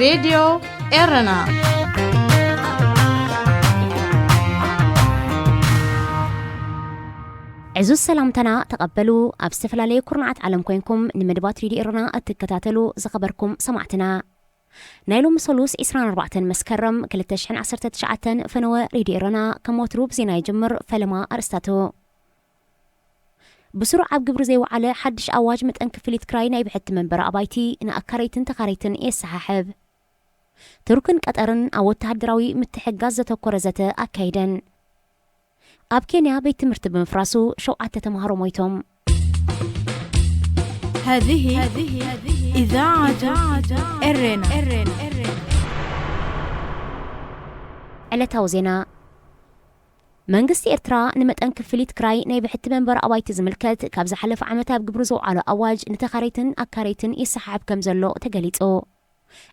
ሬድዮ ኤረና። ዕዙዝ ሰላምታና ተቐበሉ። ኣብ ዝተፈላለዩ ኩርናዓት ዓለም ኮይንኩም ንመደባት ሬድዮ ኤረና እትከታተሉ ዝኸበርኩም ሰማዕትና፣ ናይ ሎሚ ሰሉስ ዕስራን ኣርባዕተን መስከረም ክልተ ሽሕን ዓሰርተ ትሽዓተን ፈነወ ሬድዮ ኤረና ከም ወትሩ ብዜና ይጅምር። ፈለማ ኣርእስታቱ። ብስሩዕ ኣብ ግብሪ ዘይወዓለ ሓድሽ ኣዋጅ መጠን ክፍሊት ክራይ ናይ ብሕቲ መንበሪ ኣባይቲ ንኣካረይትን ተኻረይትን የሰሓሕብ። ቱርክን ቀጠርን ኣብ ወተሃደራዊ ምትሕግጋዝ ዘተኮረ ዘተ ኣካይደን። ኣብ ኬንያ ቤት ትምህርቲ ብምፍራሱ ሸውዓተ ተምሃሮ ሞይቶም። هذه إذاعة إرينا. ዕለታዊ ዜና። መንግስቲ ኤርትራ ንመጠን ክፍሊት ክራይ ናይ ብሕቲ መንበሪ ኣባይቲ ዝምልከት ካብ ዝሓለፈ ዓመት ኣብ ግብሪ ዘውዓሎ ኣዋጅ ንተኻረይትን ኣካረይትን ይሰሓሕብ ከም ዘሎ ተገሊጹ።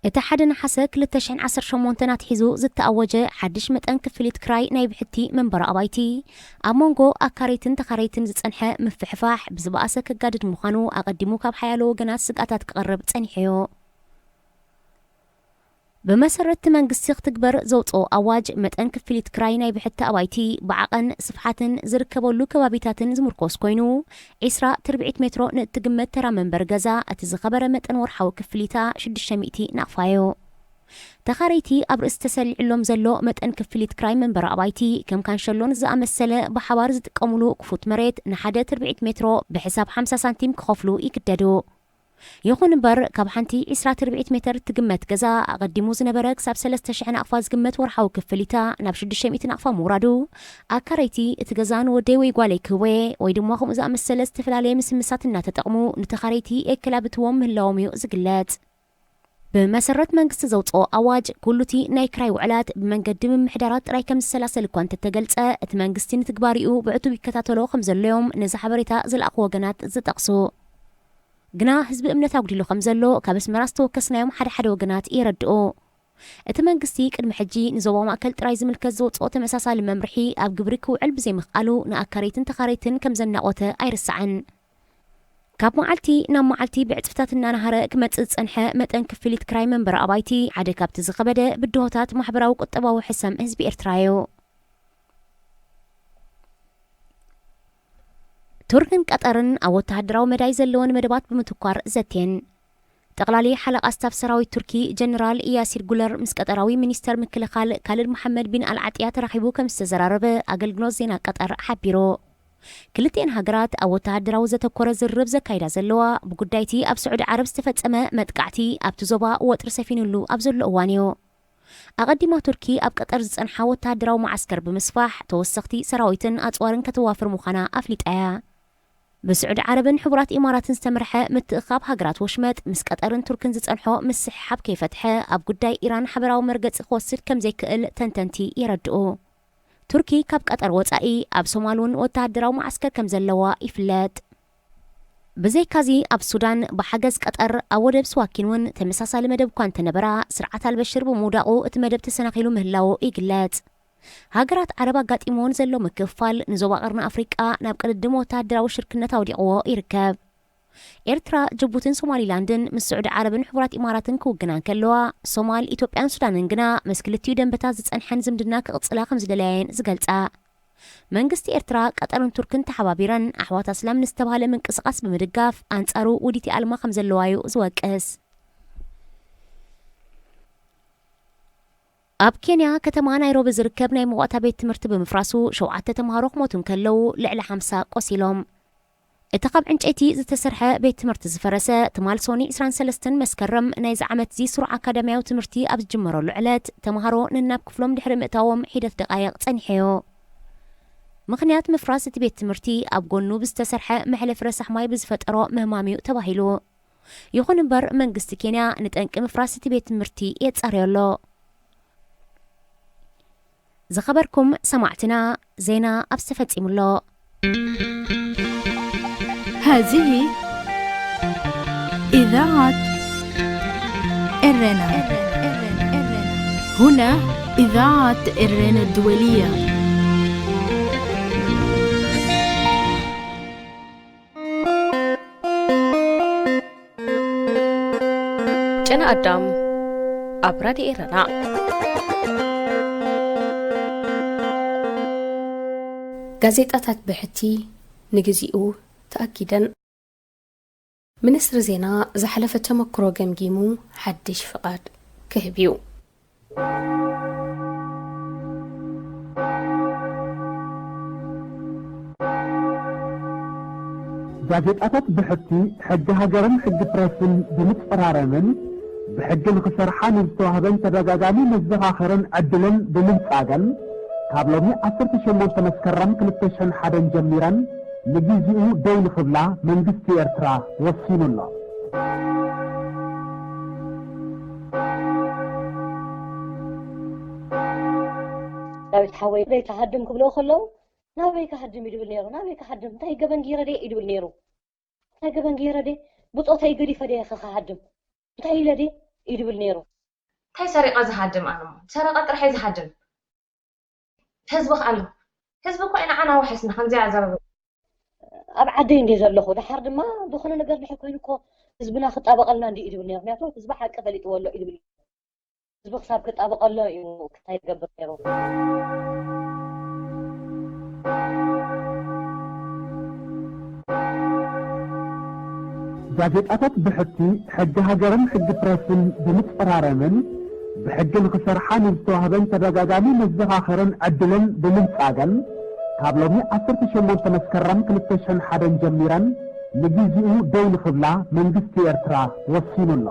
እቲ ሓደ ነሓሰ ክልተ ሽሕን ዓሰርተ ሸሞንተን ኣትሒዙ ዝተኣወጀ ሓድሽ መጠን ክፍሊት ክራይ ናይ ብሕቲ መንበሪ ኣባይቲ፣ ኣብ መንጎ ኣካረይትን ተኻረይትን ዝጸንሐ ምፍሕፋሕ ብዝበኣሰ ከጋድድ ምዃኑ ኣቐዲሙ ካብ ሓያሎ ወገናት ስግኣታት ክቐርብ ጸኒሑ'ዩ። ብመሰረት እቲ መንግስቲ ክትግበር ዘውጽኦ ኣዋጅ፣ መጠን ክፍሊት ክራይ ናይ ብሕቲ ኣባይቲ ብዓቐን፣ ስፍሓትን ዝርከበሉ ከባቢታትን ዝምርኮስ ኮይኑ፣ ዕስራ ትርብዒት ሜትሮ ንእትግመት ተራ መንበሪ ገዛ፣ እቲ ዝኸበረ መጠን ወርሓዊ ክፍሊታ ሽዱሽተ ሚእቲ ናቕፋ እዩ። ተኻረይቲ ኣብ ርእሲ ተሰሊዕሎም ዘሎ መጠን ክፍሊት ክራይ መንበሪ ኣባይቲ፣ ከም ካንሸሎን ዝኣመሰለ ብሓባር ዝጥቀሙሉ ክፉት መሬት ንሓደ ትርብዒት ሜትሮ ብሕሳብ ሓምሳ ሳንቲም ክኸፍሉ ይግደዱ። ይኹን እምበር፣ ካብ ሓንቲ ዕስራ ትርብዒት ሜትር ትግመት ገዛ ኣቐዲሙ ዝነበረ ክሳብ ሰለስተ ሽሕ ናቕፋ ዝግመት ወርሓዊ ክፍሊታ ናብ ሽዱሽተ ሚእቲ ናቕፋ ምውራዱ፣ ኣካረይቲ እቲ ገዛ ንወደይ ወይ ጓለይ ክህቦ እየ ወይ ድማ ከምኡ ዝኣመሰለ ዝተፈላለየ ምስምሳት እናተጠቕሙ ንተኻረይቲ የከላብትዎም ምህላዎም እዩ ዝግለጽ። ብመሰረት መንግስቲ ዘውፅኦ ኣዋጅ፣ ኩሉቲ ናይ ክራይ ውዕላት ብመንገዲ ምምሕዳራት ጥራይ ከም ዝሰላሰል እኳ እንተተገልጸ፣ እቲ መንግስቲ ንትግባሪኡ ብዕቱብ ይከታተሎ ከም ዘሎዮም ነዚ ሓበሬታ ዝለኣኹ ወገናት ዝጠቕሱ። ግና ህዝቢ እምነት ኣጉዲሉ ከም ዘሎ ካብ ኣስመራ ዝተወከስናዮም ሓደ ሓደ ወገናት የረድኡ። እቲ መንግስቲ ቅድሚ ሕጂ ንዞባ ማእከል ጥራይ ዝምልከት ዘውፅኦ ተመሳሳሊ መምርሒ ኣብ ግብሪ ክውዕል ብዘይምኽኣሉ ንኣካረይትን ተኻረይትን ከም ዘናቖተ ኣይርሳዕን። ካብ መዓልቲ ናብ መዓልቲ ብዕፅፍታት እናናሃረ ክመፅእ ዝፀንሐ መጠን ክፍሊት ክራይ መንበሪ ኣባይቲ ሓደ ካብቲ ዝኸበደ ብድሆታት ማሕበራዊ ቁጠባዊ ሕሰም ህዝቢ ኤርትራ እዩ። ቱርክን ቀጠርን ኣብ ወተሃደራዊ መዳይ ዘለወን መደባት ብምትኳር ዘትየን። ጠቕላሊ ሓለቓ ስታፍ ሰራዊት ቱርኪ ጀነራል ያሲር ጉለር ምስ ቀጠራዊ ሚኒስተር ምክልኻል ካልድ መሓመድ ቢን ኣልዓጥያ ተራኺቡ ከም ዝተዘራረበ ኣገልግሎት ዜና ቀጠር ሓቢሩ። ክልቲኤን ሃገራት ኣብ ወተሃደራዊ ዘተኮረ ዝርርብ ዘካይዳ ዘለዋ፣ ብጉዳይቲ ኣብ ስዑዲ ዓረብ ዝተፈጸመ መጥቃዕቲ ኣብቲ ዞባ ወጥሪ ሰፊኑሉ ኣብ ዘሎ እዋን እዩ። ኣቐዲማ ቱርኪ ኣብ ቀጠር ዝጸንሓ ወተሃደራዊ መዓስከር ብምስፋሕ፣ ተወሰኽቲ ሰራዊትን ኣጽዋርን ከተዋፍር ምዃና ኣፍሊጣ እያ። ብስዑዲ ዓረብን ሕቡራት ኢማራትን ዝተመርሐ ምትእኻብ ሃገራት ወሽመጥ፣ ምስ ቀጠርን ቱርክን ዝጸንሖ ምስሕሓብ ከይፈትሐ፣ ኣብ ጉዳይ ኢራን ሓበራዊ መርገጺ ክወስድ ከም ዘይክእል ተንተንቲ የረድኡ። ቱርኪ ካብ ቀጠር ወጻኢ ኣብ ሶማል እውን ወተሃደራዊ መዓስከር ከም ዘለዋ ይፍለጥ። ብዘይካዚ ኣብ ሱዳን ብሓገዝ ቀጠር ኣብ ወደብ ስዋኪን እውን ተመሳሳሊ መደብ እኳ እንተነበራ፣ ስርዓት ኣልበሽር ብምውዳቑ እቲ መደብ ተሰናኺሉ ምህላዉ ይግለጽ። ሃገራት ዓረብ ኣጋጢምዎን ዘሎ ምክፍፋል ንዞባ ቀርኒ ኣፍሪቃ ናብ ቅድድም ወተሃደራዊ ሽርክነት ኣውዲቕዎ ይርከብ። ኤርትራ፣ ጅቡትን ሶማሊላንድን ምስ ስዑዲ ዓረብን ሕቡራት ኢማራትን ክውግና እንከለዋ፣ ሶማል፣ ኢትዮጵያን ሱዳንን ግና ምስ ክልቲኡ ደንበታት ዝጸንሐን ዝምድና ክቕጽላ ከም ዝደለያየን ዝገልጻ። መንግስቲ ኤርትራ፣ ቀጠርን ቱርክን ተሓባቢረን ኣሕዋት ኣስላም ንዝተባህለ ምንቅስቓስ ብምድጋፍ ኣንጻሩ ውዲት ይኣልማ ከም ዘለዋ እዩ ዝወቅስ። ኣብ ኬንያ ከተማ ናይሮቢ ዝርከብ ናይ መዋእታ ቤት ትምህርቲ ብምፍራሱ ሸውዓተ ተምሃሮ ክሞቱ እንከለዉ ልዕሊ ሓምሳ ቆሲሎም። እቲ ካብ ዕንጨይቲ ዝተሰርሐ ቤት ትምህርቲ ዝፈረሰ ትማል ሶኒ ዕስራን ሰለስተን መስከረም ናይዚ ዓመት እዚ ስሩዕ ኣካዳሚያዊ ትምህርቲ ኣብ ዝጅመረሉ ዕለት ተምሃሮ ነናብ ክፍሎም ድሕሪ ምእታዎም ሒደት ደቃይቕ ጸኒሐዮ። ምኽንያት ምፍራስ እቲ ቤት ትምህርቲ ኣብ ጎኑ ብዝተሰርሐ መሕለፊ ረሳሕ ማይ ብዝፈጠሮ ምህማም እዩ ተባሂሉ። ይኹን እምበር መንግስቲ ኬንያ ንጠንቂ ምፍራስ እቲ ቤት ትምህርቲ የጻርዮ ኣሎ። ዝኸበርኩም ሰማዕትና፣ ዜና ኣብዚ ተፈጺሙ ኣሎ። هذه إذاعة إرينا. هنا إذاعة إرينا الدولية. ጨና ኣዳም። ኣብ ራድዮ ኤረና። ጋዜጣታት ብሕቲ ንግዚኡ ተኣጊደን። ሚኒስትሪ ዜና ዝሓለፈ ተመክሮ ገምጊሙ ሓድሽ ፍቓድ ክህብ እዩ። ጋዜጣታት ብሕቲ ሕጊ ሃገርን ሕጊ ፕረስን ብምጽራረምን ብሕጊ ንኽሰርሓ ንዝተዋህበን ተደጋጋሚ መዘኻኸርን ዕድልን ብምንጻገን ካብ ሎሚ ዓሰርተ ሸሞንተ መስከረም ክልተ ሽሕን ሓደን ጀሚረን ንግዜኡ ደው ንኽብላ መንግስቲ ኤርትራ ወሲኑ ኣሎ። ዳዊት ሓወይ ደይ ተሃድም ክብልዎ ከለዉ ናበይ ክሃድም እዩ ድብል ነይሩ። ናበይ ክሃድም እንታይ ገበን ገይረ ደይ እዩ ድብል ነይሩ። እንታይ ገበን ገይረ ደይ ብጾተይ ገዲፈ ደይ ክሃድም እንታይ ኢለ ደይ እዩ ድብል ነይሩ። እንታይ ሰሪቐ ዝሃድም ኣነሞ ሰረቐ ጥራሕ እየ ዝሃድም። ህዝቢ ከ ኣሎ ህዝቢ እኮ ኢና ዓና ውሕስና ከምዚኣ ዘረብ ኣብ ዓደይ እንደ ዘለኹ ደሓር ድማ ዝኾነ ነገር ድሕር ኮይኑ እኮ ህዝብና ክጣበቐልና እንዲ እዩ ድብል ነይሩ። ምክንያቱ ህዝቢ ሓቂ ፈሊጥዎ ኣሎ እዩ ድብል ህዝቢ ክሳብ ክጣበቐሎ እዩ ክታይ ዝገብር ነይሩ። ጋዜጣታት ብሕቲ ሕጊ ሃገርን ሕጊ ፕረስን ብምጽራረምን ብሕጊ ንኽሰርሓ ንዝተዋህበን ተደጋጋሚ መዘኻኸርን ዕድልን ብምንጻገን ካብ ሎሚ ዓሰርተ ሸሞንተ መስከረም ክልተ ሽሕን ሓደን ጀሚረን ንግዜኡ ደው ንኽብላ መንግስቲ ኤርትራ ወሲኑ ኣሎ።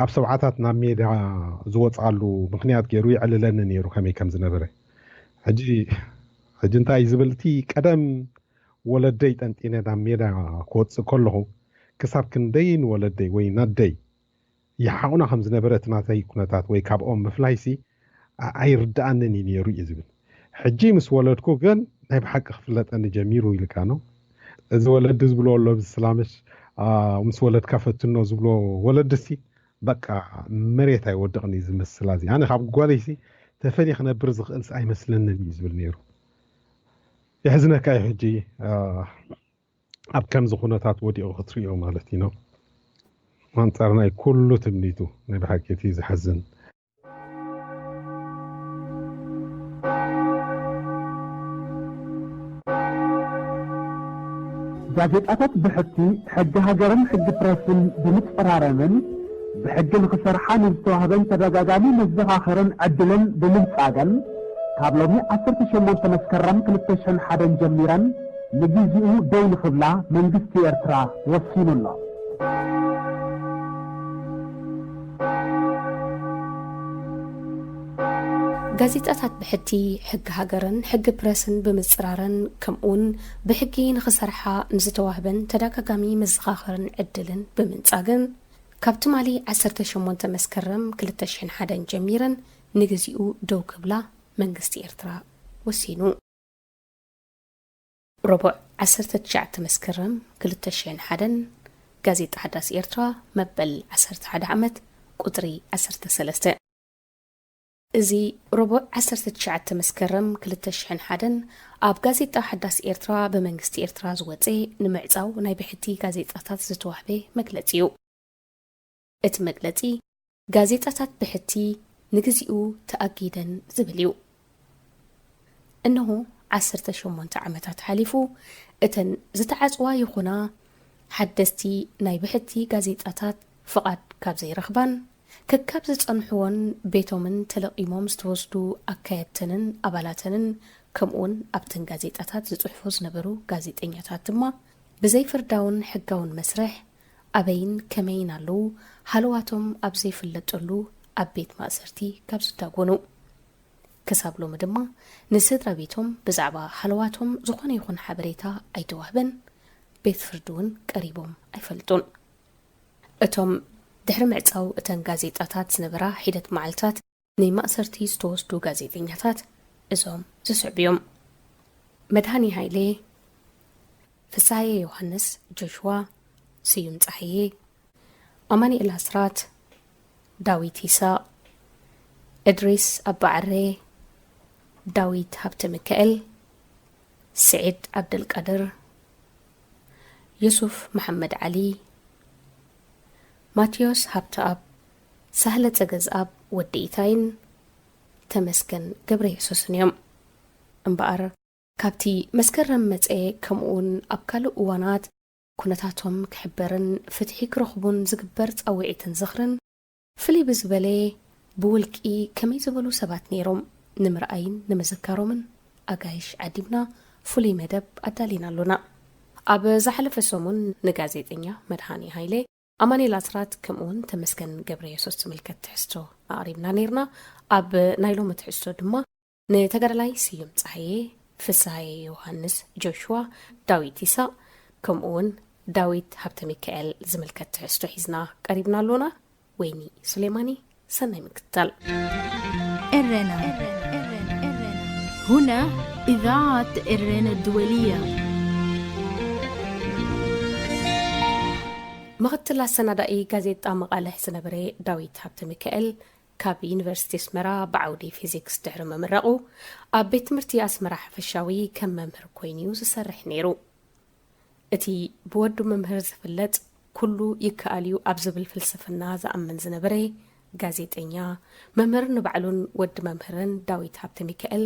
ኣብ ሰብዓታት ናብ ሜዳ ዝወፅኣሉ ምኽንያት ገይሩ የዕልለኒ ነይሩ ከመይ ከም ዝነበረ። ሕጂ ሕጂ እንታይ እዩ ዝብል እቲ ቀደም ወለደይ ጠንጢነ ናብ ሜዳ ክወፅእ ከለኹ ክሳብ ክንደይ ንወለደይ ወይ ናደይ ይሓቑና ከም ዝነበረ እቲ ናተይ ኩነታት ወይ ካብኦም ምፍላይሲ ኣይርድኣንን እዩ ነይሩ እዩ ዝብል። ሕጂ ምስ ወለድኩ ግን ናይ ብሓቂ ክፍለጠኒ ጀሚሩ ኢልካ ነው። እዚ ወለዲ ዝብሎ ኣሎ ብስላምሽ ምስ ወለድካ ፈትኖ ዝብሎ ወለድሲ በቃ መሬት ኣይወድቕን እዩ ዝመስል። ኣዚ ኣነ ካብ ጓለይሲ ተፈልየ ክነብር ዝኽእልስ ኣይመስለንን እዩ ዝብል ነይሩ። የሕዝነካ እዩ ሕጂ ኣብ ከምዚ ኩነታት ወዲቑ ክትሪኦ ማለት እዩ ነው። ኣንጻር ናይ ኩሉ ትምኒቱ ናይ ብሓቂ እቲ ዝሓዝን። ጋዜጣታት ብሕቲ ሕጊ ሃገርን ሕጊ ፕረስን ብምጽራረምን ብሕጊ ንኽሰርሓ ንዝተዋህበን ተደጋጋሚ መዘኻኸርን ዕድልን ብምንጻገን ካብ ሎሚ ዓሰርተ ሸሞንተ መስከረም ክልተ ሽሕን ሓደን ጀሚረን ንግዜኡ ደው ንኽብላ መንግስቲ ኤርትራ ወሲኑ ኣሎ። ጋዜጣታት ብሕቲ ሕጊ ሃገርን ሕጊ ፕረስን ብምጽራረን ከምኡውን ብሕጊ ንኽሰርሓ ንዝተዋህበን ተደጋጋሚ መዘኻኸርን ዕድልን ብምንጻግን ካብ ትማሊ ዓሰርተ ሸሞንተ መስከረም ክልተ ሽሕን ሓደን ጀሚረን ንግዚኡ ደው ክብላ መንግስቲ ኤርትራ ወሲኑ። ረቡዕ ዓሰርተ ትሽዓተ መስከረም ክልተ ሽሕን ሓደን ጋዜጣ ሓዳስ ኤርትራ መበል ዓሰርተ ሓደ ዓመት ቁጽሪ ዓሰርተ ሰለስተ። እዚ ረቡዕ ዓሰርተ ትሽዓተ መስከረም ክልተ ሽሕን ሓደን ኣብ ጋዜጣ ሓዳስ ኤርትራ ብመንግስቲ ኤርትራ ዝወጸ ንምዕጻው ናይ ብሕቲ ጋዜጣታት ዝተዋህበ መግለጺ እዩ። እቲ መግለጺ ጋዜጣታት ብሕቲ ንግዚኡ ተኣጊደን ዝብል እዩ። እንሆ ዓሰርተ ሸሞንተ ዓመታት ሓሊፉ እተን ዝተዓጽዋ ይኹና ሓደስቲ ናይ ብሕቲ ጋዜጣታት ፍቓድ ካብ ዘይረኽባን ከካብ ዝጸንሕዎን ቤቶምን ተለቒሞም ዝተወስዱ ኣካየድተንን ኣባላተንን ከምኡውን ኣብተን ጋዜጣታት ዝጽሕፉ ዝነበሩ ጋዜጠኛታት ድማ ብዘይፍርዳውን ሕጋውን መስርሕ ኣበይን ከመይን ኣለዉ ሃለዋቶም ኣብ ዘይፍለጠሉ ኣብ ቤት ማእሰርቲ ካብ ዝዳጎኑ ክሳብ ሎሚ ድማ ንስድራ ቤቶም ብዛዕባ ሃለዋቶም ዝኾነ ይኹን ሓበሬታ ኣይተዋህበን፣ ቤት ፍርዲ እውን ቀሪቦም ኣይፈልጡን። እቶም ድሕሪ ምዕጻው እተን ጋዜጣታት ዝነበራ ሒደት መዓልታት ንማእሰርቲ ዝተወስዱ ጋዜጠኛታት እዞም ዝስዕቡ እዮም። መድሃኔ ሃይሌ፣ ፍስሃየ ዮሃንስ፣ ጆሽዋ፣ ስዩም ጸሃየ፣ ኣማኑኤል ኣስራት፣ ዳዊት ይስሐቕ፣ እድሪስ ኣባዓሬ፣ ዳዊት ሃብተሚካኤል፣ ስዒድ ዓብደልቃድር፣ የሱፍ መሓመድ ዓሊ፣ ማቴዎስ ሃብተኣብ፣ ሳህለ ጸገዝኣብ ወዲ ኢታይን ተመስገን ገብረ የሱስን እዮም። እምበኣር፣ ካብቲ መስከረም መጸ፣ ከምኡውን ኣብ ካልእ እዋናት ኩነታቶም ክሕበርን ፍትሒ ክረኽቡን ዝግበር ጻውዒትን ዝኽርን፣ ፍልይ ብዝበለ ብውልቂ ከመይ ዝበሉ ሰባት ነይሮም ንምርኣይን ንምዝካሮምን ኣጋይሽ ዓዲምና ፍሉይ መደብ ኣዳሊና ኣሎና። ኣብ ዝሓለፈ ሰሙን ንጋዜጠኛ መድሃኔ ሃይለ፣ ኣማኑኤል ኣስራት ከምኡውን ተመስገን ገብረ የሱስ ዝምልከት ትሕዝቶ ኣቕሪብና ነይርና። ኣብ ናይ ሎሚ ትሕዝቶ ድማ ንተጋዳላይ ስዩም ጸሃየ፣ ፍስሃየ ዮሃንስ፣ ጆሽዋ፣ ዳዊት ይሳቕ፣ ከምኡውን ዳዊት ሃብተ ሚካኤል ዝምልከት ትሕዝቶ ሒዝና ቀሪብና ኣሎና። ወይኒ ሱሌማኒ፣ ሰናይ ምክትታል። ኤረና። هنا إذاعة إرنا الدولية. ምኽትል ኣሰናዳኢ ጋዜጣ መቓልሕ ዝነበረ ዳዊት ሃብተ ሚካኤል፣ ካብ ዩኒቨርሲቲ ኣስመራ ብዓውዲ ፊዚክስ ድሕሪ ምምራቑ፣ ኣብ ቤት ትምህርቲ ኣስመራ ሓፈሻዊ ከም መምህር ኮይኑ'ዩ ዝሰርሕ ነይሩ። እቲ ብወዱ መምህር ዝፍለጥ፣ ኩሉ ይከኣል'ዩ ኣብ ዝብል ፍልስፍና ዝኣምን ዝነበረ ጋዜጠኛ፣ መምህር ንባዕሉን ወዲ መምህርን ዳዊት ሃብተ ሚካኤል፣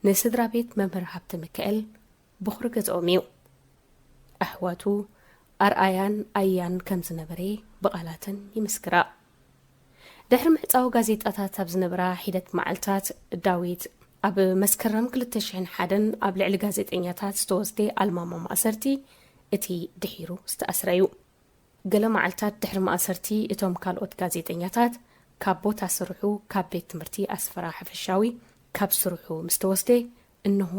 ንስድራ ቤት መምህር ሃብተ ሚካኤል በኹሪ ገዝኦም እዩ። ኣሕዋቱ ኣርኣያን ኣያን ከም ዝነበረ ብቓላተን ይምስክራ። ድሕሪ ምዕጻው ጋዜጣታት ኣብ ዝነበራ ሒደት መዓልታት፣ ዳዊት ኣብ መስከረም ክልተ ሽሕን ሓደን ኣብ ልዕሊ ጋዜጠኛታት ዝተወስደ ኣልማማ ማእሰርቲ እቲ ድሒሩ ዝተኣስረ እዩ። ገለ መዓልታት ድሕሪ ማእሰርቲ እቶም ካልኦት ጋዜጠኛታት ካብ ቦታ ስርሑ፣ ካብ ቤት ትምህርቲ ኣስፈራ ሓፈሻዊ ካብ ስርሑ ምስ ተወስደ እንሆ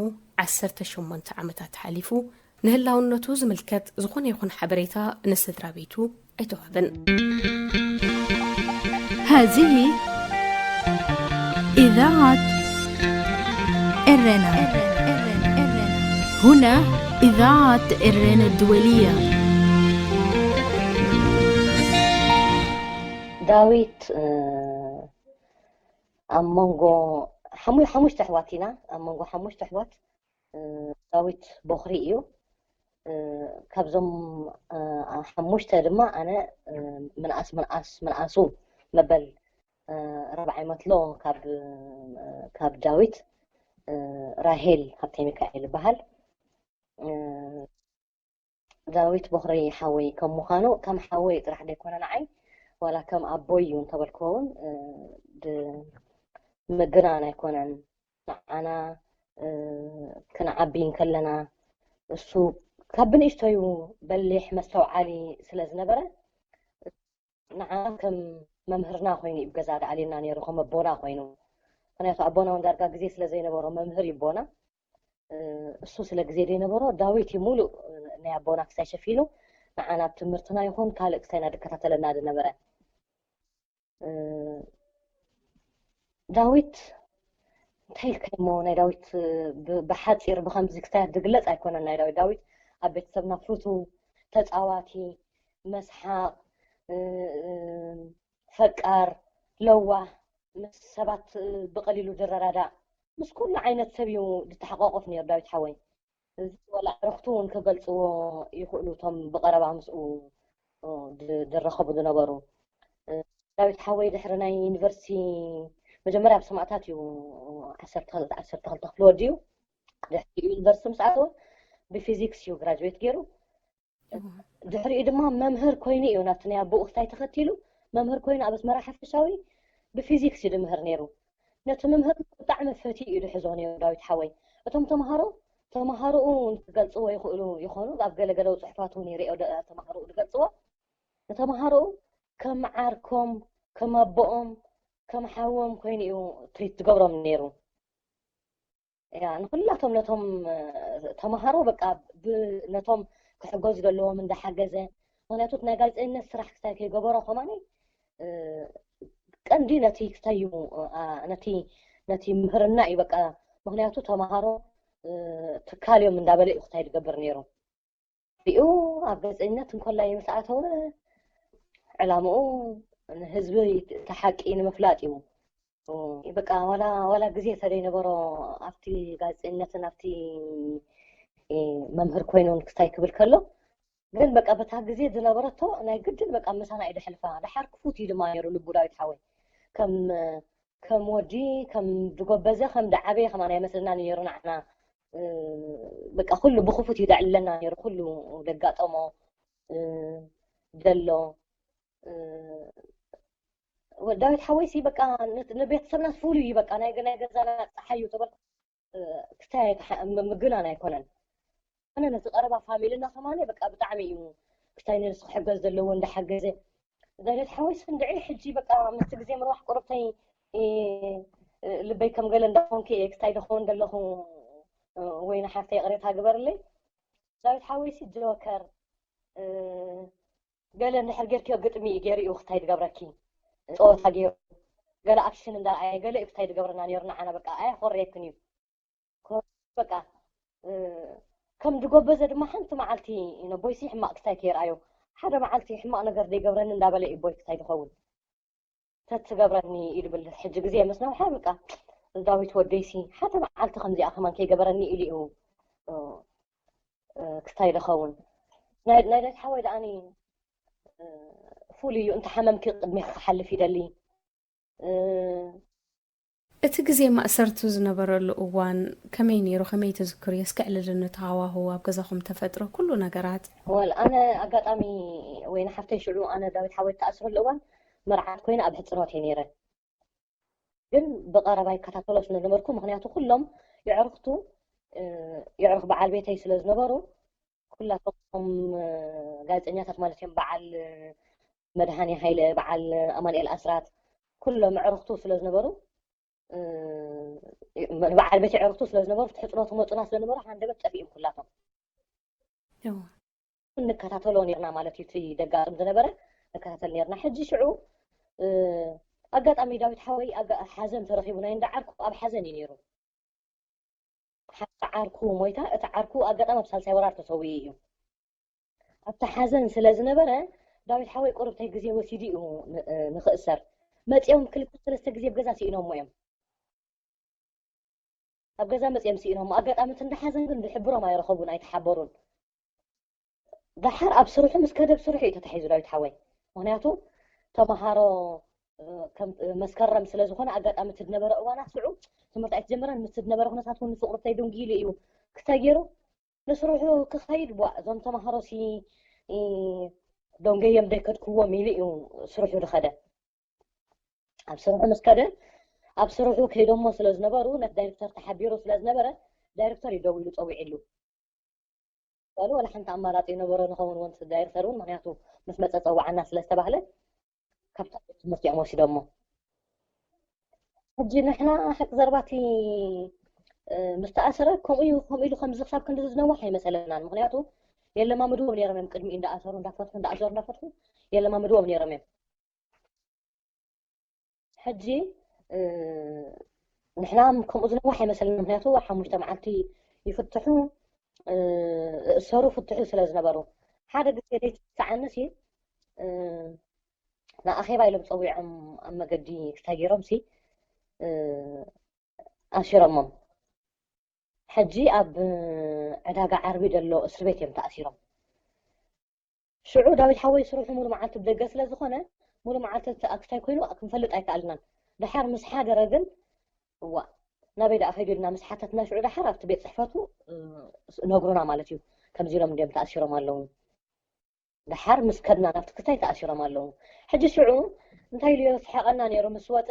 ዓሰርተ ሸሞንተ ዓመታት ሓሊፉ። ንህላውነቱ ዝምልከት ዝኾነ ይኹን ሓበሬታ ንስድራ ቤቱ ኣይተዋህበን። هذه إذاعة إرنا. هنا إذاعة إرنا الدولية. ዳዊት ኣብ መንጎ ሓሙሽተ ኣሕዋት ኢና። ኣብ መንጎ ሓሙሽተ ኣሕዋት ዳዊት ቦኽሪ እዩ። ካብዞም ሓሙሽተ ድማ ኣነ ምንኣስ ምንኣስ ምንኣሱ መበል ራብዓይ መትሎ ካብ ዳዊት ራሄል ሃብተሚካኤል ይበሃል። ዳዊት ቦኽሪ ሓወይ ከም ምዃኑ ከም ሓወይ ጥራሕ ደይኮነ ንዓይ ዋላ ከም ኣቦይ እዩ እንተበልክዎ እውን ምግናን ኣይኮነን። ንዓና ክንዓቢ እንከለና እሱ ካብ ብንእሽቶዩ በሊሕ መስተውዓሊ ስለ ዝነበረ ንዓና ከም መምህርና ኮይኑ እዩ ገዛ ደኣልየና ነይሩ፣ ከም ኣቦና ኮይኑ። ምክንያቱ ኣቦና እውን ዳርጋ ግዜ ስለ ዘይነበሮ መምህር እዩ ኣቦና። እሱ ስለ ግዜ ዘይነበሮ ዳዊት እዩ ሙሉእ ናይ ኣቦና ክሳይ ሸፊኑ ንዓና ኣብ ትምህርትና ይኹን ካልእ ክሳይ እናደከታተለና ዝነበረ። ዳዊት እንታይ ኢልካ እሞ ናይ ዳዊት ብሓፂር ብከምዚ ክሳያት ዝግለፅ ኣይኮነን። ናይ ዳዊት ዳዊት ኣብ ቤተሰብና ፍቱ ተፃዋቲ መስሓቅ ፈቃር ለዋህ ምስ ሰባት ብቀሊሉ ዝረዳዳእ ምስ ኩሉ ዓይነት ሰብ እዩ ዝተሓቋቆፍ ነይሩ ዳዊት ሓወይ። እዚ ዋላ ዕርኽቱ እውን ክገልፅዎ ይኽእሉ እቶም ብቐረባ ምስኡ ዝራኸቡ ዝነበሩ። ዳዊት ሓወይ ድሕሪ ናይ ዩኒቨርሲቲ መጀመርያ ኣብ ሰማእታት እዩ ዓሰርተ ክልተ ክፍሊ ወዲኡ። ድሕሪ ዩኒቨርሲቲ ምስ ኣተወ ብፊዚክስ እዩ ግራጅዌት ገይሩ። ድሕሪኡ ድማ መምህር ኮይኑ እዩ ናብቲ ናይ ኣቦኡ ክታይ ተኸቲሉ መምህር ኮይኑ ኣብ ኣስመራ ሓፈሻዊ ብፊዚክስ እዩ ድምህር ነይሩ። ነቲ ምምህር ብጣዕሚ ፈትዩ እዩ ድሕዞ ነይሩ ዳዊት ሓወይ። እቶም ተምሃሮ ተምሃሮኡ ክገልፅዎ ይኽእሉ ይኾኑ። ኣብ ገለገለ ፅሑፋት እውን ይሪኦ ተምሃሮኡ ዝገልፅዎ። ንተምሃሮኡ ከም ዓርኮም ከም ኣቦኦም ከም ሓዎም ኮይኑ እዩ ትሪት ዝገብሮም ነይሩ። ያ ንኩላቶም ነቶም ተምሃሮ በቃ ነቶም ክሕገዙ ዘለዎም እንዳሓገዘ። ምክንያቱ ናይ ጋዜጠኝነት ስራሕ ክሳይ ከይገበሮ ከማኒ ቀንዲ ነቲ ክሳይ እዩ ነቲ ነቲ ምህርና እዩ በቃ። ምክንያቱ ተምሃሮ ትካል እዮም እንዳበለ እዩ ክሳይ ዝገብር ነይሩ። ሪኡ ኣብ ጋዜጠኝነት እንኮላይ ምስ ኣተወ ዕላምኡ ንህዝቢ እቲ ሓቂ ንምፍላጥ እዩ። በቃ ዋላ ዋላ ግዜ ተደይነበሮ ኣብቲ ጋዜጠኝነትን ኣብቲ መምህር ኮይኑን ክስታይ ክብል ከሎ ግን በቃ በታ ግዜ ዝነበረቶ ናይ ግድን በቃ ምሳና እዩ ደሕልፋ። ደሓር ክፉት እዩ ድማ ነይሩ ልቡ ዳዊት ሓወይ። ከም ከም ወዲ ከም ዝጎበዘ ከም ዝዓበየ ከማን ኣይመስልና ነይሩ ንዓና። በቃ ኩሉ ብክፉት እዩ ዘዕልለና ነይሩ፣ ኩሉ ዘጋጠሞ ዘሎ። ዳዊት ሓወይሲ በቃ ንቤተሰብና ፍሉይ እዩ። በቃ ናይ ናይ ገዛና ፀሓይ እዩ ተበልኩ። ክስታይ ምግናን ኣይኮነን። ኣነ ነቲ ቀረባ ፋሚልና ከማን በቃ ብጣዕሚ እዩ ክስታይ ነንስ ክሕገዝ ዘለዎ እንዳሓገዘ። ዳዊት ሓወይሲ እንድዒ ሕጂ በቃ ምስቲ ግዜ ምርዋሕ ቁርብተይ ልበይ ከም ገለ እንዳኾንኩ እየ ክስታይ ደኸውን ዘለኹ። ወይ ንሓፍተይ ይቕሬታ ግበርለይ። ዳዊት ሓወይሲ ጆከር ገለ እንድሕር ጌርክዮ ግጥሚ እዩ ገይሩ እዩ ክስታይ ድገብረኪ፣ ፀወታ ገይሩ ገለ ኣክሽን እንዳርኣየ ገለ እዩ ክስታይ ድገብረና ነይሩ ንዓና። በቃ ኣየኾርየክን እዩ። በቃ ከም ድጎበዘ ድማ ሓንቲ መዓልቲ ነቦይሲ ሕማቕ ክስታይ ከይርኣዮ፣ ሓደ መዓልቲ ሕማቕ ነገር ዘይገብረኒ እንዳበለ እዩ ቦይ ክስታይ ድኸውን። ተትገብረኒ እዩ ድብል ሕጂ ግዜ ምስ ነውሐ። በቃ ዳዊት ወደይሲ ሓደ መዓልቲ ከምዚኣ ከማን ከይገበረኒ ኢሉ እዩ ክስታይ ድኸውን። ናይ ናይ ዳዊት ሓወይ ደኣኒ ፍሉይ እዩ። እንተ ሓመምኪ ቅድሚኺ ክሓልፍ ይደሊ። እቲ ግዜ ማእሰርቱ ዝነበረሉ እዋን ከመይ ነይሩ? ከመይ ትዝክርዮ? እስኪ ኣዕልልኒ እቲ ሃዋህው፣ ኣብ ገዛኹም ተፈጥሮ ኩሉ ነገራት። ወል ኣነ ኣጋጣሚ ወይ ንሓፍተይ ሽዑ ኣነ ዳዊት ሓወይ ተኣስረሉ እዋን መርዓት ኮይነ ኣብ ሕፅኖት እየ ነይረ። ግን ብቐረባ ይከታተሎ ስለ ነበርኩ፣ ምክንያቱ ኩሎም የዕርክቱ የዕርክ በዓል ቤተይ ስለ ዝነበሩ ኩላቶም ጋዜጠኛታት ማለት እዮም። በዓል መድሃኒ ሃይለ፣ በዓል ኣማንኤል ኣስራት ኩሎም ዕርክቱ ስለ ዝነበሩ በዓል ቤት ዕርክቱ ስለ ዝነበሩ ትሕፅኖ ትመፁና ስለ ነበሩ ሃንደበት ጠፊኦም ኩላቶም። ንከታተሎ ነርና ማለት እዩ። እቲ ደጋጥም ዝነበረ ንከታተል ነርና። ሕጂ ሽዑ ኣጋጣሚ ዳዊት ሓወይ ሓዘን ተረኺቡ ናይ እንዳዓርኩ ኣብ ሓዘን እዩ ነይሩ። ሓንቲ ዓርኩ ሞይታ፣ እቲ ዓርኩ ኣጋጣሚ ኣብ ሳልሳይ ወራር ተሰዊኡ እዩ። ኣብቲ ሓዘን ስለ ዝነበረ ዳዊት ሓወይ ቁርብተይ ግዜ ወሲዱ እዩ ንክእሰር። መፂኦም ክልተ ሰለስተ ግዜ ኣብ ገዛ ስኢኖሞ እዮም። ኣብ ገዛ መፂኦም ስኢኖሞ። ኣጋጣሚ እቲ እንዳሓዘን ግን ዝሕብሮም ኣይረኸቡን፣ ኣይተሓበሩን። ደሓር ኣብ ስርሑ ምስ ከደ፣ ኣብ ስርሑ እዩ ተታሒዙ ዳዊት ሓወይ። ምክንያቱ ተምሃሮ መስከረም ስለ ዝኾነ ኣጋጣሚ እቲ ዝነበረ እዋናት ሽዑ ትምህርቲ ኣይትጀመረን፣ ምስ ዝነበረ ኩነታት እውን ንፍቅርተይ ደንጊሉ እዩ ክስታይ ገይሩ ንስርሑ ክኸይድ። ቧዕ እዞም ተምሃሮ ሲ ደንገዮም ደይከድክዎም ኢሉ እዩ ስርሑ ዝኸደ። ኣብ ስርሑ ምስ ከደ ኣብ ስርሑ ከይዶሞ ስለ ዝነበሩ ነቲ ዳይሬክተር ተሓቢሩ ስለ ዝነበረ ዳይሬክተር እዩ ደዊሉ ፀዊዕሉ። ባሉ ዋላ ሓንቲ ኣማራፂ ይነበሮ ንኸውን እውን ዳይሬክተር እውን ምክንያቱ ምስ መፀ ፀዋዓና ስለ ዝተባህለ ካብታ ቤት ትምህርቲ እዮም ወሲዶሞ። ሕጂ ንሕና ሓቂ ዘርባቲ ምስ ተኣሰረ ከምኡ እዩ ከምኡ ኢሉ ከምዚ ክሳብ ክንዲ ዝነዋሕ ኣይመሰለናን። ምክንያቱ የለማምድዎም ነይሮም እዮም ቅድሚኡ እንዳኣሰሩ እንዳፈትሑ እንዳኣሰሩ እንዳፈትሑ የለማምድዎም ነይሮም እዮም። ሕጂ ንሕና ከምኡ ዝነዋሕ ኣይመሰለና። ምክንያቱ ሓሙሽተ መዓልቲ ይፍትሑ እእሰሩ ፍትሑ ስለ ዝነበሩ ሓደ ግዜ ደይትሰዓኒ ሲ ንኣኼባ ኢሎም ፀዊዖም ኣብ መገዲ ክስታይ ገይሮም ሲ ኣሲሮሞም። ሕጂ ኣብ ዕዳጋ ዓርቢ ዘሎ እስር ቤት እዮም ተኣሲሮም። ሽዑ ዳዊት ሓወይ ስርሑ ሙሉ መዓልቲ ብደገ ስለ ዝኾነ ሙሉ መዓልቲ እቲ ኣክስታይ ኮይኑ ክንፈልጥ ኣይከኣልናን። ደሓር ምስ ሓደረ ግን እዋ ናበይ ደኣ ከይዱ ኢልና ምስ ሓተትና ሽዑ ደሓር ኣብቲ ቤት ፅሕፈቱ ነግሩና ማለት እዩ። ከምዚ ኢሎም እንዲዮም ተኣሲሮም ኣለዉ። ደሓር ምስ ከድና ናብቲ ክስታይ ተኣሲሮም ኣለዉ። ሕጂ ሽዑ እንታይ ኢሉ የስሕቐና ነይሩ ምስ ወፀ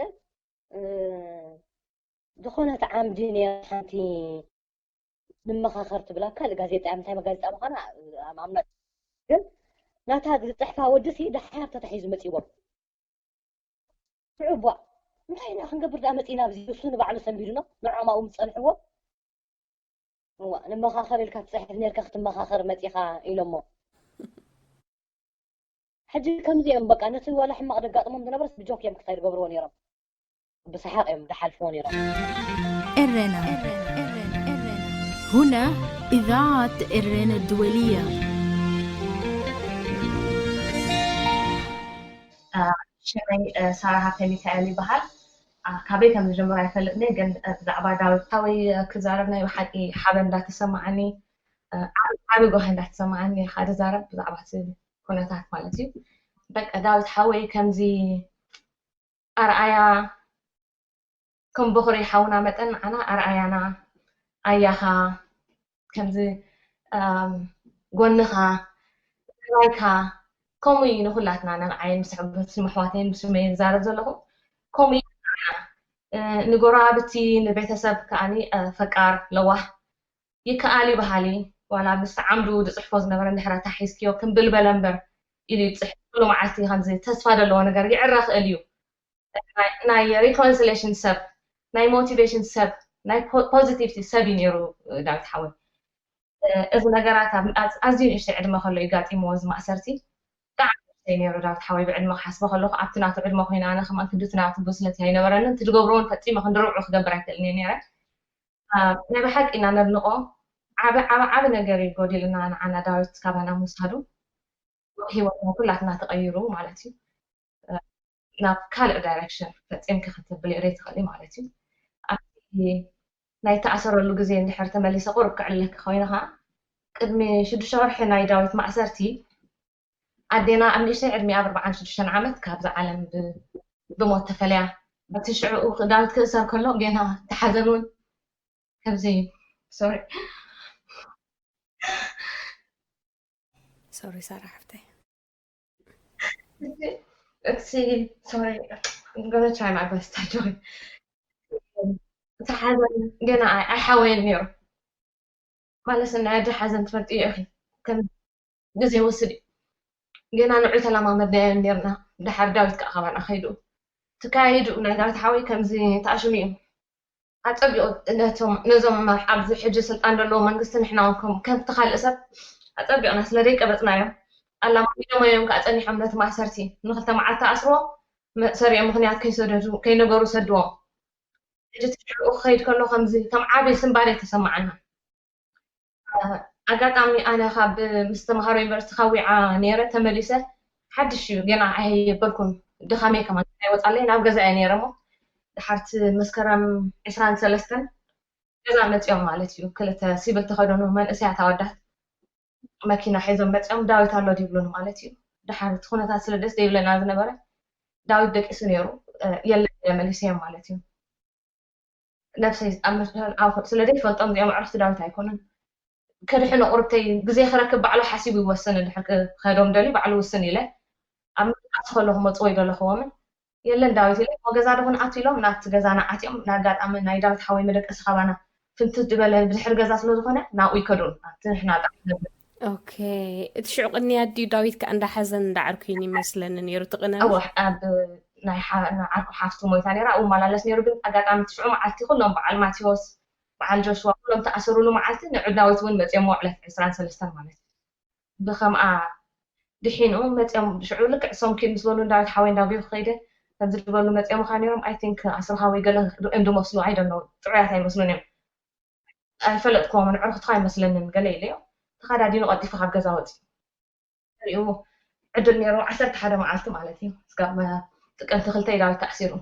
ዝኾነት ዓምዲ ነይራ ሓንቲ ንመኻኸር ትብላ ካልእ ጋዜጣ እያ ምንታይ ጋዜጣ ምዃና ኣምና ግን ናታ ዝፅሕፋ ወዲ ሲ ደሓር ተታሒዙ መፂዎም ሽዑ ቧዕ እንታይ ኢና ክንገብር ደኣ መፂና ኣብዚ እሱ ንባዕሉ ሰንቢዱና ንዖም ኣብኡ ምስ ፀንሕዎ እዋ ንመኻኸር ኢልካ ትፅሕፍ ነርካ ክትመኻኸር መፂኻ ኢሎሞ ሕጂ ከምዚ እዮም በቃ ነቲ ዋላ ሕማቕ ደጋጥሞም ዝነበረስ ብጆክ እዮም ክታይ ዝገብርዎ ነይሮም ብሰሓቕ እዮም ዝሓልፍዎ ነይሮም ኤረና هنا إذاعة إرينا الدولية ሽመይ ሳራ ሃብተ ሚካኤል ይበሃል። ካበይ ከም ዝጀምር ኣይፈልጥን ግን ብዛዕባ ዳዊት ካበይ ክዛረብ ናይ ብሓቂ ሓበን እንዳተሰማዓኒ ዓቢ ጓሂ እንዳተሰማዓኒ ኢኻ ዝዛረብ ብዛዕባ እቲ ኩነታት ማለት እዩ። በቃ ዳዊት ሓወይ ከምዚ ኣርኣያ ከም በኹሪ ሓውና መጠን ንዓና ኣርኣያና ኣያኻ ከምዚ ጎንኻ ራይካ ከምኡ እዩ ንኩላትና ንዓይ ምስ ሕበትን ኣሕዋተይን ብስመይ ዝዛረብ ዘለኹ ከምኡ እዩ ንጎረባብቲ ንቤተሰብ ከዓኒ ፈቃር ለዋህ ይከኣል እዩ በሃሊ ዋላ ምስ ዓምዱ ዝፅሕፎ ዝነበረ እንድሕር ኣታሒዝክዮ ክምብል በለ እምበር ኢሉ ይፅሕፍ ኩሉ መዓልቲ ከምዚ ተስፋ ዘለዎ ነገር ይዕረ ክእል እዩ ናይ reconciliation ሰብ ናይ motivation ሰብ ናይ positivity ሰብ እዩ ነይሩ ዳዊት ሓወይ እዚ ነገራት ኣዝዩ ንእሽተይ ዕድመ ከሎ እዩ ጋጢምዎ እዚ ማእሰርቲ ብጣዕሚ ንእሽተይ ነይሩ ዳዊት ሓወይ ብዕድመ ክሓስቦ ከለኹ ኣብቲ ናቱ ዕድመ ኮይነ ኣነ ከማን ክንድቲ ናቱ ብስለት ኣይነበረንን ትድገብሮ እውን ፈፂመ ክንዲ ርብዑ ክገብር ኣይክእልን እየ ነይረ ናይ ብሓቂ ኢና ነድንቆ ዓቢ ዓቢ ዓቢ ነገር እዩ ጎዲልና ንዓና ዳዊት ካባና ምውሳዱ ሂወትና ኩላትና ተቐይሩ ማለት እዩ ናብ ካልእ direction ፈፂምኪ ክትብሊ ዘይትኽእሊ ማለት እዩ ኣብቲ ናይ ተኣሰረሉ ግዜ እንድሕር ተመሊሰ ቁሩብ ክዕልለኪ ኮይነ ከዓ ቅድሚ ሽዱሽተ ወርሒ ናይ ዳዊት ማእሰርቲ ኣዴና ኣብ ንእሽተይ ዕድሚኣ ብ ኣርብዓን ሽዱሽተን ዓመት ካብዛ ዓለም ብሞት ተፈልያ በቲ ሽዕኡ ዳዊት ክእሰር ከሎ ጌና ተሓዘን እውን ከምዚ sorry sorry ሳራ ሓፍተይ እቲ sorry I'm gonna try my best ኣጆኺ እቲ ሓዘን ገና ኣይሓወየን ነይሩ ማለት ናይ ኣደ ሓዘን ትፈልጥዮ ኢኺ ከም ግዜ ይወስድ እዩ ገና ንዑ ተለማመድናዮ ነርና ድሓር ዳዊት ከዓ ካባና ከይዱ ትካየዱ ናይ ዳዊት ሓወይ ከምዚ ተኣሽሙ እዩ ኣፀቢቑ ነቶም ነዞም ኣብዚ ሕጂ ስልጣን ዘለዎ መንግስቲ ንሕና ከምቲ ካልእ ሰብ ኣፀቢቕና ስለ ደይቀበፅናዮም ኣላማሚዶሞ እዮም ከዓ ፀኒሖም ነቲ ማእሰርቲ ንክልተ መዓልቲ ኣስርዎ መእሰሪኦም ምክንያት ከይሰደዱ ከይነገሩ ሰድዎም ሕጂ ትሽዕኡ ክኸይድ ከሎ ከምዚ ከም ዓብይ ስንባደ ተሰማዓና ኣጋጣሚ ኣነ ካብ ምስ ተምሃሮ ዩኒቨርሲቲ ካብ ዊዓ ነይረ ተመሊሰ ሓድሽ እዩ ገና ኣይበልኩን ድኻመይ ከማን ኣይወፃለይ ናብ ገዛ እየ ነይረ ሞ ድሓርቲ መስከረም ዕስራን ሰለስተን ገዛ መፂኦም ማለት እዩ ክልተ ሲቪል ተኸደኑ መንእሰያት ኣወዳት መኪና ሒዞም መፂኦም ዳዊት ኣሎ ይብሉኒ ማለት እዩ ድሓር እቲ ኩነታት ስለ ደስ ዘይብለና ዝነበረ ዳዊት ደቂሱ ነይሩ የለን ኢለ መሊሰዮም ማለት እዩ ነብሰይ ዝጣምር ስለ ዘይፈልጦም እዚኦም ኣዕሩኽቲ ዳዊት ኣይኮኑን ከድሕኖ ቁርብተይ ግዜ ክረክብ ባዕሉ ሓሲቡ ይወስን እንድሕር ክኸዶም ደልዩ ባዕሉ ውስን ኢለ ኣብ ምንቃስ ከለኹ መፅዎ ይደለኽዎምን የለን ዳዊት ኢለ እሞ ገዛ ዶ ክንኣቱ ኢሎም ናብቲ ገዛ ንዓት እዮም ንኣጋጣሚ ናይ ዳዊት ሓወይ መደቀሲ ካባና ፍንትት ዝበለ ብድሕሪ ገዛ ስለ ዝኾነ ናብኡ ይከዱን ኣብቲ ንሕና ጣዕሚ ነብር ኦኬ እቲ ሽዑ ቅንያት ድዩ ዳዊት ከዓ እንዳሓዘን እንዳዓርኩ ይን ይመስለኒ ነይሩ እቲ ቅነ እወ ኣብ ናይ ዓርኩ ሓፍቱ ሞይታ ነይራ እመላለስ ነይሩ ግን ኣጋጣሚ እቲ ሽዑ መዓልቲ ኩሎም በዓል ማቴዎስ በዓል ጆሽዋ ኩሎም ተኣሰሩሉ መዓልቲ ንዑ ዳዊት እውን መፅኦሞ ዕለት ዕስራን ሰለስተን ማለት እዩ ብከምኣ ድሒኑ መፅኦም ሽዑ ልክዕ ሶምኪድ ምስ በሉ ዳዊት ሓወይ እንዳብዩ ክኸይደ ከምዚ ዝበሉ መፅኦምካ ነይሮም ኣይ ቲንክ ኣስርካ ወይ ገለ እንድመስሉ ኣይደነው ጥዑያት ኣይመስሉን እዮም ኣይፈለጥክዎምን ዕርክትኻ ኣይመስለንን ገለ ኢለዮ ተኸዳዲኑ ቀልጢፉ ካብ ገዛ ወፂ ሪኡ ዕድል ነይሩ ዓሰርተ ሓደ መዓልቲ ማለት እዩ ስጋብ ጥቅምቲ ክልተ ዳዊት ተኣሲሩ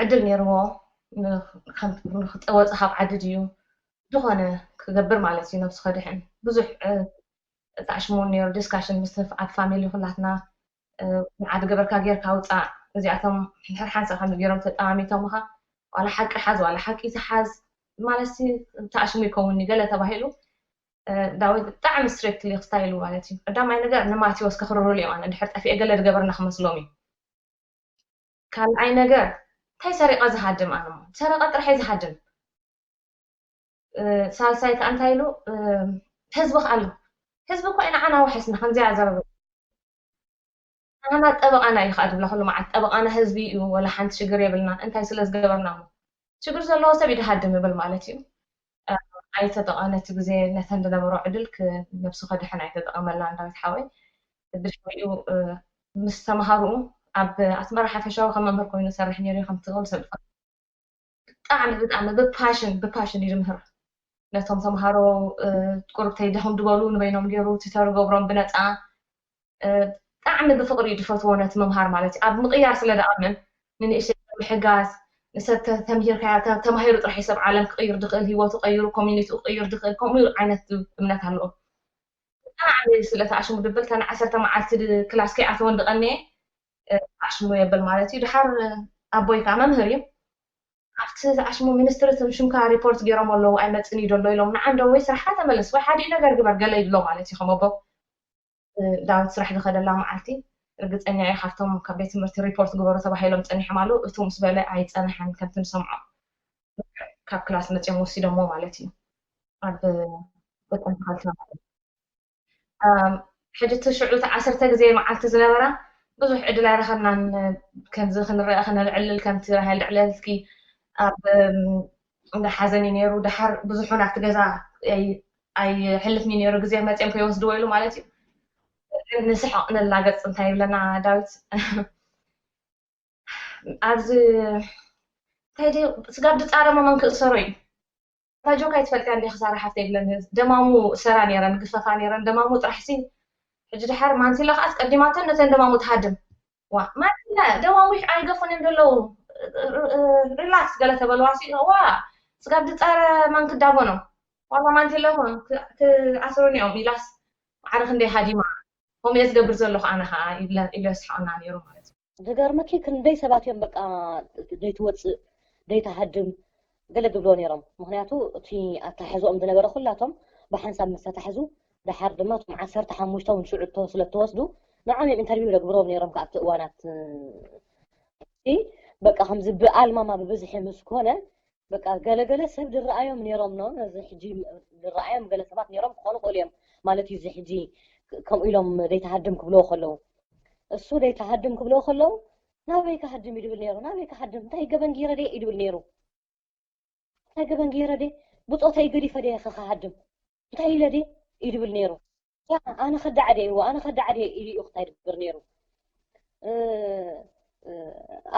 ዕድል ነይርዎ ንክፀወፀ ካብ ዓዲ ድዩ ዝኾነ ክገብር ማለት እዩ ነብሱ ከድሕን ብዙሕ ተኣሽሙ ነይሩ ዲስካሽን ምስ ኣብ ፋሚሊ ኩላትና ንዓዲ ገበርካ ጌርካ ውፃእ እዚኣቶም ሕድሕድ ሓንሳእ ከም ገይሮም ተጠማሚቶምኻ ዋላ ሓቂ ሓዝ ዋላ ሓቂ ትሓዝ ማለት ተኣሽሙ ይከውን ገለ ተባሂሉ ዳዊት ብጣዕሚ ስትሪክትሊ ክስታይሉ ማለት እዩ ቀዳማይ ነገር ንማቴዎስ ከኽርሩሉ እዮም ኣነ ድሕር ጠፊኤ ገለ ዝገበርና ክመስሎም እዩ ካልኣይ ነገር እንታይ ሰሪቐ ዝሃድም ኣነ ሰረቐ ጥራሕ ዝሃድም ሳልሳይ ከዓ እንታይ ኢሉ ህዝቢ ከዓ ኣሎ ህዝቢ እኳ ኢና ዓና ውሕስና ከምዚኣ ዘረብ ኣና ጠበቃና እዩ ከዓ ዝብላ ኩሉ መዓት ጠበቃና ህዝቢ እዩ ወላ ሓንቲ ሽግር የብልና እንታይ ስለ ዝገበርና ሞ ሽግር ዘለዎ ሰብ ይድሃድም ይብል ማለት እዩ ኣይተጠቐ ነቲ ግዜ ነተን ዝነበሮ ዕድል ነብሱ ከድሕን ኣይተጠቐመላ እንዳዊት ሓወይ ብድሕሪኡ ምስ ተምሃርኡ ኣብ ኣስመራ ሓፈሻዊ ከም መምህር ኮይኑ ዝሰርሕ ነይሩ ከም ትኽእል ሰብ ብጣዕሚ ብጣዕሚ ብፓሽን ብፓሽን እዩ ዝምህር ነቶም ተምሃሮ ቁርብተይ ደኹም ዝበሉ ንበይኖም ገይሩ ቲተር ገብሮም ብነፃ ብጣዕሚ ብፍቅሪ እዩ ዝፈትዎ ነቲ ምምሃር ማለት እዩ ኣብ ምቅያር ስለ ዝኣምን ንንእሽተይ ምሕጋዝ ንሰብ ተ- ተምሂርካዮ ተ- ተማሂሩ ጥራሕ እዩ ሰብ ዓለም ክቕይር ድኽእል፣ ህይወቱ ቀይሩ፣ ኮሚኒቲኡ ክቕይር ድኽእል፣ ከምኡ ዓይነት እምነት ኣለዎ። ብጣዕሚ ስለ ተኣሽሙ ድብል እታ ንዓሰርተ መዓልቲ ድ- ክላስ ከይኣተወ እንድቐንየ እ፣ ተኣሽሙ የብል ማለት እዩ። ድሓር እ፣ ኣቦይ ከዓ መምህር እዩ። ኣብቲ ተኣሽሙ ሚኒስትሪ ትም ሽምካ ሪፖርት ገይሮም ኣለዉ ኣይመፅን እዩ ደሎ ኢሎም ንዓንዶ ወይ ስራሕካ ተመለስ ወይ ሓዲኡ ነገር ግበር ገለ ይብሎ ማለት እዩ ከም ኣቦ እ፣ ዳዊት ስራሕ ዝኸደላ መዓልቲ ርግፀኛ እየ ካብቶም ካብ ቤት ትምህርቲ ሪፖርት ግበሩ ተባሂሎም ፀኒሖም ኣለዉ እቱ ምስ በለ ኣይፀንሐን ከምቲ ንሰምዖ ካብ ክላስ መፅኦም ወሲዶሞ ማለት እዩ ኣብ በጣም ተኻልትና ማለት እዩ ሕጂ እቲ ሽዑ እቲ ዓሰርተ ግዜ መዓልቲ ዝነበራ ብዙሕ ዕድል ኣይረኸብናን ከምዚ ክንረአ ክነልዕልል ከምቲ ራሄል ድዕለልኪ ኣብ እንዳ ሓዘን እዩ ነይሩ ድሓር ብዙሑን ኣብቲ ገዛ ኣይሕልፍኒ ነይሩ ግዜ መፅኦም ከይወስድዎ ኢሉ ማለት እዩ ንስሕቕ ንላገፅ እንታይ ይብለና ዳዊት ኣብዚ እንታይ ስጋብ ድፃረሞ መን ክእሰሮ እዩ ታጆካ ይትፈልጥያ እንዲ ክሳራ ሓፍተ ይብለን ደማሙ ሰራ ነይረን ግፈፋ ነይረን ደማሙ ጥራሕ ሲ ሕጂ ድሓር ማንቲላ ከዓ ኣስቀዲማተን ነተን ደማሙ ትሃድም ዋ ማንቲላ ደማሙ ኣይገፉን እዮም ዘለዉ ሪላክስ ገለ ተበልዋ ሲ ዋ ስጋብ ድፃረ ማን ክዳጎኖ ዋላ ማንቲላ ሆን ክኣስሩን እዮም ኢላስ ማዕረ ክንደይ ሃዲማ ከምኡ እየ ዝገብር ዘለኹ ኣነ ከዓ ኢሉ የስሓቅና ነይሩ ማለት እዩ ዝገርመኪ ክንደይ ሰባት እዮም በቃ ዘይትወፅእ ዘይትሃድም ገለ ዝብልዎ ነይሮም ምክንያቱ እቲ ኣታሕዝኦም ዝነበረ ኩላቶም ብሓንሳብ ምስ ተታሕዙ ደሓር ድማ እቶም ዓሰርተ ሓሙሽተ እውን ሽዑ ስለተወስዱ ንዖም እዮም ኢንተርቪው ዘግብሮም ነይሮም ከኣብቲ እዋናት በቃ ከምዚ ብኣልማማ ብብዝሒ ምስ ኮነ በቃ ገለገለ ሰብ ዝረኣዮም ነይሮም ኖ ነዚ ሕጂ ዝረኣዮም ገለ ሰባት ነይሮም ክኾኑ ክእሉ እዮም ማለት እዩ እዚ ሕጂ ከምኡ ኢሎም ዘይተሃድም ክብልዎ ከለዉ እሱ ዘይተሃድም ክብልዎ ከለዉ ናበይ ክሃድም እዩ ድብል ነይሩ ናበይ ክሃድም እንታይ ገበን ገይረ ድየ እዩ ድብል ነይሩ እንታይ ገበን ገይረ ድየ ብፆተይ ገዲፈ ድየ ክሃድም እንታይ ኢለ ድየ እዩ ድብል ነይሩ ኣነ ከዳዕደ እዎ ኣነ ከዳዕደ ኢሉ እዩ ክታይ ድብር ነይሩ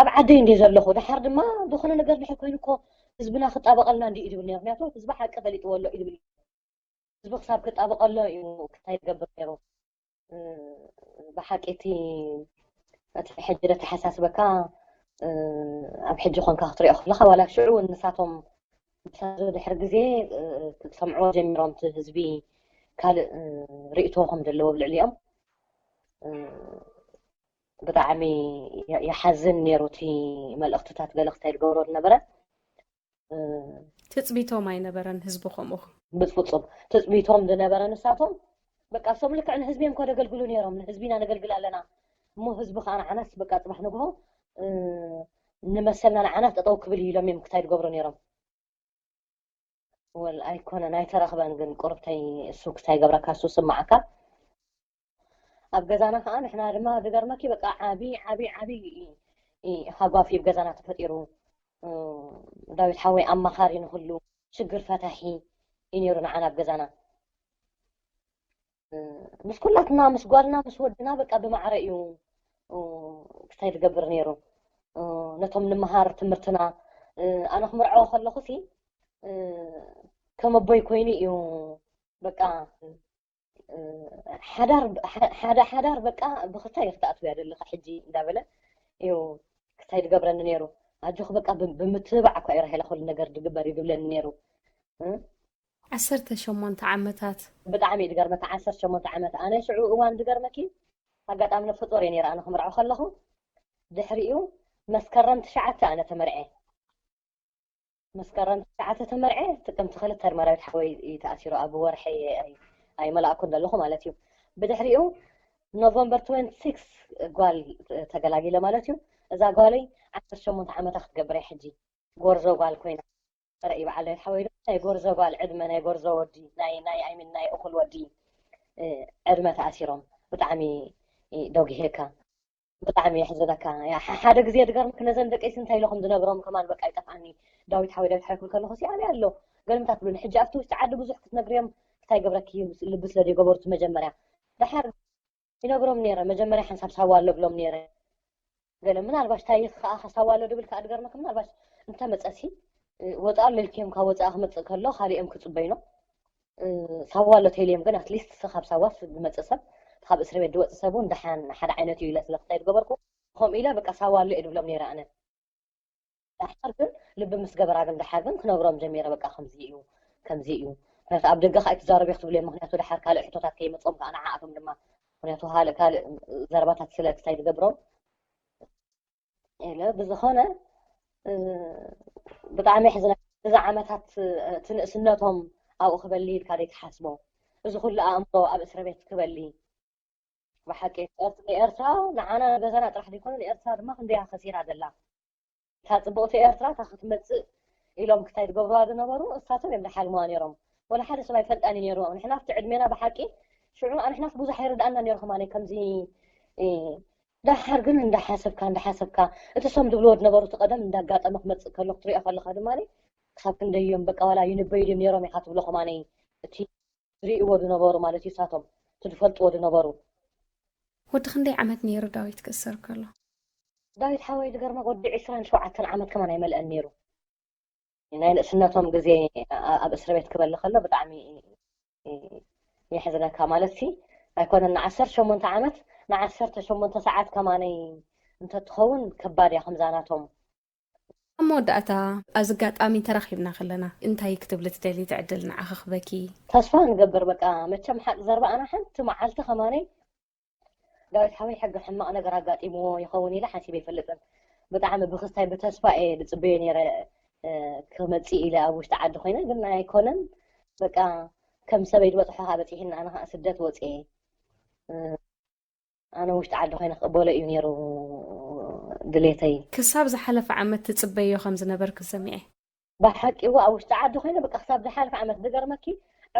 ኣብ ዓደይ እንደ ዘለኹ ድሓር ድማ ዝኾነ ነገር ድሕር ኮይኑ እኮ ህዝብና ክጣበቀልና እንዲ እዩ ድብል ነይሩ ምክንያቱ ህዝቢ ሓቂ ፈሊጥዎ ኣሎ እዩ ድብል ህዝቢ ክሳብ ክጣበቀሎ እዩ ክታይ ዝገብር ነይሩ ብሓቂ እቲ እቲ ሕጂ ደተሓሳስበካ ኣብ ሕጂ ኮንካ ክትሪኦ ከለካ ዋላ ሽዑ እውን ንሳቶም ብሳዞ ድሕሪ ግዜ ክሰምዕዎ ጀሚሮም እቲ ህዝቢ ካልእ ርእቶ ከም ዘለዎ ኣብ ልዕሊኦም ብጣዕሚ ይሓዝን ነይሩ እቲ መልእኽትታት ገለ ክታይ ዝገብሮ ዝነበረ ትፅቢቶም ኣይነበረን ህዝቢ ከምኡ ብፍፁም ትፅቢቶም ዝነበረ ንሳቶም በቃ እሶም ልክዕ ንህዝቢ እዮም ከደገልግሉ ነይሮም ንህዝቢና ነገልግል ኣለና እሞ ህዝቢ ከዓ ንዓናስ በቃ ፅባሕ ንግሆ ንመሰልና ንዓናስ ጠጠው ክብል ኢሎም እዮም ክታይ ዝገብሩ ነይሮም ወል ኣይኮነን ኣይተረኽበን ግን ቁርብተይ እሱ ክታይ ገብረካ እሱ ስማዓካ ኣብ ገዛና ከዓ ንሕና ድማ ዝገርመኪ በቃ ዓብይ ዓብይ ዓብይ ሃጓፊ ኣብ ገዛና ተፈጢሩ ዳዊት ሓወይ ኣማኻሪ ንክሉ ሽግር ፈታሒ እዩ ነይሩ ንዓና ኣብ ገዛና ምስ ኩላትና ምስ ጓልና ምስ ወድና በቃ ብማዕረ እዩ ክታይ ዝገብር ነይሩ ነቶም ንምሃር ትምህርትና ኣነ ክምርዖ ከለኹ ሲ ከም ኣቦይ ኮይኑ እዩ በቃ ሓዳር ሓደ ሓዳር በቃ ብክልተ ኢኺ ትኣትውያ ዘለኻ ሕጂ እንዳበለ እዩ ክታይ ዝገብረኒ ነይሩ ኣጆኺ በቃ ብምትብባዕ እኳ እዩ ራሄላ ኩሉ ነገር ዝግበር እዩ ዝብለኒ ነይሩ ዓሰርተ ሸሞንተ ዓመታት ብጣዕሚ እዩ ዝገርመካ ዓሰርተ ሸሞንተ ዓመት ኣነ ሽዑ እዋን ዝገርመኪ ኣጋጣሚ ነፍሰ ጡር እየ ነይረ ኣነ ክምርዖ ከለኹ ድሕሪኡ መስከረም ትሽዓተ ኣነ ተመርዐ መስከረም ትሽዓተ ተመርዐ ጥቅምቲ ክልተ መራዊት ሓወይ እዩ ተኣሲሩ ኣብ ወርሒ ኣይመላእኩን ዘለኹ ማለት እዩ ብድሕሪኡ ኖቨምበር ትወንቲ ሲክስ ጓል ተገላጊለ ማለት እዩ እዛ ጓለይ ዓሰርተ ሸሞንተ ዓመታ ክትገብር እያ ሕጂ ጎርዞ ጓል ኮይና ርኢ በዓል ሓወይ ናይ ጎርዞ ጓል ዕድመ ናይ ጎርዞ ወዲ ናይ ናይ ኣይሚን ናይ እኹል ወዲ ዕድመ ተኣሲሮም ብጣዕሚ ደጉሄካ ብጣዕሚ የሕዝነካ ሓደ ግዜ ድገርምክ ነዘን ደቂ እንታይ ኢለ ከም ዝነግሮም ከማን በቃ ይጠፍኣኒ ዳዊት ሓወይ ዳዊት ሓወይ ክብል ከለኹ ሲ ኣበይ ኣሎ ገልምታት ብሉኒ ሕጂ ኣብቲ ውሽጢ ዓዲ ብዙሕ ክትነግርዮም እንታይ ገብረኪ ልቢ ስለ ዘይገበሩት መጀመርያ ድሓር ይነግሮም ነይረ መጀመርያ ሓንሳብ ሳዋ ኣሎ ብሎም ነይረ ገለ ምናልባሽ ታሪኽ ከዓ ሳዋ ኣሎ ድብል ከዓ ድገርመክ ምናልባሽ እንተመፀሲ ወፃ ኣሎ ኢልክዮም ካብ ወፃ ክመፅእ ከሎ ካሊኦም ክፅበይኖ ሳዋ ኣሎ ተይልዮም ግን ኣትሊስት ካብ ሳዋ ዝመፅእ ሰብ ካብ እስር ቤት ዝወፅእ ሰብ እውን ደሓን ሓደ ዓይነት እዩ ኢለ ስለ ክታይ ዝገበርኩ ከምኡ ኢለ በቃ ሳዋ ኣሎ እየ ድብሎም ነይረ ኣነ ዳሓር ግን ልቢ ምስ ገበራ ግን ዳሓር ግን ክነግሮም ጀሚረ በቃ ከምዚ እዩ ከምዚ እዩ። ምክንያቱ ኣብ ደገ ከዓ ኣይትዛረቢ ክትብልዮም ምክንያቱ ዳሓር ካልእ ሕቶታት ከይመፅኦም ከዓ ንዓኣቶም ድማ ምክንያቱ ካልእ ካልእ ዘረባታት ስለ ክሳይ ትገብሮም ኢለ ብዝኾነ ብጣዕሚ ሕዝነ። እዚ ዓመታት እቲ ንእስነቶም ኣብኡ ክበሊ ኢልካ ዘይትሓስቦ እዚ ኩሉ ኣእምሮ ኣብ እስረ ቤት ክበሊ ብሓቂ ንኤርትራ ንዓና ንገዛና ጥራሕ ዘይኮነ ንኤርትራ ድማ ክንደያ ከሲራ ዘላ እታ ፅብቕቲ ኤርትራ እታ ክትመፅእ ኢሎም ክታይ ዝገብርዋ ዝነበሩ እሳቶም እዮም ዝሓልምዋ ነይሮም። ወላ ሓደ ሰብ ኣይፈልጣን እዩ ነይሩ። ንሕና ኣብቲ ዕድሜና ብሓቂ ሽዑ ንሕና ብዙሕ ኣይርድኣና ነይሩ ከማነ ከምዚ እ፣ ደሓር ግን እንዳሓሰብካ እንዳሓሰብካ እቲ ሶም ዝብልዎ ዝነበሩ እቲ ቀደም እንዳጋጠመ ክመፅእ ከሎ ክትሪኦ ከለካ ድማ ክሳብ ክንደይ እዮም በቃ ዋላ ይንበዩ ድዮም ነይሮም ኢካ ትብሎ ከማነ እቲ ዝርእይዎ ዝነበሩ ማለት እዩ እሳቶም እቲ ዝፈልጥዎ ዝነበሩ። ወዲ ክንደይ ዓመት ነይሩ ዳዊት ክእሰር ከሎ? ዳዊት ሓወይ ዝገርመካ ወዲ ዕስራን ሸውዓተን ዓመት ከማን ኣይመልአን ነይሩ። ናይ ንእስነቶም ግዜ ኣብ እስር ቤት ክበሊ ከሎ ብጣዕሚ የሕዝነካ ማለት ሲ ኣይኮነን ንዓሰርተ ሸሞንተ ዓመት ንዓሰርተ ሸሞንተ ሰዓት ከማነይ እንተትኸውን ከባድ እያ ከምዛ ናቶም። ኣብ መወዳእታ ኣብዚ ኣጋጣሚ ተራኺብና ከለና እንታይ ክትብሊ ትደሊ እቲ ዕድል ንዓኺ ክበኪ? ተስፋ ንገብር በቃ መቸም ሓቂ ዘርባ ኣና ሓንቲ መዓልቲ ከማነይ ዳዊት ሓወይ ሕጊ ሕማቕ ነገር ኣጋጢምዎ ይኸውን ኢለ ሓሲበ ኣይፈልጥን። ብጣዕሚ ብክስታይ ብተስፋ እየ ዝፅበዮ ነይረ ክመፅእ ኢለ ኣብ ውሽጢ ዓዲ ኮይነ ግን ኣይኮነን። በቃ ከም ሰበይ ዝበፅሖ ከዓ በፂሕና ኣነ ከዓ ስደት ወፅየ። ኣነ ውሽጢ ዓዲ ኮይነ ክቕበሎ እዩ ነይሩ ድሌተይ። ክሳብ ዝሓለፈ ዓመት ትፅበዮ ከም ዝነበርኪ ሰሚዐ። ብሓቂ እወ ኣብ ውሽጢ ዓዲ ኮይነ በቃ ክሳብ ዝሓለፈ ዓመት ዝገርመኪ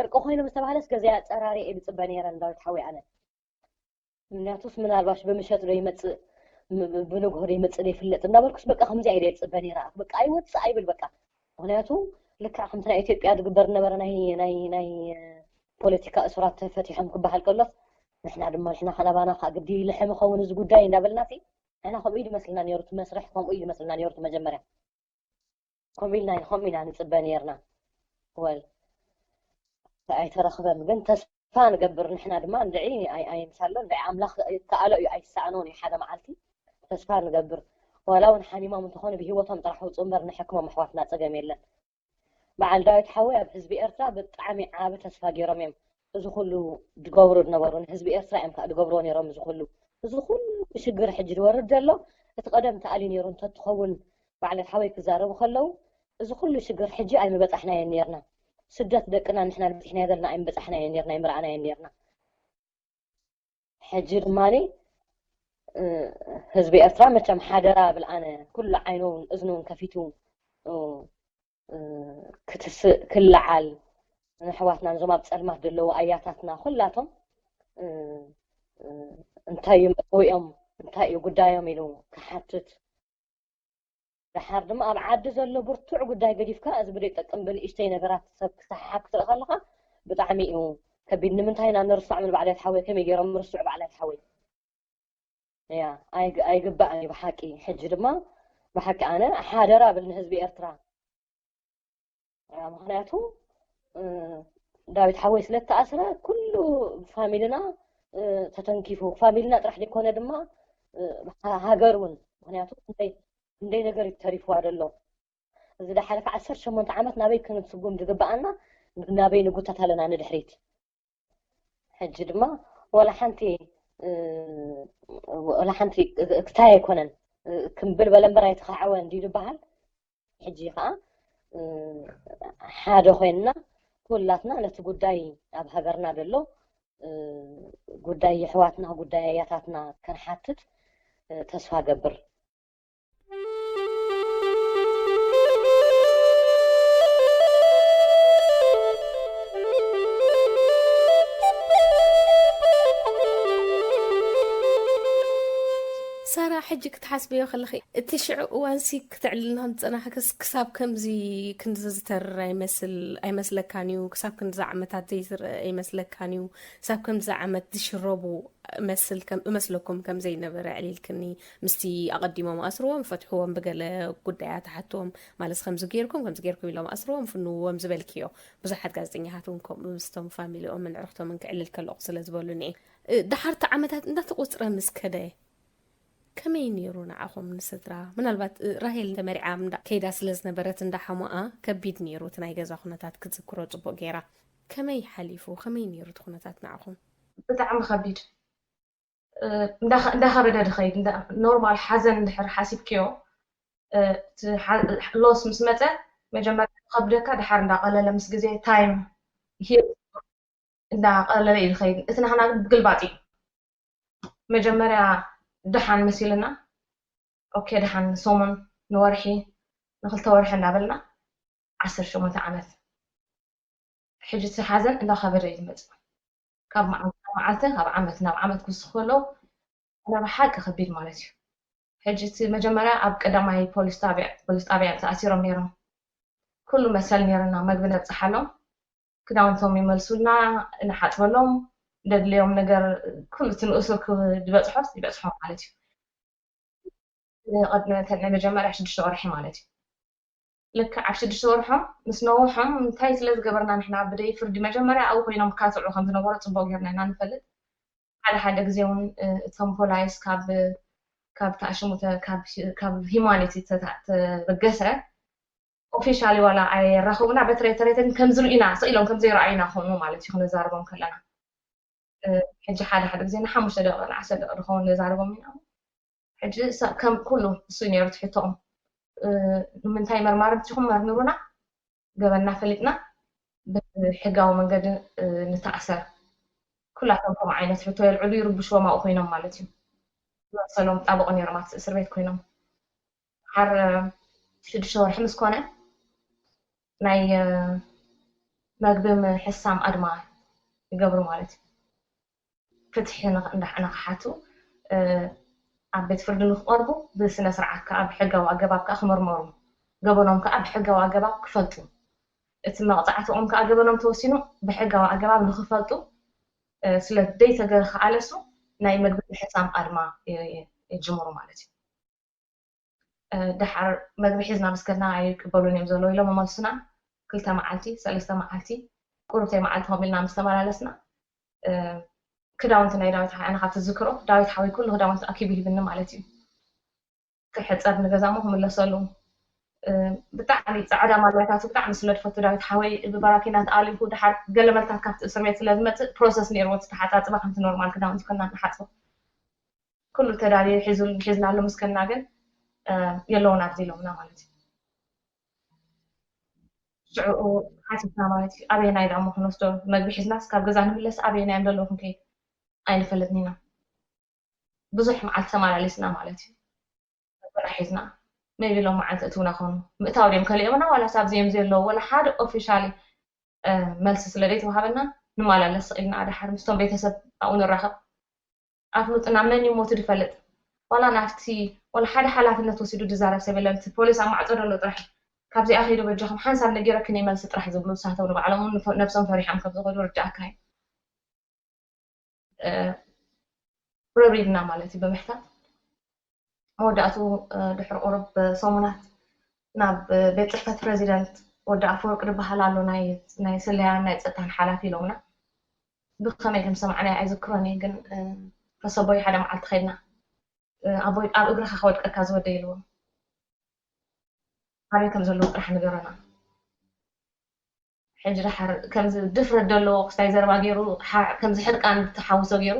ዕርቂ ኮይኑ ምስ ተባህለስ ገዛይ ኣፀራርየ እየ ዝፅበ ነይረ ንዳዊት ሓወይ ኣነ ምክንያቱስ ምናልባሽ ብምሸት ዶ ይመፅእ ብንግሆ ዶ ይመፅእ ዶ ይፍለጥ እንዳበልኩስ በቃ ከምዚ ኢለ ዝፅበ ነይረ በቃ ኣይወፅእ ኣይብል በቃ ምክንያቱ ልክዕ ከምቲ ናይ ኢትዮጵያ ዝግበር ዝነበረ ናይ ናይ ናይ ፖለቲካ እሱራት ተፈቲሖም ክበሃል ከሎስ ንሕና ድማ ንሕና ከላባና ከዓ ግዲ ልሕም ኸውን እዚ ጉዳይ እንዳበልና ሲ ንሕና ከምኡ እዩ ዝመስልና ነይሩ እቲ መስርሕ ከምኡ እዩ ዝመስልና ነይሩ እቲ መጀመርያ ከምኡ ኢልና ከምኡ ኢና ንፅበ ነይርና ወል ኣይተረኽበን ግን ተስፋ ንገብር ንሕና ድማ እንድዒ ኣይምሳሎ እንድዒ ኣምላኽ ይከኣሎ እዩ ኣይሰኣኖን እዩ ሓደ መዓልቲ ተስፋ ንገብር ዋላ እውን ሓሚሞም እንተኾኑ ብሂወቶም ጥራሕ ውፁ እምበር ንሕክሞም ኣሕዋትና ፀገም የለን በዓል ዳዊት ሓወይ ኣብ ህዝቢ ኤርትራ ብጣዕሚ ዓቢ ተስፋ ገይሮም እዮም እዚ ኩሉ ዝገብሩ ዝነበሩ ንህዝቢ ኤርትራ እዮም ከዓ ዝገብርዎ ነይሮም እዚ ኩሉ እዚ ኩሉ ሽግር ሕጂ ዝወርድ ዘሎ እቲ ቀደም ተኣልዩ ነይሩ እንተትኸውን በዓል ሓወይ ክዛረቡ ከለዉ እዚ ኩሉ ሽግር ሕጂ ኣይምበፃሕናዮን ነይርና ስደት ደቅና ንሕና ዝበፅሕናዮ ዘለና ኣይምበፃሕናዮን ነይርና ኣይምረኣናዮን ነይርና ሕጂ ድማ ህዝቢ ኤርትራ መቸም ሓደራ ብል ኣነ ኩሉ ዓይኑን እዝኑን ከፊቱ ክትስእ ክለዓል ንኣሕዋትና ነዞም ኣብ ፀልማት ዘለዉ ኣያታትና ኩላቶም እንታይ እዩ መእተዊኦም እንታይ እዩ ጉዳዮም ኢሉ ክሓትት ደሓር ድማ ኣብ ዓዲ ዘሎ ብርቱዕ ጉዳይ ገዲፍካ እዚ ብደይ ጠቅም ብንእሽተይ ነገራት ሰብ ክሰሓሓብ ክትርኢ ከለካ ብጣዕሚ እዩ ከቢድ ንምንታይ ኢና ንርሳዕ ብል ባዕላይ ሓወይ ከመይ ገይሮም ርሱዕ ባዕላይ ሓወይ እያ ኣይግባእን እዩ ብሓቂ ሕጂ ድማ ብሓቂ ኣነ ሓደራ ብል ንህዝቢ ኤርትራ ምክንያቱ ዳዊት ሓወይ ስለተኣስረ ኩሉ ፋሚልና ተተንኪፉ ፋሚልና ጥራሕ ዘይኮነ ድማ ሃገር እውን ምክንያቱ እንደይ ነገር እዩ ተሪፍዋ ዘሎ እዚ ዝሓለፈ ዓሰርተ ሸሞንተ ዓመት ናበይ ክንስጉም ዝግበኣና ናበይ ንጉተት ኣለና ንድሕሪት ሕጂ ድማ ወላ ሓንቲ ወላ ሓንቲ ክታይ ኣይኮነን ክምብል በለ እምበር ኣይተኻዕወ እንዲ ዝበሃል ሕጂ ከዓ ሓደ ኮይንና ኩላትና ነቲ ጉዳይ ኣብ ሃገርና ዘሎ ጉዳይ የሕዋትና ጉዳይ ኣያታትና ክንሓትት ተስፋ ገብር ሳራ ሕጂ ክትሓስብዮ ከለኺ እቲ ሽዑ እዋንሲ ክትዕልልና ዝፀናሕክስ ክሳብ ከምዚ ክንዚ ዝተርር ኣይመስል ኣይመስለካን እዩ ክሳብ ክንዚ ዓመታት ዘይትርአ ኣይመስለካን እዩ ክሳብ ከምዚ ዓመት ዝሽረቡ እመስል ከም እመስለኩም ከም ዘይነበረ ኣዕሊልክኒ ምስቲ ኣቐዲሞም ኣስርዎም ፈትሕዎም ብገለ ጉዳያት ኣሓትዎም ማለት ከምዚ ገይርኩም ከምዚ ገይርኩም ኢሎም ኣስርዎም ፍንዎም ዝበልክዮ ብዙሓት ጋዜጠኛታት እውን ከምኡ ምስቶም ፋሚሊኦምን ዕርኽቶምን ክዕልል ከለኹ ስለ ዝበሉኒ እየ ድሓርቲ ዓመታት እንዳተቆፅረ ምስ ከደ ከመይ ነይሩ ንዓኹም ንስድራ? ምናልባት እ፣ ራሄል ተመሪዓ እንዳ ከይዳ ስለ ዝነበረት እንዳ ሓሞኣ ከቢድ ነይሩ። እቲ ናይ ገዛ ኩነታት ክትዝክሮ ጽቡቕ ገይራ። ከመይ ሓሊፉ? ከመይ ነይሩ እቲ ኩነታት ንዓኹም? ብጣዕሚ ከቢድ እ፣ እንዳኸ- እንዳኸበደ ድኸይድ እንዳ- ኖርማል ሓዘን እንድሕር ሓሲብክዮ እ፣ እቲ ሓ- ሎስ ምስ መፀ መጀመርያ ከብደካ ድሓር እንዳቐለለ ምስ ግዜ ታይም ሂል እንዳቐለለ እዩ ዝኸይድ። እቲ ናህና ግን ብግልባጥ እዩ። መጀመርያ ደሓን መሲልና ኦኬ ደሓን ንሰሙን ንወርሒ ንክልተ ወርሒ እንዳበልና ዓሰርተ ሸሞንተ ዓመት ሕጂ እቲ ሓዘን እንዳኸበደ እዩ ዝመፅእ። ካብ መዓልቲ ናብ መዓልቲ ካብ ዓመት ናብ ዓመት ክውስኽ ከሎ ናይ ብሓቂ ከቢድ ማለት እዩ። ሕጂ እቲ መጀመርያ ኣብ ቀዳማይ ፖሊስ ጣብያ ፖሊስ ጣብያ ተኣሲሮም ነይሮም። ኩሉ መሰል ነይርና መግቢ ነብፅሓሎም ክዳውንቶም ይመልሱልና ንሓፅበሎም ደድልዮም ነገር ኩሉ እቲ ንእሱር ዝበፅሖስ ይበፅሖም ማለት እዩ። ቅድሚ ናይ መጀመርያ ሽዱሽተ ወርሒ ማለት እዩ። ልክዕ ኣብ ሽዱሽተ ወርሖም ምስ ነውሖም እንታይ ስለ ዝገበርና ንሕና ብደይ ፍርዲ መጀመርያ ኣብኡ ኮይኖም ካትዑ ከም ዝነበሩ ፅቡቅ ጌርና ኢና ንፈልጥ። ሓደ ሓደ ግዜ እውን እቶም ፖላይስ ካብ ካብ ተኣሽሙ ካብ ሂማኒቲ ተበገሰ ኦፊሻሊ ዋላ ኣየራኸቡና በትረይ ተረይተን ከም ዝርእዩና ስኢሎም ከም ዘይረኣዩና ክኾኑ ማለት እዩ ክነዛርቦም ከለና ሕጂ ሓደ ሓደ ግዜ ንሓሙሽተ ደቂ ንዓሰርተ ደቂ ዝኸውን ነዛርቦም ኢና ሕጂ ከም ኩሉ እሱ ነይሩ ትሕቶኦም ንምንታይ መርማርምቲ ኢኹም መርምሩና ገበንና ፈሊጥና ብሕጋዊ መንገዲ ንተኣሰር ኩላቶም ከም ዓይነት ሕቶ የልዕሉ ይርብሽዎም ኣብኡ ኮይኖም ማለት እዩ ዝመሰሎም ጣበቆ ነይሮም ኣብቲ እስር ቤት ኮይኖም ሓር ሽዱሽተ ወርሒ ምስ ኮነ ናይ መግቢ ምሕሳም ኣድማ ይገብሩ ማለት እዩ ፍትሒ ንክሓቱ ኣብ ቤት ፍርዲ ንክቀርቡ ብስነ ስርዓት ከዓ ብሕጋዊ ኣገባብ ከዓ ክምርመሩ ገበኖም ከዓ ብሕጋዊ ኣገባብ ክፈልጡ እቲ መቕፃዕትኦም ከዓ ገበኖም ተወሲኑ ብሕጋዊ ኣገባብ ንክፈልጡ ስለ ደይተገ ከኣለሱ ናይ መግቢ ምሕሳም ኣድማ ይጅምሩ ማለት እዩ ድሓር መግቢ ሒዝና ምስ ከድና ኣይቅበሉን እዮም ዘሎ ኢሎም መመልሱና ክልተ መዓልቲ ሰለስተ መዓልቲ ቁሩብተይ መዓልቲ ከምኡ ኢልና ምስ ተመላለስና ክዳውንቲ ናይ ዳዊት ሓወይ ኣነ ካብ ትዝክሮ ዳዊት ሓወይ ኩሉ ክዳውንቲ ኣኪቡ ሂብኒ ማለት እዩ ክሕፀብ ንገዛ ሞ ክምለሰሉ ብጣዕሚ ፃዕዳ ማልያታቱ ብጣዕሚ ስለ ዝፈቱ ዳዊት ሓወይ ብበራኪና ተኣሊፉ ድሓር ገለ መልታት ካብቲ እስር ቤት ስለ ዝመፅእ ፕሮሰስ ነይርዎ እቲ ተሓፃፅባ ከምቲ ኖርማል ክዳውንቲ ኮና ንሓፅቦ ኩሉ ተዳልዩ ሒዝናሉ ምስ ከድና ግን የለውን ኣብዚ ኢሎምና ማለት እዩ ሽዑ ሓቲትና ማለት እዩ ኣበየናይ ዳሞ ክንወስዶ መግቢ ሒዝናስ ካብ ገዛ ንምለስ ኣበየናይ እዮም ዘለዉ ክንከይድ ኣይንፈልጥን ኢና ብዙሕ መዓልቲ ተመላሊስና ማለት እዩ መግብና ሒዝና maybe ሎም መዓልቲ እትውና ኮኑ ምእታው ድዮም ከሊኦምና ዋላ ሳብ ዘዮም ዘለዉ ወላ ሓደ ኦፊሻሊ መልሲ ስለ ዘይተዋሃበና ንመላለስ ስቕ ኢልና ድሓር ምስቶም ቤተሰብ ኣብኡ ንራኸብ ኣፍሉጥና መን እዩ ሞቱ ድፈልጥ ዋላ ናብቲ ዋላ ሓደ ሓላፍነት ወሲዱ ድዛረብ ሰብ የለን እቲ ፖሊስ ኣብ ማዕጾ ደሎ ጥራሕ ካብዚኣ ከይዱ በጃኹም ሓንሳብ ነጊረክን እየ መልሲ ጥራሕ ዝብሉ ንሳቶም ንባዕሎም እውን ነብሶም ፈሪሖም ከም ዝኸዱ ርዳእካ እዩ ረብሪብና ማለት እዩ ብምሕታት መወዳእቱ ድሕሪ ቁሩብ ሰሙናት ናብ ቤት ፅሕፈት ፕረዚደንት ወዲ ኣፈወርቂ ዝበሃል ኣሎ ናይ ስለያን ናይ ፀጥታን ሓላፊ ኢሎምና ብከመይ ከም ሰማዕናዮ ኣይዝክሮን እየ ግን መሰቦይ ሓደ መዓልቲ ከድና ኣቦይ ኣብ እግርኻ ከወድቀካ ዝወደ ኢልዎም ኣበይ ከም ዘለዉ ጥራሕ ንገረና ሕጂ ድሓር ከምዚ ድፍረት ዘለዎ ክስታይ ዘረባ ገይሩ ከምዚ ሕርቃን ተሓውሶ ገይሩ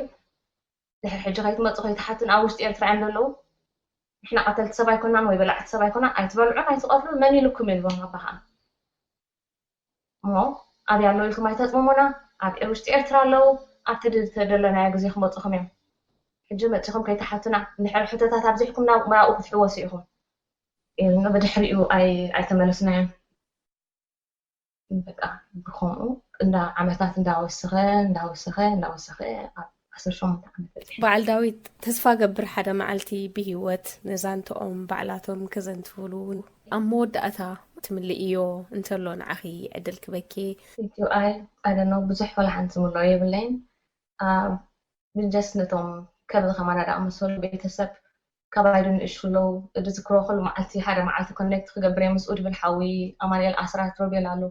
ድሕር ሕጂ ከይትመፁ ከይትሓቱን ኣብ ውሽጢ ኤርትራ እዮም ዘለዉ ንሕና ቀተልቲ ሰብ ኣይኮናን ወይ በላዕቲ ሰብ ኣይኮናን ኣይትበልዑን ኣይትቐትሉን መን ኢልኩም ኢልዎም ኣባ ከዓ እሞ ኣብይ ኣለዉ ኢልኩም ኣይተፅምሙና ኣብ ውሽጢ ኤርትራ ኣለዉ ኣብቲ ደለናዮ ግዜ ክመፁኹም እዮም ሕጂ መፂኹም ከይትሓቱና እንድሕር ሕቶታት ኣብዚሕኩም ናብኡ ክትሕወሱ ኢኹም ኢልና ብድሕሪኡ ኣይተመለስናዮን በቃ ብከምኡ እንዳ ዓመታት እንዳወሰኸ እንዳወሰኸ እንዳወሰኸ ኣብ ዓሰርተ ሸሞንተ ዓመት በፂሐ በዓል ዳዊት ተስፋ ገብር ሓደ መዓልቲ ብሂወት ነዛንትኦም ባዕላቶም ከዘንትውሉ እውን ኣብ መወዳእታ ትምልእዮ እንተሎ ንዓኺ ዕድል ክበኪ I don't know ብዙሕ ወላ ሓንቲ ዝምልኦ የብለይን just ነቶም ከምዚ ከማና ዝኣመሰሉ ቤተሰብ ካባይ ዶ ንእሽቱ ኣለዉ ዝዝክሮ ኩሉ መዓልቲ ሓደ መዓልቲ ኮኔክት ክገብር እየ ምስኡ ድብል ሓዊ ኣማንኤል ኣስራት ሮቤል ኣሎ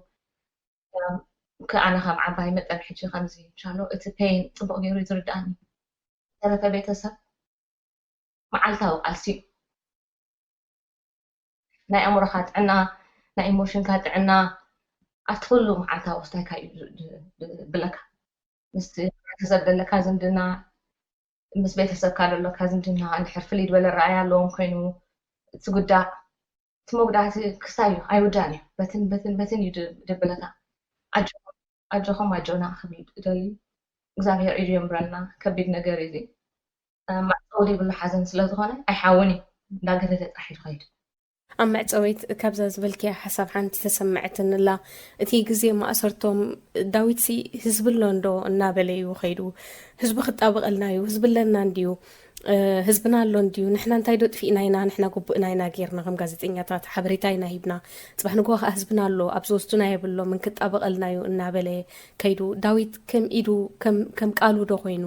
ከኣነ ከም ዓባይ መጠን ሕጂ ከምዚ ቻሎ እቲ ፔን ፅቡቅ ገይሩ ዝርድኣኒ ተረፈ ቤተሰብ መዓልታዊ ቃልሲ እዩ። ናይ ኣእምሮኻ ጥዕና፣ ናይ ኢሞሽንካ ጥዕና ኣብቲ ኩሉ መዓልታዊ ስታይካ እዩ ዝብለካ። ምስ ቤተሰብ ዘለካ ዝምድና፣ ምስ ቤተሰብካ ዘለካ ዝምድና እንድሕር ፍልይ ዝበለ ረኣያ ኣለዎም ኮይኑ፣ እቲ ጉዳእ እቲ መጉዳእቲ ክሳይ እዩ ኣይውዳእን እዩ። በትን በትን በትን እዩ ድብለካ። ኣጆኹም ኣጆና ክብል እደሊ። እግዚኣብሔር ኢዱ የንብረልና። ከቢድ ነገር እዩ እዚ። ማዕፀው ዘይብሉ ሓዘን ስለዝኾነ ኣይሓውን እዩ እንዳገደደ ጥራሕ እዩ ዝኸይድ። ኣብ መዕፀዊት ካብዛ ዝበልክያ ሓሳብ ሓንቲ ተሰምዐትኒ ኣላ። እቲ ግዜ ማእሰርቶም ዳዊትሲ ህዝቢ ኣሎ እንዶ እናበለ እዩ ከይዱ። ህዝቢ ክጣበቐልና እዩ፣ ህዝቢ ኣለና እንድዩ፣ ህዝብና ኣሎ እንድዩ፣ ንሕና እንታይ ዶ ጥፊእና ኢና፣ ንሕና ጉቡእና ኢና ጌርና፣ ከም ጋዜጠኛታት ሓበሬታ ኢና ሂብና፣ ፅባሕ ንግሆ ከዓ ህዝብና ኣሎ፣ ኣብ ዝወስዱና የብሎምን፣ ክጣበቐልና እዩ እናበለ ከይዱ። ዳዊት ከም ኢዱ ከም ቃሉ ዶ ኮይኑ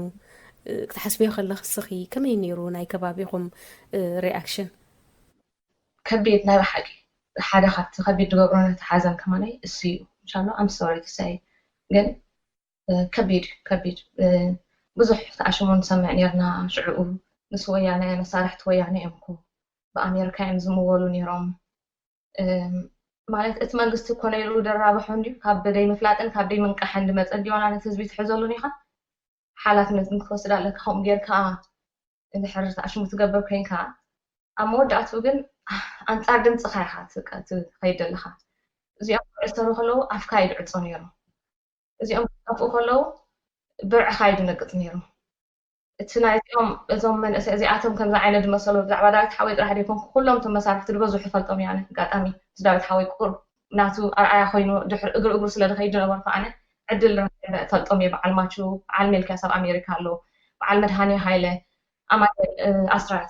ክትሓስብዮ ከለኺ እስኺ ከመይ ነይሩ ናይ ከባቢኹም ሪኣክሽን? ከቢድ ናይ ብሓቂ ሓደ ካብቲ ከቢድ ዝገብሮ ነቲ ሓዘን ከማናይ እሱ እዩ። I'm sorry to say ግን ከቢድ ከቢድ ብዙሕ ተኣሽሞ ንሰምዕ ነርና። ሽዕኡ ምስ ወያነ መሳርሕቲ ወያነ እዮም እኮ ብኣሜሪካ እዮም ዝምወሉ ነይሮም። ማለት እቲ መንግስቲ እኮ ነይሩ ደራብሖ እንዲዩ ካብ ደይ ምፍላጥን ካብ ደይ ምንቃሕን ዝመፀ እንዲዩ ዋላ ነቲ ህዝቢ ትሕዘሉን ኢኻ ሓላፍነት ክትወስድ ኣለካ። ከምኡ ጌርካ እንድሕር ተኣሽሙ ትገብር ኮይንካ ኣብ መወዳእትኡ ግን ኣንፃር ድምፅኻ ኢኻ ትኸይድ ዘለኻ። እዚኦም ክዕሰሩ ከለዉ ኣፍካ እዩ ዝዕፆ ነይሩ። እዚኦም ክጠፍኡ ከለዉ ብርዕኻ እዩ ዝነቅፅ ነይሩ። እቲ ናይዚኦም እዞም መንእሰይ እዚኣቶም ከምዚ ዓይነት ዝመሰሉ ብዛዕባ ዳዊት ሓወይ ጥራሕ ዘይኮንኩ ኩሎም እቶም መሳርሕቲ ዝበዝሑ ፈልጦም እያ። ኣነ ኣጋጣሚ ምስ ዳዊት ሓወይ ቁሩብ ናቱ ኣርኣያ ኮይኑ ድሕሪ እግሪ እግሩ ስለ ዝኸይድ ዝነበርኩ ኣነ ዕድል ረኺበ እፈልጦም እየ። በዓል ማቹ፣ በዓል ሜልክያስ ኣብ ኣሜሪካ ኣሎ፣ በዓል መድሃኔ ሃይለ፣ ኣማኑኤል ኣስራት።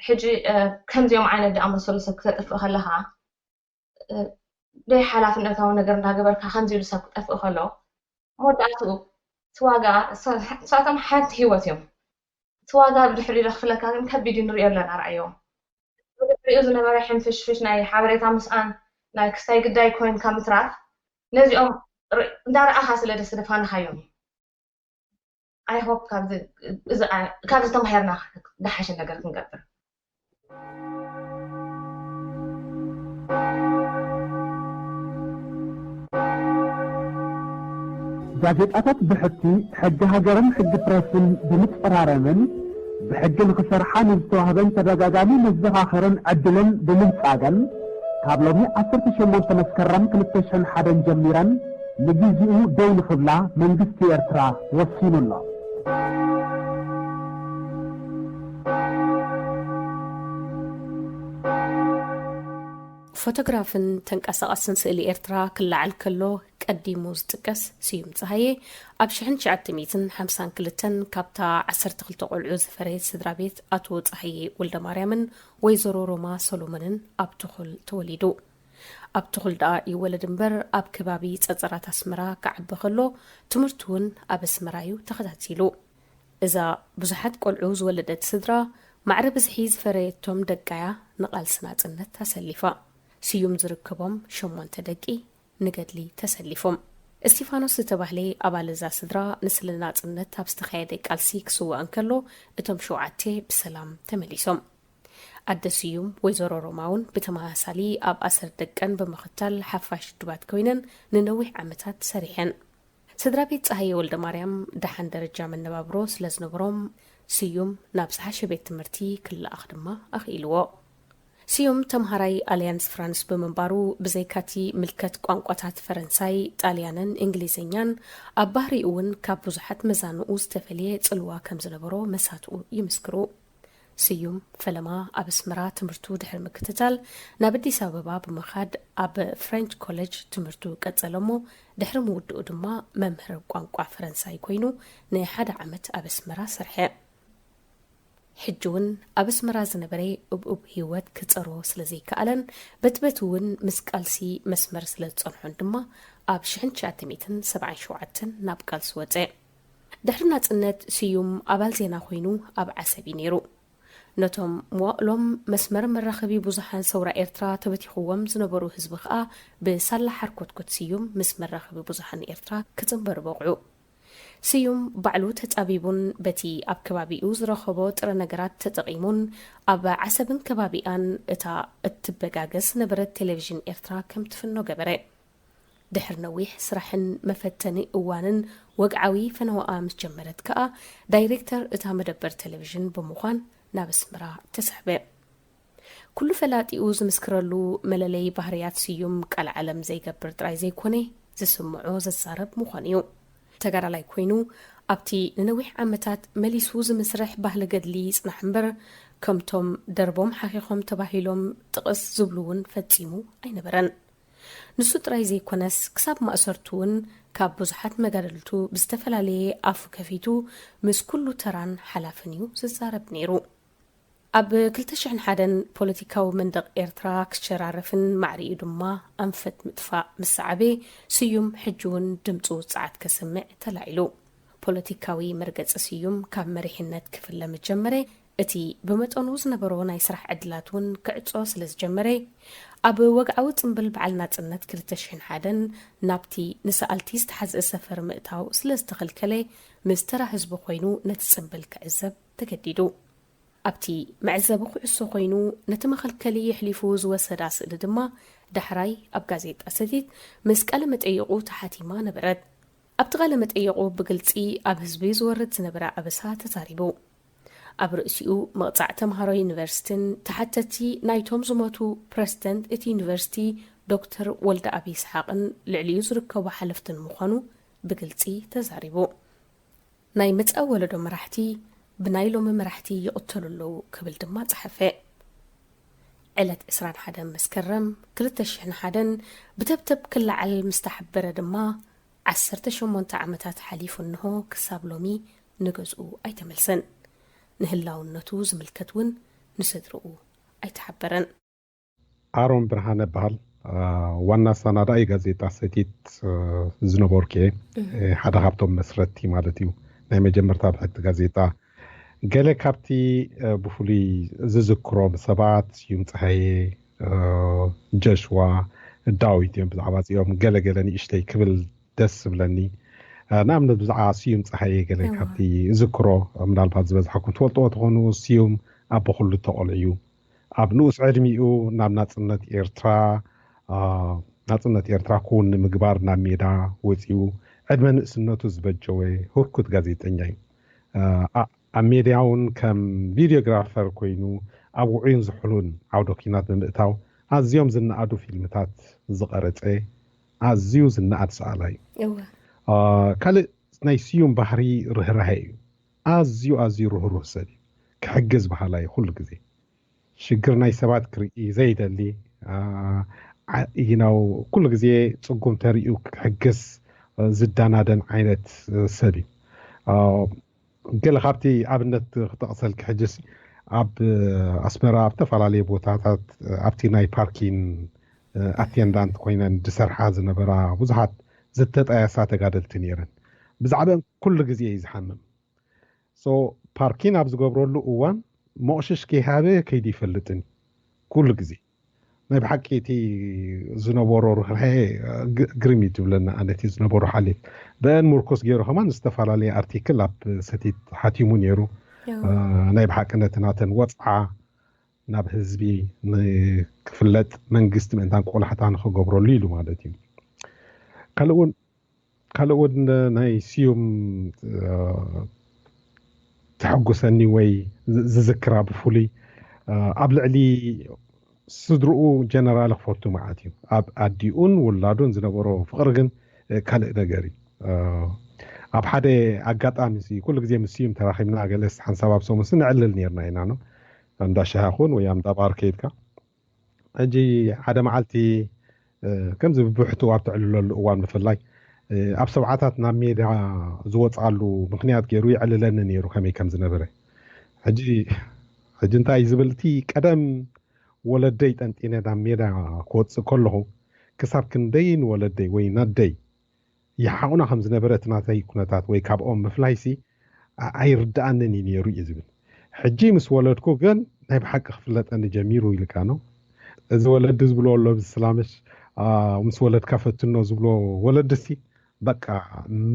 ሕጂ ከምዚኦም ዓይነት ዝኣመሰሉ ሰብ ክተጥፍእ ከለኻ ደይ ሓላፍነታዊ ነገር እንዳገበርካ ከምዚ ኢሉ ሰብ ክጠፍእ ከሎ መወዳእትኡ እቲ ዋጋ ንሳቶም ሓንቲ ሂወት እዮም። እቲ ዋጋ ብድሕሪኡ ዘኽፍለካ ግን ከቢድ እዩ። ንሪኦ ኣለና ርኣዮም። ብድሕሪኡ ዝነበረ ሕንፍሽፍሽ ናይ ሓበሬታ ምስኣን ናይ ክስታይ ግዳይ ኮይንካ ምትራፍ ነዚኦም እንዳረኣኻ ስለ ደስደፋንኻዮም እዩ። I hope ካብዚ ተማሂርና ዝሓሸ ነገር ክንገብር። ጋዜጣታት ብሕቲ ሕጊ ሃገርን ሕጊ ፕረስን ብምጽራረምን ብሕጊ ንኽሰርሓ ንዝተዋህበን ተደጋጋሚ መዘኻኸርን ዕድልን ብምንጻገን ካብ ሎሚ ዓሰርተ ሸሞንተ መስከረም ክልተ ሽሕን ሓደን ጀሚረን ንግዜኡ ደው ንኽብላ መንግስቲ ኤርትራ ወሲኑ ኣሎ። ፎቶግራፍን ተንቀሳቐስን ስእሊ ኤርትራ ክለዓል ከሎ ቀዲሙ ዝጥቀስ ስዩም ጸሃየ፣ ኣብ ሽሕን ትሽዓተ ሚእትን ሓምሳን ክልተን ካብታ ዓሰርተ ክልተ ቆልዑ ዝፈረየት ስድራ ቤት ኣቶ ጸሃየ ወልደማርያምን ወይዘሮ ሮማ ሰሎሞንን ኣብ ትኹል ተወሊዱ። ኣብ ትኹል ደኣ ይወለድ እምበር፣ ኣብ ከባቢ ጸጸራት ኣስመራ ክዓቢ ከሎ፣ ትምህርቱ እውን ኣብ ኣስመራ እዩ ተኸታቲሉ። እዛ ብዙሓት ቆልዑ ዝወለደት ስድራ፣ ማዕረ ብዝሒ ዝፈረየቶም ደቃያ ንቓልሲ ናጽነት ኣሰሊፋ። ስዩም ዝርከቦም ሸሞንተ ደቂ ንገድሊ ተሰሊፎም። እስቲፋኖስ ዝተባህለ ኣባል እዛ ስድራ፣ ንስለ ናጽነት ኣብ ዝተኻየደ ቃልሲ ክስዋእ እንከሎ፣ እቶም ሸውዓተ ብሰላም ተመሊሶም። ኣደ ስዩም፣ ወይዘሮ ሮማ እውን ብተመሳሳሊ ኣብ ኣሰር ደቀን ብምኽታል ሓፋሽ ውድባት ኮይነን ንነዊሕ ዓመታት ሰሪሐን። ስድራ ቤት ጸሃየ ወልደማርያም ደሓን ደረጃ መነባብሮ ስለ ዝነበሮም፣ ስዩም ናብ ዝሓሸ ቤት ትምህርቲ ክለኣኽ ድማ ኣኽኢልዎ። ስዩም ተምሃራይ ኣልያንስ ፍራንስ ብምንባሩ፣ ብዘይካቲ ምልከት ቋንቋታት ፈረንሳይ፣ ጣልያንን እንግሊዝኛን፣ ኣብ ባህሪኡ እውን ካብ ብዙሓት መዛንኡ ዝተፈልየ ጽልዋ ከም ዝነበሮ መሳትኡ ይምስክሩ። ስዩም ፈለማ ኣብ ኣስመራ ትምህርቱ ድሕሪ ምክትታል፣ ናብ ኣዲስ ኣበባ ብምኻድ ኣብ ፍሬንች ኮለጅ ትምህርቱ ቀጸለ እሞ፣ ድሕሪ ምውድኡ ድማ መምህር ቋንቋ ፈረንሳይ ኮይኑ ንሓደ ዓመት ኣብ ኣስመራ ሰርሐ። ሕጂ እውን ኣብ ኣስመራ ዝነበረ እብኡብ ህይወት ክጸሮ ስለ ዘይከኣለን፣ በትበት እውን ምስ ቃልሲ መስመር ስለ ዝጸንሖን ድማ፣ ኣብ ሽሕን ትሽዓተ ሚእትን ሰብዓን ሸውዓተን ናብ ቃልሲ ወጸ። ድሕሪ ናጽነት፣ ስዩም ኣባል ዜና ኮይኑ ኣብ ዓሰብ እዩ ነይሩ። ነቶም መዋእሎም መስመር መራኸቢ ብዙሓን ሰውራ ኤርትራ ተበቲኽዎም ዝነበሩ ህዝቢ ከኣ ብሳላ ሓርኮትኮት ስዩም ምስ መራኸቢ ብዙሓን ኤርትራ ክጽንበሩ በቕዑ። ስዩም ባዕሉ ተጻቢቡን በቲ ኣብ ከባቢኡ ዝረኸቦ ጥረ ነገራት ተጠቒሙን ኣብ ዓሰብን ከባቢኣን እታ እትበጋገስ ነበረት ቴሌቪዥን ኤርትራ ከም ትፍኖ ገበረ። ድሕሪ ነዊሕ ስራሕን መፈተኒ እዋንን ወግዓዊ ፈነወኣ ምስ ጀመረት ከኣ ዳይሬክተር እታ መደበር ቴሌቪዥን ብምዃን ናብ ኣስመራ ተሳሕበ። ኩሉ ፈላጢኡ ዝምስክረሉ መለለይ ባህርያት ስዩም ቃል ዓለም ዘይገብር ጥራይ ዘይኮነ ዝስምዖ ዘዛረብ ምዃን እዩ። ተጋዳላይ ኮይኑ ኣብቲ ንነዊሕ ዓመታት መሊሱ ዝምስርሕ ባህሊ ገድሊ ይጽናሕ እምበር ከምቶም ደርቦም ሓኺኾም ተባሂሎም ጥቕስ ዝብሉ እውን ፈጺሙ ኣይነበረን። ንሱ ጥራይ ዘይኮነስ ክሳብ ማእሰርቱ እውን ካብ ብዙሓት መጋደልቱ ብዝተፈላለየ ኣፉ ከፊቱ ምስ ኩሉ ተራን ሓላፍን እዩ ዝዛረብ ነይሩ። ኣብ ክልተ ሽሕን ሓደን ፖለቲካዊ መንደቕ ኤርትራ ክሸራረፍን ማዕሪኡ ድማ ኣንፈት ምጥፋእ ምስ ሰዓበ ስዩም ሕጂ እውን ድምፁ ውፅዓት ከስምዕ ተላዒሉ። ፖለቲካዊ መርገፂ ስዩም ካብ መሪሕነት ክፍለ ምጀመረ እቲ ብመጠኑ ዝነበሮ ናይ ስራሕ ዕድላት እውን ክዕጾ ስለ ዝጀመረ ኣብ ወግዓዊ ፅምብል በዓል ናፅነት ክልተ ሽሕን ሓደን ናብቲ ንሰኣልቲ ዝተሓዝአ ሰፈር ምእታው ስለ ዝተኸልከለ ምስ ተራ ህዝቢ ኮይኑ ነቲ ፅምብል ክዕዘብ ተገዲዱ። ኣብቲ መዕዘቢ ኩዕሶ ኮይኑ ነቲ መኸልከሊ የሕሊፉ ዝወሰዳ ስእሊ ድማ ዳሕራይ ኣብ ጋዜጣ ሰቲት ምስ ቃለ መጠይቑ ተሓቲማ ነበረት። ኣብቲ ቃለ መጠይቑ ብግልጺ ኣብ ህዝቢ ዝወርድ ዝነበረ ኣበሳ ተዛሪቡ። ኣብ ርእሲኡ ምቕጻዕ ተምሃሮ ዩኒቨርሲቲን ተሓተቲ ናይቶም ዝሞቱ ፕረዚደንት እቲ ዩኒቨርሲቲ ዶክተር ወልደኣብ ይስሓቕን ልዕሊኡ ዝርከቡ ሓለፍትን ምዃኑ ብግልጺ ተዛሪቡ። ናይ መጻኢ ወለዶ መራሕቲ ብናይ ሎሚ መራሕቲ ይቕተሉ ኣለዉ ክብል ድማ ጸሓፈ። ዕለት ዕስራን ሓደን መስከረም ክልተ ሽሕን ሓደን ብተብተብ ክለዓል ምስ ተሓበረ ድማ ዓሰርተ ሸሞንተ ዓመታት ሓሊፉ እንሆ ክሳብ ሎሚ ንገዝኡ ኣይተመልሰን። ንህላውነቱ ዝምልከት እውን ንስድርኡ ኣይተሓበረን። ኣሮን ብርሃነ እበሃል። ዋና ኣሰናዳኢ ጋዜጣ ሰቲት ዝነበርኩ እየ። ሓደ ካብቶም መስረትቲ ማለት እዩ፣ ናይ መጀመርታ ብሕቲ ጋዜጣ። ገለ ካብቲ ብፍሉይ ዝዝክሮም ሰባት ስዩም ፀሃየ፣ ጀሽዋ፣ ዳዊት እዮም። ብዛዕባ እዚኦም ገለ ገለ ንእሽተይ ክብል ደስ ዝብለኒ። ንኣብነት ብዛዕባ ስዩም ፀሃየ ገለ ካብቲ ዝክሮ፣ ምናልባት ዝበዝሓኩም ትፈልጥዎ ትኾኑ፣ ስዩም ኣቦ ክልተ ቆልዑ እዩ። ኣብ ንኡስ ዕድሚኡ ናብ ናጽነት ኤርትራ፣ ናጽነት ኤርትራ ክውን ንምግባር ናብ ሜዳ ወጺኡ ዕድመ ንእስነቱ ዝበጀወ ህርኩት ጋዜጠኛ እዩ። ኣብ ሜድያ እውን ከም ቪድዮግራፈር ኮይኑ ኣብ ውዑይን ዝሑሉን ዓውደ ኲናት ብምእታው ኣዝዮም ዝነኣዱ ፊልምታት ዝቐረጸ ኣዝዩ ዝነኣድ ሰኣላይ እዩ። ካልእ ናይ ስዩም ባህሪ ርህራሄ እዩ። ኣዝዩ ኣዝዩ ርህሩህ ሰብ እዩ። ክሕግዝ በሃላይ ኩሉ ግዜ። ሽግር ናይ ሰባት ክርኢ ዘይደሊ፣ you know፣ ኩሉ ግዜ ጽጉም ተሪኡ ክሕግዝ ዝዳናደን ዓይነት ሰብ እዩ። ገለ ካብቲ ኣብነት ክጠቕሰልኪ ሕጅስ፣ ኣብ ኣስመራ ኣብ ዝተፈላለዩ ቦታታት ኣብቲ ናይ ፓርኪን ኣቴንዳንት ኮይነን ዝሰርሓ ዝነበራ ብዙሓት ዝተጣየሳ ተጋደልቲ ነይረን። ብዛዕባአን ኩሉ ግዜ እዩ ዝሓምም። ሶ ፓርኪን ኣብ ዝገብረሉ እዋን መቑሽሽ ከይሃበ ከይዱ ይፈልጥን እዩ። ኩሉ ግዜ ናይ ብሓቂ እቲ ዝነበሮ ርህራሄ ግርም እዩ ትብለና። ኣነ እቲ ዝነበሮ ሓልዮት ብአን ምርኩስ ገይሩ ከማን ዝተፈላለየ ኣርቲክል ኣብ ሰቲት ሓቲሙ ነይሩ። ናይ ብሓቂ ነቲ ናተን ወፅዓ ናብ ህዝቢ ንክፍለጥ መንግስቲ ምእንታን ቆላሕታ ንክገብረሉ ኢሉ ማለት እዩ። ካልእ እውን ካልእ እውን ናይ ስዩም ተሐጉሰኒ ወይ ዝዝክራ ብፍሉይ ኣብ ልዕሊ ስድርኡ ጀነራል ክፈቱ መዓት እዩ። ኣብ ኣዲኡን ውላዱን ዝነበሮ ፍቕሪ ግን ካልእ ነገር እዩ። ኣብ ሓደ ኣጋጣሚ ኩሉ ግዜ ምስ ስዩም ተራኺብና ገለስ ሓንሳብ ኣብ ሰሙን ነዕልል ነርና ኢና። እንዳ ሻሂ ኹን ወይ እንዳ ባር ከይድካ ሕጂ ሓደ መዓልቲ ከምዚ ብብሕቱ ኣብ ተዕልለሉ እዋን ብፍላይ ኣብ ሰብዓታት ናብ ሜዳ ዝወፅኣሉ ምክንያት ገይሩ ይዕልለኒ ነይሩ ከመይ ከም ዝነበረ። ሕጂ ሕጂ እንታይ ዝብል እቲ ቀደም ወለደይ ጠንጢነ ናብ ሜዳ ክወፅእ ከለኹ ክሳብ ክንደይ ንወለደይ ወይ ናደይ ይሓቑና ከም ዝነበረ እቲ ናተይ ኩነታት ወይ ካብኦም ምፍላይሲ ኣይርድኣንን እዩ ነይሩ እዩ ዝብል። ሕጂ ምስ ወለድኩ ግን ናይ ብሓቂ ክፍለጠኒ ጀሚሩ ኢልካ ነው። እዚ ወለዲ ዝብሎ ኣሎ ብስላምሽ ምስ ወለድካ ፈትኖ ዝብሎ ወለድሲ በቃ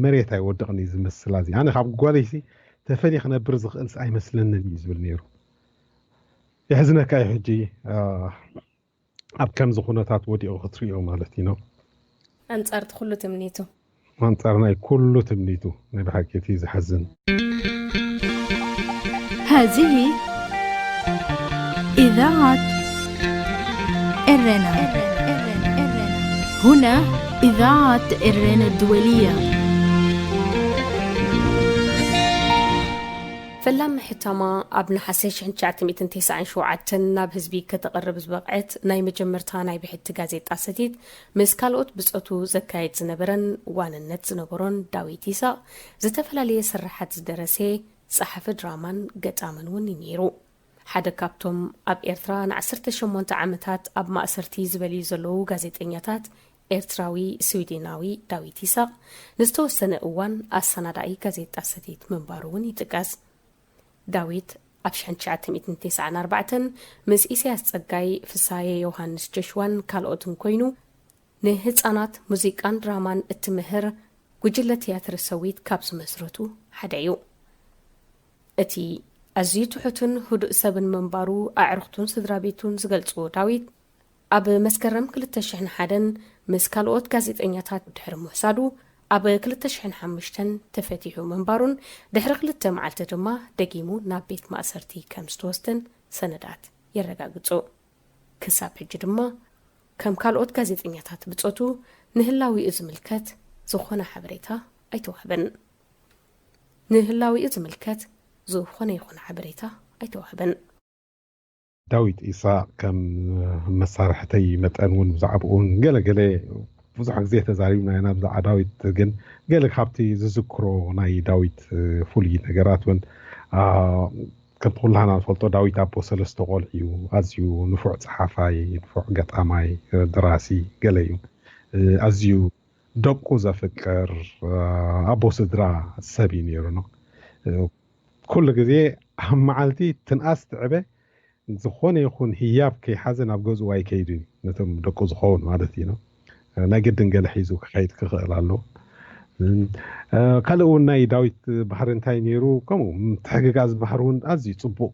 መሬት ኣይወድቕን እዩ ዝመስል። ኣዚ ኣነ ካብ ጓለይሲ ተፈልየ ክነብር ዝኽእልስ ኣይመስለንን እዩ ዝብል ነይሩ። የሕዝነካ እዩ ሕጂ ኣብ ከምዚ ኩነታት ወዲቑ ክትሪኦ ማለት እዩ ነው። ኣንጻር እቲ ኩሉ ትምኒቱ ኣንጻር ናይ ኩሉ ትምኒቱ ናይ ብሓቂ እቲ ዝሓዝን። هذه إذاعة إرنا. هنا إذاعة إرنا الدولية. ፈላሚ ሕታማ ኣብ ነሓሰ ሽሕን ትሽዓተ ሚእትን ተስዓን ሸውዓተን ናብ ህዝቢ ከተቕርብ ዝበቕዐት ናይ መጀመርታ ናይ ብሕቲ ጋዜጣ ሰቲት ምስ ካልኦት ብጾቱ ዘካየድ ዝነበረን ዋንነት ዝነበሮን ዳዊት ይስሐቕ ዝተፈላለየ ስርሓት ዝደረሰ ጸሓፊ ድራማን ገጣምን እውን እዩ ነይሩ። ሓደ ካብቶም ኣብ ኤርትራ ንዓሰርተ ሸሞንተ ዓመታት ኣብ ማእሰርቲ ዝበልዩ ዘለዉ ጋዜጠኛታት ኤርትራዊ ስዊድናዊ ዳዊት ይስሐቕ ንዝተወሰነ እዋን ኣሰናዳኢ ጋዜጣ ሰቲት ምንባሩ እውን ይጥቀስ። ዳዊት ኣብ ሽሕን ትሽዓተ ሚእትን ተስዓን ኣርባዕተን ምስ ኢሳያስ ጸጋይ፣ ፍሳየ ዮሃንስ ጀሽዋን ካልኦትን ኮይኑ ንህጻናት ሙዚቃን ድራማን እትምህር ጉጅለ ትያትር ሰዊት ካብ ዝመስረቱ ሓደ እዩ። እቲ ኣዝዩ ትሑትን ህዱእ ሰብን ምንባሩ ኣዕሩኽቱን ስድራ ቤቱን ዝገልጽዎ ዳዊት፣ ኣብ መስከረም ክልተ ሽሕን ሓደን ምስ ካልኦት ጋዜጠኛታት ድሕሪ ምውሳዱ ኣብ ክልተ ሽሕን ሓሙሽተን ተፈቲሑ ምንባሩን ድሕሪ ክልተ መዓልቲ ድማ ደጊሙ ናብ ቤት ማእሰርቲ ከም ዝተወስደን ሰነዳት የረጋግጹ። ክሳብ ሕጂ ድማ ከም ካልኦት ጋዜጠኛታት ብጾቱ ንህላዊኡ ዝምልከት ዝኾነ ሓበሬታ ኣይተዋህበን። ንህላዊኡ ዝምልከት ዝኾነ ይኹን ሓበሬታ ኣይተዋህበን። ዳዊት ኢሳቕ ከም መሳርሕተይ መጠን እውን ብዛዕባኡ እውን ገለ ገለ ብዙሕ ግዜ ተዛሪብና ኢና ብዛዕባ ዳዊት። ግን ገለ ካብቲ ዝዝክሮ ናይ ዳዊት ፍሉይ ነገራት እውን ከም ኩላህና ንፈልጦ ዳዊት ኣቦ ሰለስተ ቆልዑ እዩ። ኣዝዩ ንፉዕ ጸሓፋይ፣ ንፉዕ ገጣማይ፣ ደራሲ ገለ እዩ። ኣዝዩ ደቁ ዘፍቅር ኣቦ ስድራ ሰብ እዩ ነይሩ ነው። ኩሉ ግዜ ኣብ መዓልቲ ትንኣስ ትዕበ ዝኾነ ይኹን ህያብ ከይሓዘ ናብ ገዝኡ ኣይከይድን እዩ። ነቶም ደቁ ዝኸውን ማለት እዩ ነው። ናይ ግድን ገለ ሒዙ ክኸይድ ክኽእል ኣለዎ። ካልእ እውን ናይ ዳዊት ባህሪ እንታይ ነይሩ? ከምኡ ምትሕግጋዝ ባህሪ እውን ኣዝዩ ጽቡቕ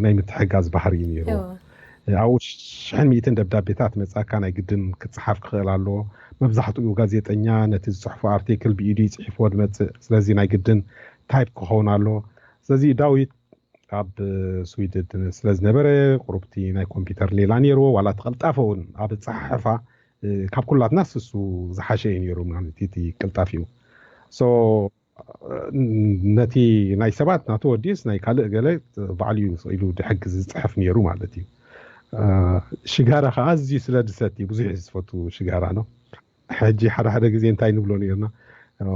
ናይ ምትሕጋዝ ባህሪ እዩ ነይሩ። ኣብኡ ሽሕን ሚእትን ደብዳቤታት መጻካ ናይ ግድን ክጽሓፍ ክኽእል ኣለዎ። መብዛሕትኡ ጋዜጠኛ ነቲ ዝጽሕፎ ኣርቲክል ብኢዱ ይጽሒፍዎ ዝመጽእ፣ ስለዚ ናይ ግድን ታይፕ ክኸውን ኣለዎ። ስለዚ ዳዊት ኣብ ስዊድን ስለ ዝነበረ ቁሩብቲ ናይ ኮምፒውተር ሌላ ነይርዎ። ዋላ እቲ ቅልጣፈ እውን ኣብ ኣጸሓሕፋ ካብ ኩላትና ስሱ ዝሓሸ እዩ ነይሩ ማለት እቲ ቅልጣፊኡ። ነቲ ናይ ሰባት ናቱ ወዲስ ናይ ካልእ ገለ ባዕሉ እዩ ኢሉ ድሕግዝ ዝፅሕፍ ነይሩ ማለት እዩ። ሽጋራ ከዓ ኣዝዩ ስለ ዝሰቲ ብዙሕ እዩ ዝፈቱ ሽጋራ ነው። ሕጂ ሓደ ሓደ ግዜ እንታይ ንብሎ ነርና፣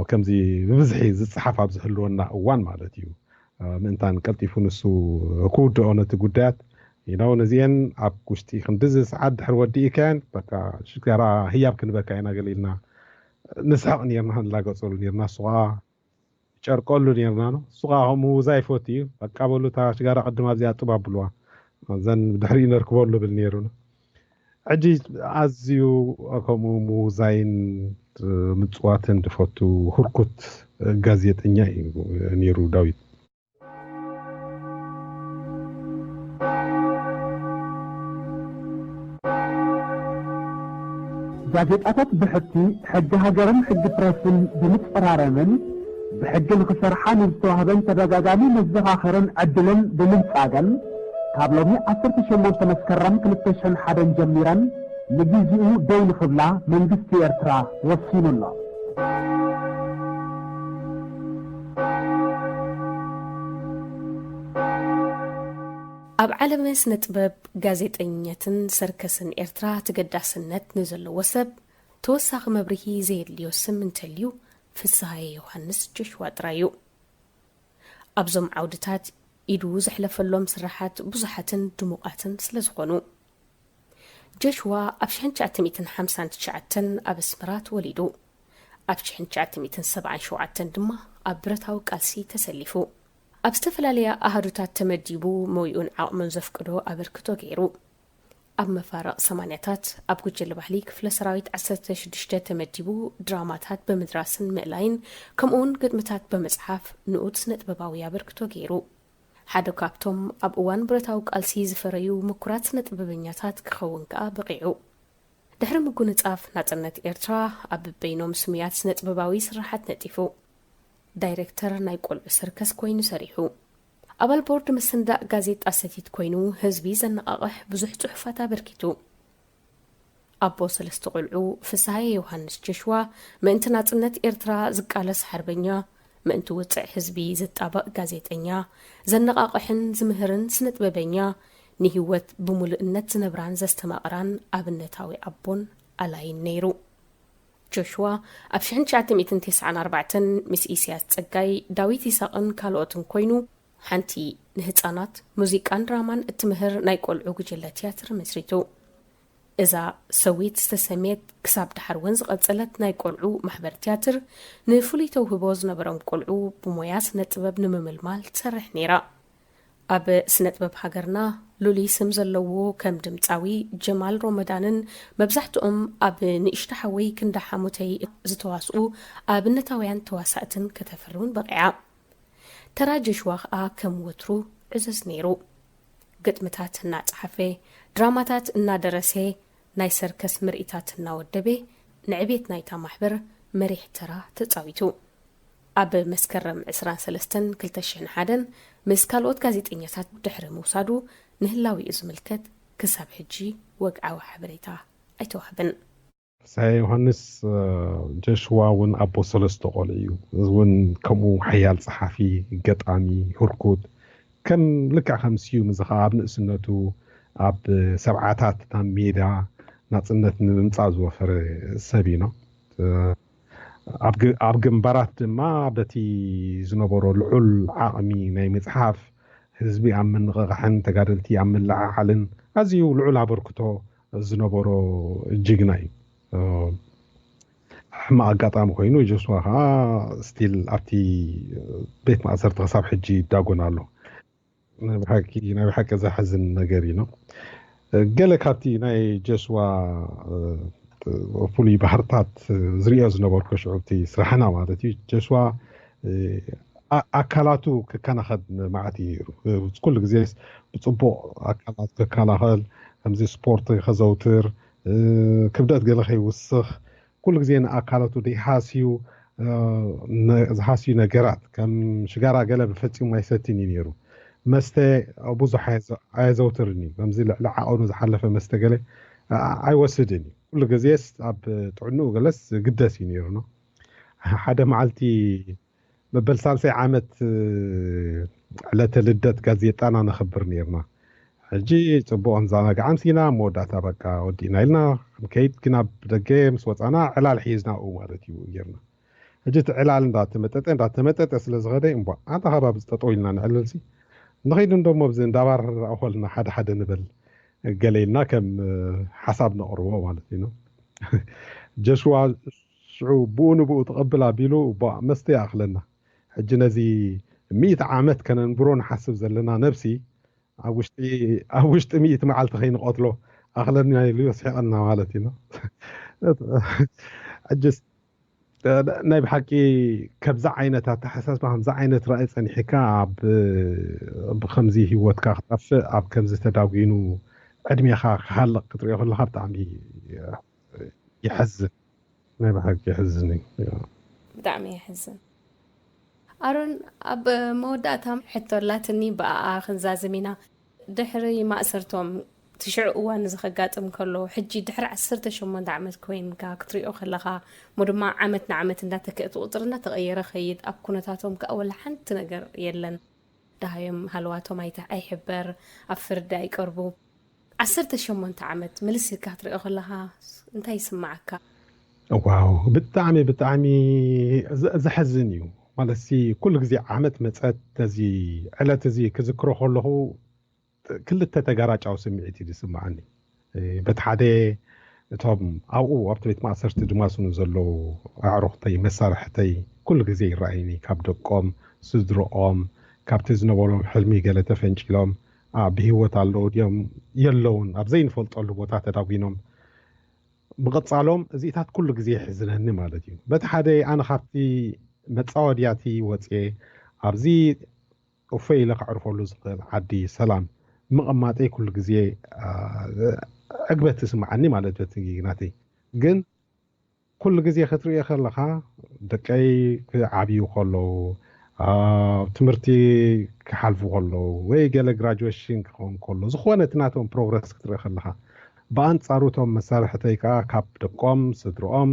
ከምዚ ብብዝሒ ዝፅሓፍ ኣብ ዝህልወና እዋን ማለት እዩ፣ ምእንታን ቀልጢፉ ንሱ ክውድኦ ነቲ ጉዳያት ኢናው ነዚአን ኣብ ውሽጢ ክንድዚ ሰዓት ድሕሪ ወዲእካያን በቃ ሽጋራ ህያብ ክንበካ ኢና ገለ ኢልና ንስሕቕ ነርና፣ ንላገፀሉ ነርና። እሱ ከዓ ጨርቀሉ ነርና ነው። እሱ ከዓ ከምኡ ውዛ ይፈቱ እዩ። በቃ በሉ እታ ሽጋራ ቅድም ኣብዚኣ ጥብ ኣብልዋ፣ እዘን ድሕሪኡ ነርክበሉ ብል ነይሩ ነው። ሕጂ ኣዝዩ ከምኡ ምውዛይን ምፅዋትን ዝፈቱ ህርኩት ጋዜጠኛ እዩ ነይሩ ዳዊት። ጋዜጣታት ብሕቲ ሕጊ ሃገርን ሕጊ ፕረስን ብምፅራረምን ብሕጊ ንኽሰርሓ ንዝተዋህበን ተደጋጋሚ መዘኻኸርን ዕድልን ብምንጻገን ካብ ሎሚ ዓሰርተ ሸሞንተ መስከረም ክልተ ሽሕን ሓደን ጀሚረን ንግዜኡ ደው ንኽብላ መንግስቲ ኤርትራ ወሲኑ ኣሎ። ኣብ ዓለመ ስነ ጥበብ፣ ጋዜጠኝነትን ሰርከስን ኤርትራ ተገዳስነት ንዘለዎ ሰብ ተወሳኺ መብርሂ ዘየድልዮ ስም እንተልዩ ፍስሃየ ዮሃንስ ጆሽዋ ጥራይ እዩ። ኣብዞም ዓውድታት ኢዱ ዘሕለፈሎም ስራሓት ብዙሓትን ድሙቓትን ስለ ዝኾኑ። ጆሽዋ ኣብ ሽሕን ትሽዓተ ሚእትን ሓምሳን ትሽዓተን ኣብ ኣስመራ ተወሊዱ። ኣብ ሽሕን ትሽዓተ ሚእትን ሰብዓን ሸውዓተን ድማ ኣብ ብረታዊ ቃልሲ ተሰሊፉ። ኣብ ዝተፈላለያ ኣሃዱታት ተመዲቡ ሞይኡን ዓቕሙን ዘፍቅዶ ኣበርክቶ ገይሩ። ኣብ መፋርቕ ሰማንያታት ኣብ ጉጅለ ባህሊ ክፍለ ሰራዊት ዓሰርተ ሽዱሽተ ተመዲቡ ድራማታት ብምድራስን ምእላይን ከምኡውን ግጥምታት ብምጽሓፍ ንኡድ ስነጥበባዊ ኣበርክቶ ገይሩ። ሓደ ካብቶም ኣብ እዋን ብረታዊ ቃልሲ ዝፈረዩ ምኩራት ስነጥበበኛታት ክኸውን ከኣ በቒዑ። ድሕሪ ምጉንጻፍ ናጽነት ኤርትራ ኣብ በይኖም ስሙያት ስነጥበባዊ ስርሓት ነጢፉ። ዳይሬክተር ናይ ቆልዑ ሰርከስ ኮይኑ ሰሪሑ። ኣባል ቦርድ ምስንዳእ ጋዜጣ ሰቲት ኮይኑ ህዝቢ ዘነቓቕሕ ብዙሕ ጽሑፋት ኣበርኪቱ። ኣቦ ሰለስተ ቆልዑ ፍስሃየ ዮሃንስ ጀሽዋ ምእንቲ ናጽነት ኤርትራ ዝቃለስ ሓርበኛ፣ ምእንቲ ውጽዕ ህዝቢ ዝጣበቕ ጋዜጠኛ፣ ዘነቓቕሕን ዝምህርን ስነጥበበኛ፣ ንህይወት ብምሉእነት ዝነብራን ዘስተማቕራን ኣብነታዊ ኣቦን ኣላይን ነይሩ። ጆሽዋ ኣብ ሽሕን ትሽዓተ ሚእትን ተስዓን ኣርባዕተን ምስ ኢሳያስ ጸጋይ፣ ዳዊት ይሳቕን ካልኦትን ኮይኑ ሓንቲ ንህጻናት ሙዚቃን ድራማን እትምህር ናይ ቆልዑ ጉጅለ ትያትር መስሪቱ። እዛ ሰዊት ዝተሰምየት ክሳብ ደሓር እውን ዝቐጸለት ናይ ቆልዑ ማሕበር ትያትር ንፍሉይ ተውህቦ ዝነበሮም ቆልዑ ብሞያ ስነ ጥበብ ንምምልማል ትሰርሕ ነይራ። ኣብ ስነ ጥበብ ሃገርና ልሉይ ስም ዘለዎ ከም ድምጻዊ ጀማል ሮመዳንን መብዛሕትኦም ኣብ ንእሽቶ ሓወይ ክንዳ ሓሙተይ ዝተዋስኡ ኣብነታውያን ተዋሳእትን ከተፍሪ እውን በቒዓ። ተራ ጆሽዋ ከኣ ከም ወትሩ ዕዙዝ ነይሩ። ግጥምታት እናጸሓፈ፣ ድራማታት እናደረሰ፣ ናይ ሰርከስ ምርኢታት እናወደበ ንዕቤት ናይታ ማሕበር መሪሕ ተራ ተጻዊቱ። ኣብ መስከረም ዕስራን ሰለስተን ክልተ ሽሕን ሓደን ምስ ካልኦት ጋዜጠኛታት ድሕሪ ምውሳዱ ንህላዊኡ ዝምልከት ክሳብ ሕጂ ወግዓዊ ሓበሬታ ኣይተዋህበን። ሳይ ዮሃንስ ጀሽዋ እውን ኣቦ ሰለስተ ቆልዑ እዩ። እውን ከምኡ ሓያል ጸሓፊ፣ ገጣሚ፣ ህርኩት ከም ልክዕ ከም ስዩም እዚ ከዓ ኣብ ንእስነቱ ኣብ ሰብዓታት ናብ ሜዳ ናጽነት ንምምጻእ ዝወፈረ ሰብ እዩ። ኣብ ግንባራት ድማ በቲ ዝነበሮ ልዑል ዓቕሚ ናይ ምጽሓፍ፣ ህዝቢ ኣብ ምንቕቓሕን ተጋደልቲ ኣብ ምልዕዓልን ኣዝዩ ልዑል ኣበርክቶ ዝነበሮ ጅግና እዩ። ሕማቕ ኣጋጣሚ ኮይኑ ጆስዋ ከዓ ስቲል ኣብቲ ቤት ማእሰርቲ ክሳብ ሕጂ ይዳጎን ኣሎ። ናይ ብሓቂ ናይ ብሓቂ ዘሕዝን ነገር እዩ። ገለ ካብቲ ናይ ጆስዋ ፍሉይ ባህርታት ዝሪኦ ዝነበርኩ ሽዑ እቲ ስራሕና ማለት እዩ። ጆስዋ ኣካላቱ ክከናኸን መዓት እዩ። ኩሉ ግዜ ብፅቡቕ ኣካላቱ ክከላኸል፣ ከምዚ ስፖርት ከዘውትር፣ ክብደት ገለ ከይውስኽ፣ ኩሉ ግዜ ንኣካላቱ ደይሃስዩ ዝሃስዩ ነገራት ከም ሽጋራ ገለ ብፈፂሙ ኣይሰትን እዩ ነይሩ። መስተ ብዙሕ ኣየዘውትርን እዩ። ከምዚ ልዕሊ ዓቐኑ ዝሓለፈ መስተ ገለ ኣይወስድን እዩ። ኩሉ ግዜስ ኣብ ጥዕንኡ ገለስ ግደስ እዩ ነይሩ። ሓደ መዓልቲ መበል ሳልሳይ ዓመት ዕለተ ልደት ጋዜጣና ነኽብር ነይርና። ሕጂ ፅቡቕ እንዛናግዓ ኣምሲና መወዳእታ በቃ ወዲእና ኢልና ክንከይድ ግን ኣብ ደገ ምስ ወፃና ዕላል ሒዝናኡ ማለት እዩ ጌርና። ሕጂ እቲ ዕላል እንዳተመጠጠ እንዳተመጠጠ ስለ ዝኸደ እምቧ ኣንታ ከባቢ ዝጠጠው ኢልና ንዕልልሲ ንኸይድ እንዶ ኣብዚ እንዳባር ኣኾልና ሓደ ሓደ ንበል ገለ ኢልና ከም ሓሳብ ነቕርቦ ማለት እዩ። ጀሽዋ ሽዑ ብኡ ንብኡ ትቐብል ኣቢሉ እቧ መስተ ይኣኽለና። ሕጂ ነዚ ሚእቲ ዓመት ከነንብሮ ንሓስብ ዘለና ነብሲ ኣብ ውሽጢ ኣብ ውሽጢ ሚእቲ መዓልቲ ከይንቐትሎ ኣኽለና ኢሉ የስሕቐና ማለት እዩ። ሕጅስ ናይ ብሓቂ ከምዚ ዓይነት ኣተሓሳስባ ከምዚ ዓይነት ራእይ ጸኒሕካ ኣብ ብከምዚ ህይወትካ ክጠፍእ ኣብ ከምዚ ተዳጒኑ ዕድሜኻ ክሃልቕ ክትሪኦ ከለኻ ብጣዕሚ የሕዝን። ናይ ብሓቂ የሕዝን እዩ። ብጣዕሚ የሕዝን። ኣሮን፣ ኣብ መወዳእታ ሕቶ ኣላትኒ፣ ብኣኣ ክንዛዝም ኢና። ድሕሪ ማእሰርቶም ትሽዑ እዋን እዚ ከጋጥም ከሎ፣ ሕጂ ድሕሪ ዓሰርተ ሸሞንተ ዓመት ኮይንካ ክትሪኦ ከለኻ፣ እሞ ድማ ዓመት ንዓመት እንዳተክአ እቲ ቁፅሪ እንዳተቐየረ ኸይድ፣ ኣብ ኩነታቶም ከኣ ወላ ሓንቲ ነገር የለን። ደሃዮም ሃለዋቶም ኣይተ- ኣይሕበር፣ ኣብ ፍርዲ ኣይቀርቡ። ዓሰርተ ሸሞንተ ዓመት ምልስ ኢልካ ክትሪኦ ከለኻ እንታይ ይስምዓካ? ዋው ብጣዕሚ ብጣዕሚ ዘ- ዘሐዝን እዩ። ማለት ሲ ኩሉ ግዜ ዓመት መፀት ተዚ ዕለት እዚ ክዝክሮ ከለኹ ክልተ ተጋራጫዊ ስምዒት እዩ ዝስምዓኒ። በቲ ሓደ እቶም ኣብኡ ኣብቲ ቤት ማእሰርቲ ድማስኑ ዘለዉ ኣዕሩኽተይ መሳርሕተይ ኩሉ ግዜ ይረኣይኒ፣ ካብ ደቆም፣ ስድርኦም፣ ካብቲ ዝነበሮም ሕልሚ ገለ ተፈንጪሎም ብህይወት ኣለዉ ድዮም የለውን ኣብ ዘይንፈልጠሉ ቦታ ተዳጒኖም ምቕጻሎም እዚታት ኩሉ ግዜ የሕዝነኒ ማለት እዩ። በቲ ሓደ ኣነ ካብቲ መጻወድያቲ ወጽየ ኣብዚ እፎይ ኢለ ከዕርፈሉ ዝኽእል ዓዲ ሰላም ምቕማጠይ ኩሉ ግዜ ዕግበት ትስምዓኒ ማለት በቲ ናተይ። ግን ኩሉ ግዜ ክትርእዮ ከለኻ ደቀይ ክዓብዩ ከለዉ፣ ኣብ ትምህርቲ ክሓልፉ ከለዉ ወይ ገለ ግራጁዌሽን ክኸውን ከሎ ዝኾነ እቲ ናቶም ፕሮግረስ ክትርኢ ከለኻ፣ ብኣንጻሩ እቶም መሳርሕተይ ከኣ ካብ ደቆም፣ ስድርኦም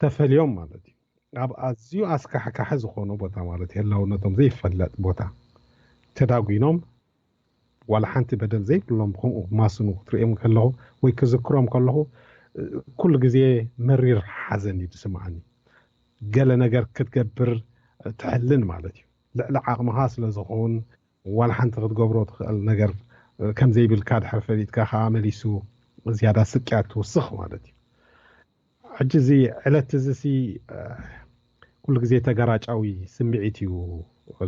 ተፈልዮም ማለት እዩ። ኣብ ኣዝዩ ኣስካሕካሒ ዝኾነ ቦታ ማለት ህላውነቶም ዘይፈለጥ ቦታ ተዳጒኖም ዋላ ሓንቲ በደል ዘይብሎም ብኸምኡ ክማስኑ ክትርእዮም ከለኹ ወይ ክዝክሮም ከለኹ ኩሉ ግዜ መሪር ሓዘን እዩ ዝስምዓኒ። ገለ ነገር ክትገብር ትሕልን ማለት እዩ። ልዕሊ ዓቕምኻ ስለ ዝኸውን ዋላ ሓንቲ ክትገብሮ ትኽእል ነገር ከም ዘይብልካ ድሕር ፈሊጥካ ከዓ መሊሱ ዝያዳ ስቅያት ትውስኽ ማለት እዩ። ሕጂ እዚ ዕለት እዚ ሲ ኩሉ ግዜ ተገራጫዊ ስምዒት እዩ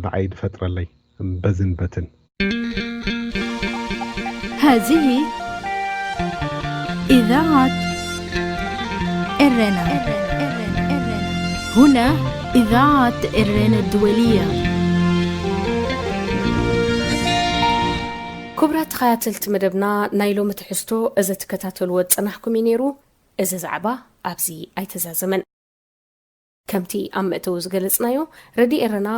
ንዓይ ዝፈጥረለይ በዝን በትን። هذه إذاعة إرنا. هنا إذاعة إرنا الدولية. ክቡራት ተኸታተልቲ መደብና ናይ ሎሚ ትሕዝቶ እዚ ትከታተልዎ ዝጸናሕኩም እዩ ነይሩ። እዚ ዛዕባ ኣብዚ ኣይተዛዘመን። ከምቲ ኣብ መእተዊ ዝገለጽናዮ፣ ረድዮ ኤረና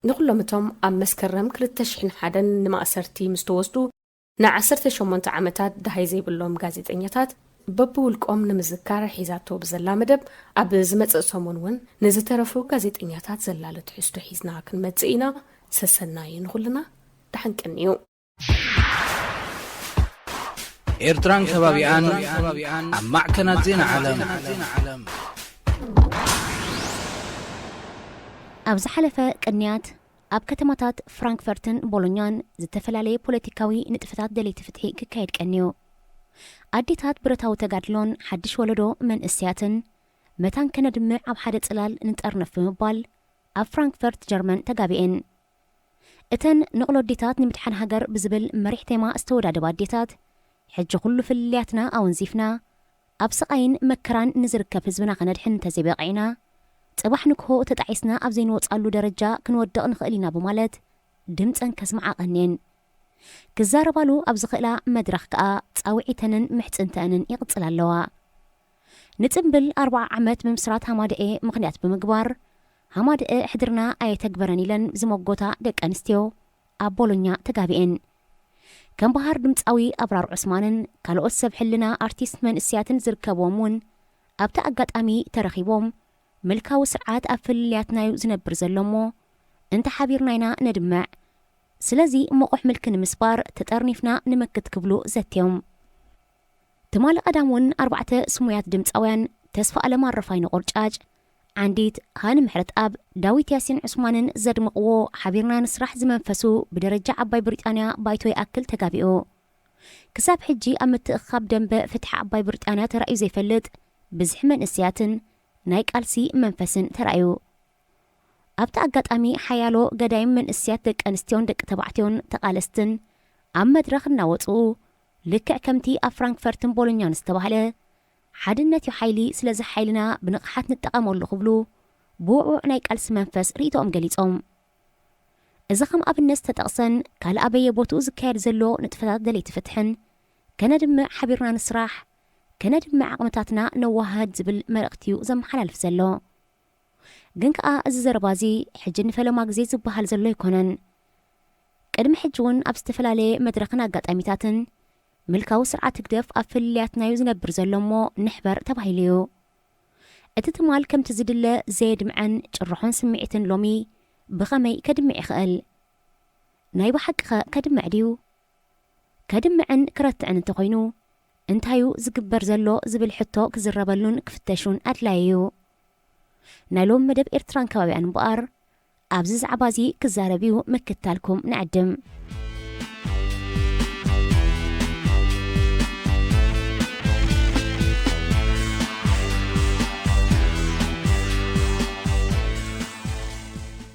ንኹሎም እቶም ኣብ መስከረም ክልተ ሽሕን ሓደን ንማእሰርቲ ምስ ተወስዱ ንዓሰርተ ሸሞንተ ዓመታት ደሃይ ዘይብሎም ጋዜጠኛታት በብውልቆም ንምዝካር ሒዛቶ ብዘላ መደብ ኣብ ዝመጽእ ሰሙን እውን ንዝተረፉ ጋዜጠኛታት ዘላለ ትሕዝቶ ሒዝና ክንመጽእ ኢና። ሰሰናዩ ንኹልና ደሓን ቅንዩ። ኤርትራን ከባቢኣን ኣብ ማዕከናት ዜና ዓለም። ኣብ ዝሓለፈ ቅንያት ኣብ ከተማታት ፍራንክፈርትን ቦሎኛን ዝተፈላለየ ፖለቲካዊ ንጥፈታት ደለይቲ ፍትሒ ክካየድ ቀንዩ። ኣዴታት ብረታዊ ተጋድሎን ሓድሽ ወለዶ መንእሰያትን መታን ከነድምዕ ኣብ ሓደ ጽላል ንጠርነፍ ብምባል ኣብ ፍራንክፈርት ጀርመን ተጋቢኤን። እተን ንቕሎ ኣዴታት ንምድሓን ሃገር ብዝብል መሪሕ ቴማ ዝተወዳደባ ኣዴታት፣ ሕጂ ኩሉ ፍልልያትና ኣወንዚፍና፣ ኣብ ስቓይን መከራን ንዝርከብ ህዝብና ከነድሕን እንተዘይበቒዕና፣ ጽባሕ ንግሆ ተጣዒስና ኣብ ዘይንወጽኣሉ ደረጃ ክንወድቕ ንኽእል ኢና ብማለት ድምጸን ከስምዓ ቀንየን። ክዛረባሉ ኣብ ዝኽእላ መድረኽ ከኣ ጻውዒተንን ምሕጽንተአንን ይቕጽላ ኣለዋ። ንጽምብል ኣርብዓ ዓመት ምምስራት ሃማደኤ ምኽንያት ብምግባር፣ ሃማደኤ ሕድርና ኣየተግበረን ኢለን ዝመጎታ ደቂ ኣንስትዮ ኣብ ቦሎኛ ተጋቢኤን። ከም በሃር ድምጻዊ ኣብራር ዑስማንን ካልኦት ሰብ ሕልና ኣርቲስት መንእስያትን ዝርከብዎም እውን ኣብቲ ኣጋጣሚ ተረኺቦም ምልካዊ ስርዓት ኣብ ፍልልያትናዩ ዝነብር ዘሎ እሞ እንተ ሓቢርና ኢና ነድምዕ። ስለዚ መቑሕ ምልኪ ንምስባር ተጠርኒፍና ንመክት ክብሉ ዘትዮም። ትማሊ ቀዳም እውን ኣርባዕተ ስሙያት ድምፃውያን ተስፋ ኣለም ኣረፋይነ ቆርጫጭ፣ ዓንዲት፣ ሃኒ ምሕረትኣብ፣ ዳዊት ያሲን ዑስማንን ዘድመቕዎ ሓቢርና ንስራሕ ዝመንፈሱ ብደረጃ ዓባይ ብሪጣንያ ባይቶ ይኣክል ተጋቢኡ። ክሳብ ሕጂ ኣብ ምትእኽኻብ ደንበ ፍትሒ ዓባይ ብሪጣንያ ተራእዩ ዘይፈልጥ ብዝሒ መንእሰያትን ናይ ቃልሲ መንፈስን ተራእዩ። ኣብቲ ኣጋጣሚ ሓያሎ ገዳይም መንእሰያት ደቂ ኣንስትዮን ደቂ ተባዕትዮን ተቓለስትን ኣብ መድረኽ እናወፅኡ ልክዕ ከምቲ ኣብ ፍራንክፈርትን ቦሎኛን ዝተባህለ ሓድነት እዩ ሓይሊ ስለዚ ሓይልና ብንቕሓት ንጠቐመሉ ክብሉ ብውዕውዕ ናይ ቃልሲ መንፈስ ርእይቶኦም ገሊፆም። እዚ ከም ኣብነት ዝተጠቕሰን ካልእ ኣበየ ቦትኡ ዝካየድ ዘሎ ንጥፈታት ደለይቲ ፍትሕን ከነድምዕ ሓቢርና ንስራሕ ከነድምዕ ዓቕምታትና ነዋሃህድ ዝብል መልእኽቲ እዩ ዘመሓላልፍ ዘሎ። ግን ከኣ እዚ ዘረባ እዚ ሕጂ ንፈለማ ግዜ ዝበሃል ዘሎ ኣይኮነን። ቅድሚ ሕጂ እውን ኣብ ዝተፈላለየ መድረኽን ኣጋጣሚታትን ምልካዊ ስርዓት ህግደፍ ኣብ ፍልልያትናዩ ዝነብር ዘሎ እሞ ንሕበር ተባሂሉ እዩ። እቲ ትማል ከምቲ ዝድለ ዘየድምዐን ጭርሖን ስምዒትን ሎሚ ብኸመይ ከድምዕ ይኽእል? ናይ ብሓቂ ኸ ከድምዕ ድዩ? ከድምዕን ክረትዕን እንተኾይኑ እንታዩ ዝግበር ዘሎ ዝብል ሕቶ ክዝረበሉን ክፍተሹን ኣድላዪ እዩ። ናይ ሎሚ መደብ ኤርትራን ከባቢኣን እምበኣር ኣብዚ ዛዕባ እዚ ክዛረብ እዩ ምክታልኩም ንዕድም።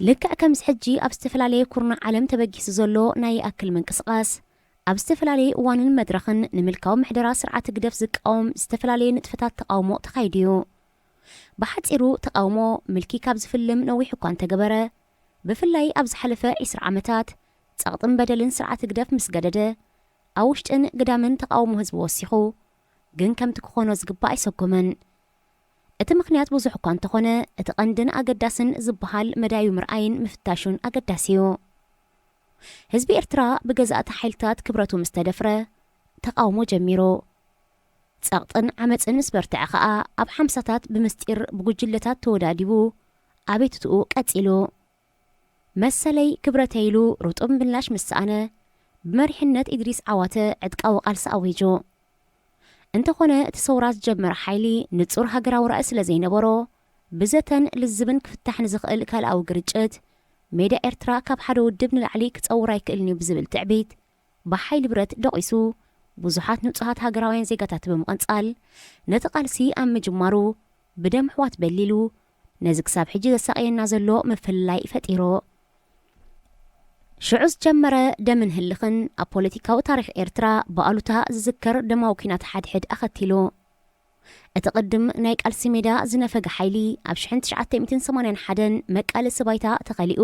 ልክዕ ከምዚ ሕጂ ኣብ ዝተፈላለየ ኩርናዕ ዓለም ተበጊሱ ዘሎ ናይ ይኣክል ምንቅስቓስ፣ ኣብ ዝተፈላለየ እዋንን መድረኽን ንምልካዊ ምሕደራ ስርዓት ህግደፍ ዝቃወም ዝተፈላለየ ንጥፈታት ተቓውሞ ተኻይዱ እዩ። ብሓጺሩ ተቓውሞ ምልኪ ካብ ዝፍልም ነዊሕ እኳ እንተገበረ፣ ብፍላይ ኣብ ዝሓለፈ ዕስራ ዓመታት ጸቕጥን በደልን ስርዓት ህግደፍ ምስ ገደደ፣ ኣብ ውሽጥን ግዳምን ተቓውሞ ህዝቢ ወሲኹ፣ ግን ከምቲ ክኾኖ ዝግባእ ኣይሰጎመን። እቲ ምኽንያት ብዙሕ እኳ እንተኾነ፣ እቲ ቀንድን ኣገዳስን ዝበሃል መዳዩ ምርኣይን ምፍታሹን ኣገዳሲ እዩ። ህዝቢ ኤርትራ ብገዛእቲ ሓይልታት ክብረቱ ምስ ተደፍረ፣ ተቓውሞ ጀሚሩ። ጸቕጥን ዓመጽን ምስ በርትዐ ኸኣ፣ ኣብ ሓምሳታት ብምስጢር ብጉጅለታት ተወዳዲቡ ኣቤቱትኡ ቀጺሉ። መሰለይ ክብረተይ ኢሉ ርጡብ ምላሽ ምስ ሰኣነ፣ ብመሪሕነት ኢድሪስ ዓዋተ ዕጥቃዊ ቃልሲ ኣዊጁ። እንተኾነ፣ እቲ ሰውራ ዝጀመረ ሓይሊ ንጹር ሃገራዊ ራእይ ስለ ዘይነበሮ፣ ብዘተን ልዝብን ክፍታሕ ንዝኽእል ካልኣዊ ግርጭት፣ ሜዳ ኤርትራ ካብ ሓደ ውድብ ንላዕሊ ክጸውር ኣይክእልን እዩ ብዝብል ትዕቢት፣ ብሓይሊ ብረት ደቒሱ፣ ብዙሓት ንጹሃት ሃገራውያን ዜጋታት ብምቕንጻል፣ ነቲ ቃልሲ ኣብ ምጅማሩ፣ ብደም ኣሕዋት በሊሉ፣ ነዚ ክሳብ ሕጂ ዘሳቕየና ዘሎ ምፍልላይ ፈጢሩ። ሽዑ ዝጀመረ ደምን ህልኽን ኣብ ፖለቲካዊ ታሪኽ ኤርትራ ብኣሉታ ዝዝከር ደማዊ ኲናት ሓድሕድ ኣኸቲሉ። እቲ ቅድም ናይ ቃልሲ ሜዳ ዝነፈገ ሓይሊ ኣብ ሽሕን ትሽዓተ ሚእትን ሰማንያን ሓደን መቃለሲ ባይታ ተኸሊኡ፣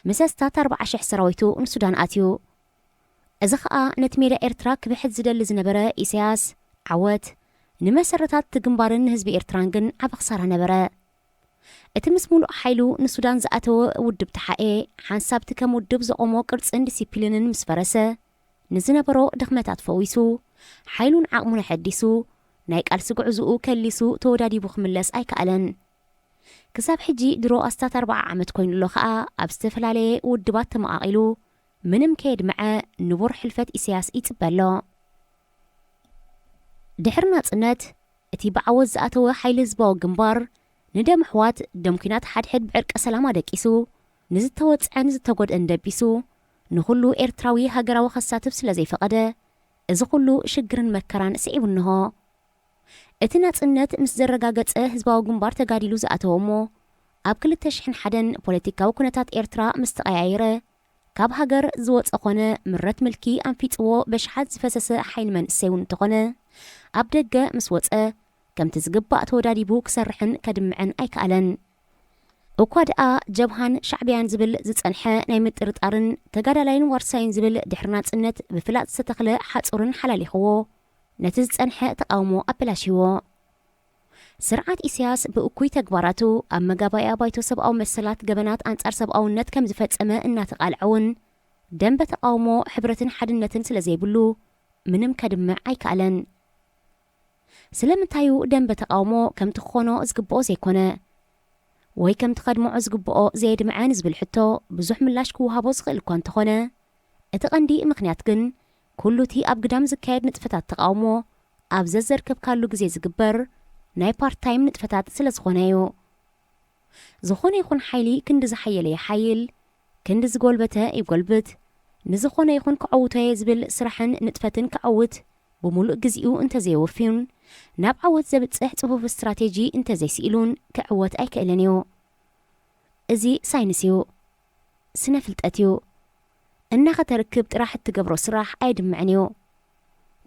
ምስ ኣስታት ኣርብዓ ሽሕ ሰራዊቱ ንሱዳን ኣትዩ። እዚ ኸኣ ነቲ ሜዳ ኤርትራ ክብሕት ዝደሊ ዝነበረ ኢሳያስ ዓወት፣ ንመሰረታት እቲ ግንባርን ንህዝቢ ኤርትራን ግን ዓቢ ክሳራ ነበረ። እቲ ምስ ሙሉእ ሓይሉ ንሱዳን ዝኣተወ ውድብ ተሓኤ፣ ሓንሳብቲ ከም ውድብ ዘቖሞ ቅርጽን ዲሲፕሊንን ምስ ፈረሰ፣ ንዝነበሮ ድኽመታት ፈዊሱ፣ ሓይሉን ዓቕሙን ኣሐዲሱ፣ ናይ ቃልሲ ጉዕዝኡ ከሊሱ ተወዳዲቡ ክምለስ ኣይከኣለን። ክሳብ ሕጂ ድሮ ኣስታት ኣርብዓ ዓመት ኮይኑ ኣሎ ኸኣ፣ ኣብ ዝተፈላለየ ውድባት ተመቓቒሉ፣ ምንም ከየድመዐ ንቡር ሕልፈት ኢሳያስ ይጽበ ኣሎ። ድሕሪ ናጽነት፣ እቲ ብዓወት ዝኣተወ ሓይሊ ህዝባዊ ግንባር፣ ንደም ኣሕዋት፣ ደም ኲናት ሓድሕድ ብዕርቀ ሰላም ኣደቂሱ፣ ንዝተወጽዐን ዝተጎድአን ደቢሱ፣ ንኹሉ ኤርትራዊ ሃገራዊ ከሳትፍ ስለ ዘይፈቐደ፣ እዚ ኩሉ ሽግርን መከራን ስዒቡ እንሆ። እቲ ናጽነት ምስ ዘረጋገጸ ህዝባዊ ግንባር ተጋዲሉ ዝኣተወ እሞ፣ ኣብ ክልተ ሽሕን ሓደን ፖለቲካዊ ኩነታት ኤርትራ ምስ ተቐያየረ፣ ካብ ሃገር ዝወጸ ኮነ ምረት ምልኪ ኣንፊጽዎ በሽሓት ዝፈሰሰ ሓይሊ መንእሰይ እውን እንተኾነ፣ ኣብ ደገ ምስ ወጸ፣ ከምቲ ዝግባእ ተወዳዲቡ ክሰርሕን ከድምዕን ኣይከኣለን። እኳ ደኣ ጀብሃን ሻዕብያን ዝብል ዝጸንሐ ናይ ምጥርጣርን ተጋዳላይን ዋርሳይን ዝብል ድሕሪ ናጽነት ብፍላጥ ዝተተኽለ ሓጹርን ሓላሊኽዎ፣ ነቲ ዝጸንሐ ተቓውሞ ኣበላሽዎ። ስርዓት ኢሳያስ ብእኩይ ተግባራቱ ኣብ መጋባእያ ባይቶ ሰብኣዊ መሰላት ገበናት ኣንጻር ሰብኣውነት ከም ዝፈጸመ እናተቓልዐ እውን፣ ደንበ ተቓውሞ ሕብረትን ሓድነትን ስለ ዘይብሉ፣ ምንም ከድምዕ ኣይከኣለን። ስለምንታዩ ደንበ ተቓውሞ ከምቲ ክኾኖ ዝግብኦ ዘይኮነ፣ ወይ ከምቲ ከድምዖ ዝግብኦ ዘየድምዐ ንዝብል ሕቶ ብዙሕ ምላሽ ክወሃቦ ዝኽእል እኳ እንተኾነ፣ እቲ ቀንዲ ምኽንያት ግን ኩሉ እቲ ኣብ ግዳም ዝካየድ ንጥፈታት ተቓውሞ ኣብ ዘዘርከብካሉ ግዜ ዝግበር ናይ ፓርት ታይም ንጥፈታት ስለ ዝኾነ እዩ። ዝኾነ ይኹን ሓይሊ ክንዲ ዝሓየለ ይሓይል፣ ክንዲ ዝጎልበተ ይጎልብት፣ ንዝኾነ ይኹን ከዐውቶ እየ ዝብል ስራሕን ንጥፈትን ከዐውት ብምሉእ ግዜኡ እንተዘየወፍዩን ናብ ዓወት ዘብጽሕ ጽፉፍ ስትራቴጂ እንተዘይስኢሉን ክዕወት ኣይክእልን እዩ። እዚ ሳይንስ እዩ። ስነ ፍልጠት እዩ። እናኸተርክብ ጥራሕ እትገብሮ ስራሕ ኣየድምዕን እዩ።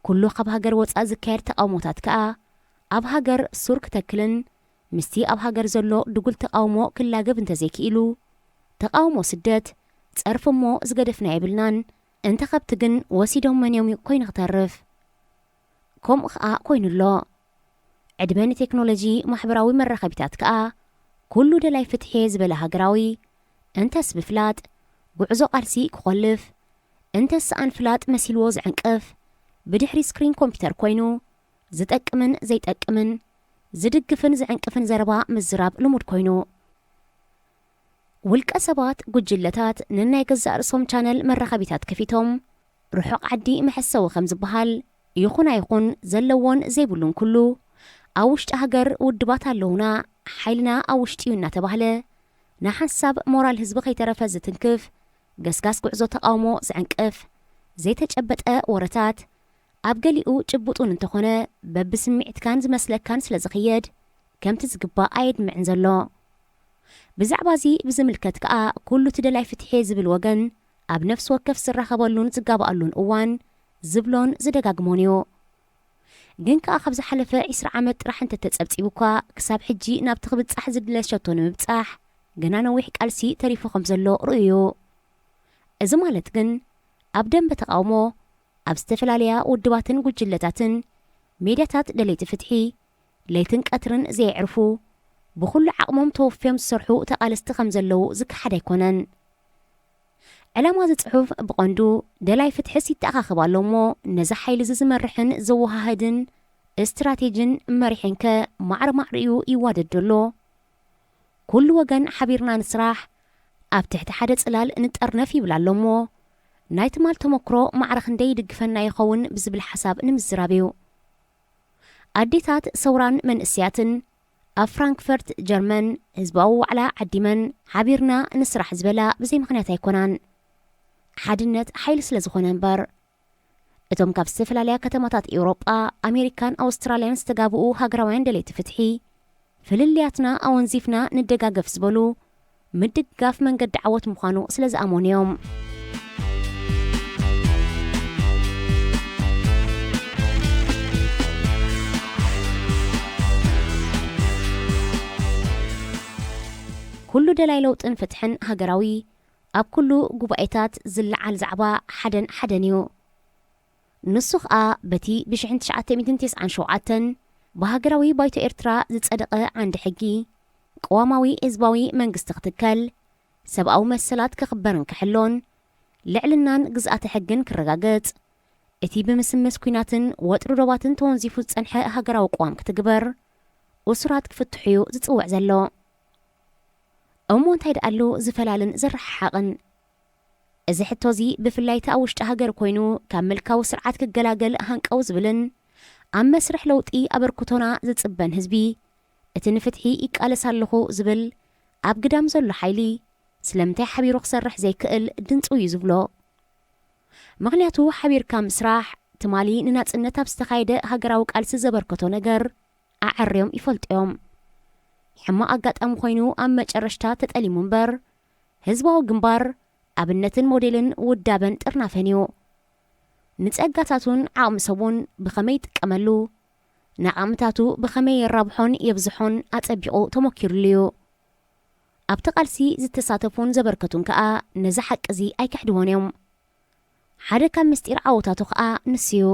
ኩሉ ካብ ሃገር ወጻኢ ዝካየድ ተቓውሞታት ከኣ ኣብ ሃገር ሱር ክተክልን ምስቲ ኣብ ሃገር ዘሎ ድጉል ተቓውሞ ክላገብ እንተዘይክኢሉ፣ ተቓውሞ ስደት፣ ጸርፊ እሞ ዝገደፍና የብልናን፣ እንተ ከብቲ ግን ወሲዶመን እዮም ኮይኑ ክተርፍ። ከምኡ ኸኣ ኮይኑ ኣሎ። ዕድመ ንቴክኖሎጂ ማሕበራዊ መራኸቢታት ከኣ፣ ኩሉ ደላይ ፍትሒ እየ ዝበለ ሃገራዊ፣ እንተስ ብፍላጥ ጉዕዞ ቃልሲ ክኾልፍ፣ እንተስ ሰኣን ፍላጥ መሲልዎ ዝዕንቅፍ፣ ብድሕሪ ስክሪን ኮምፒተር ኮይኑ፣ ዝጠቅምን ዘይጠቅምን፣ ዝድግፍን ዝዕንቅፍን ዘረባ ምዝራብ ልሙድ ኮይኑ። ውልቀ ሰባት፣ ጉጅለታት ነናይ ገዛእ ርእሶም ቻነል መራኸቢታት ከፊቶም፣ ርሑቕ ዓዲ መሐሰዊ ከም ዝበሃል፣ ይኹን ኣይኹን ዘለዎን ዘይብሉን ኩሉ፣ ኣብ ውሽጢ ሃገር ውድባት ኣለዉና፣ ሓይልና ኣብ ውሽጢ እዩ እናተባህለ፣ ንሓንሳብ ሞራል ህዝቢ ከይተረፈ ዝትንክፍ፣ ገስጋስ ጉዕዞ ተቓውሞ ዝዕንቅፍ፣ ዘይተጨበጠ ወረታት፣ ኣብ ገሊኡ ጭቡጥ እውን እንተኾነ፣ በብስምዒትካን ዝመስለካን ስለ ዝኽየድ፣ ከምቲ ዝግባእ ኣየድምዕን ዘሎ። ብዛዕባ እዚ ብዝምልከት ከኣ ኩሉ እቲ ደላይ ፍትሒ ዝብል ወገን ኣብ ነፍሲ ወከፍ ዝራኸበሉን ዝጋባኣሉን እዋን ዝብሎን ዝደጋግሞን እዩ። ግን ከኣ ካብ ዝሓለፈ ዒስራ ዓመት ጥራሕ እንተተጸብጺቡ እኳ ክሳብ ሕጂ ናብቲ ክብጻሕ ዝድለ ሸቶ ንምብጻሕ ገና ነዊሕ ቃልሲ ተሪፉ ከም ዘሎ ርእዩ እዩ። እዚ ማለት ግን ኣብ ደንበ ተቃውሞ ኣብ ዝተፈላለያ ውድባትን ጉጅለታትን ሜድያታት ደለይቲ ፍትሒ ለይትን ቀትርን ዘየዕርፉ ብኹሉ ዓቕሞም ተወፍዮም ዝሰርሑ ተቓለስቲ ከም ዘለዉ ዝከሓድ ኣይኮነን። ዕላማ እዚ ጽሑፍ ብቐንዱ ደላይ ፍትሕስ ይተኣኻኸብ ኣሎ እሞ ነዚ ሓይሊ እዚ ዝመርሕን ዘወሃህድን ስትራቴጂን መሪሕንከ ማዕረ ማዕሪኡ ይዋደድ ዘሎ? ኩሉ ወገን ሓቢርና ንስራሕ፣ ኣብ ትሕቲ ሓደ ጽላል ንጠርነፍ ይብል ኣሎ እሞ ናይ ትማል ተመክሮ ማዕረ ክንደይ ይድግፈና ይኸውን ብዝብል ሓሳብ ንምዝራብ እዩ። ኣዴታት ሰውራን መንእስያትን ኣብ ፍራንክፈርት ጀርመን ህዝባዊ ዋዕላ ዓዲመን ሓቢርና ንስራሕ ዝበላ ብዘይ ምኽንያት ኣይኮናን። ሓድነት ሓይሊ ስለ ዝኾነ እምበር። እቶም ካብ ዝተፈላለያ ከተማታት ኤውሮጳ፣ ኣሜሪካን ኣውስትራልያን ዝተጋብኡ ሃገራውያን ደለይቲ ፍትሒ፣ ፍልልያትና ኣወንዚፍና ንደጋገፍ ዝበሉ ምድግጋፍ መንገዲ ዓወት ምዃኑ ስለ ዝኣመኑ እዮም። ኩሉ ደላይ ለውጥን ፍትሕን ሃገራዊ ኣብ ኩሉ ጉባኤታት ዝለዓል ዛዕባ ሓደን ሓደን እዩ። ንሱ ኸኣ በቲ ብ1997 ብሃገራዊ ባይቶ ኤርትራ ዝጸደቐ ዓንዲ ሕጊ፣ ቅዋማዊ ህዝባዊ መንግስቲ ክትከል፣ ሰብኣዊ መሰላት ክኽበርን ክሕሎን፣ ልዕልናን ግዝኣተ ሕግን ክረጋገጽ፣ እቲ ብምስምስ ኲናትን ወጥሪ ዶባትን ተወንዚፉ ዝጸንሐ ሃገራዊ ቅዋም ክትግበር፣ እሱራት ክፍትሑ እዩ ዝጽውዕ ዘሎ። እሞ እንታይ ደኣሉ ዝፈላልን ዝረሓሓቕን? እዚ ሕቶ እዚ ብፍላይ እቲ ኣብ ውሽጢ ሃገር ኮይኑ ካብ ምልካዊ ስርዓት ክገላገል ሃንቀው ዝብልን ኣብ መስርሕ ለውጢ ኣበርክቶና ዝጽበን ህዝቢ፣ እቲ ንፍትሒ ይቃለስ ኣለኹ ዝብል ኣብ ግዳም ዘሎ ሓይሊ ስለምንታይ ሓቢሩ ክሰርሕ ዘይክእል ድንጹ እዩ ዝብሎ። ምኽንያቱ ሓቢርካ ምስራሕ ትማሊ ንናጽነት ኣብ ዝተኻየደ ሃገራዊ ቃልሲ ዘበርከቶ ነገር ኣዐርዮም ይፈልጡ እዮም። ሕማቕ ኣጋጣሚ ኮይኑ ኣብ መጨረሽታ ተጠሊሙ እምበር ህዝባዊ ግንባር ኣብነትን ሞዴልን ውዳበን ጥርናፈን እዩ። ንጸጋታቱን ዓቕሚ ሰቡን ብኸመይ ይጥቀመሉ፣ ንዓቕምታቱ ብኸመይ የራብሖን የብዝሖን ኣጸቢቑ ተሞኪሩሉ እዩ። ኣብቲ ቃልሲ ዝተሳተፉን ዘበርከቱን ከኣ ነዚ ሓቂ እዚ ኣይክሕድዎን እዮም። ሓደ ካብ ምስጢር ዓወታቱ ከኣ ንሱ እዩ።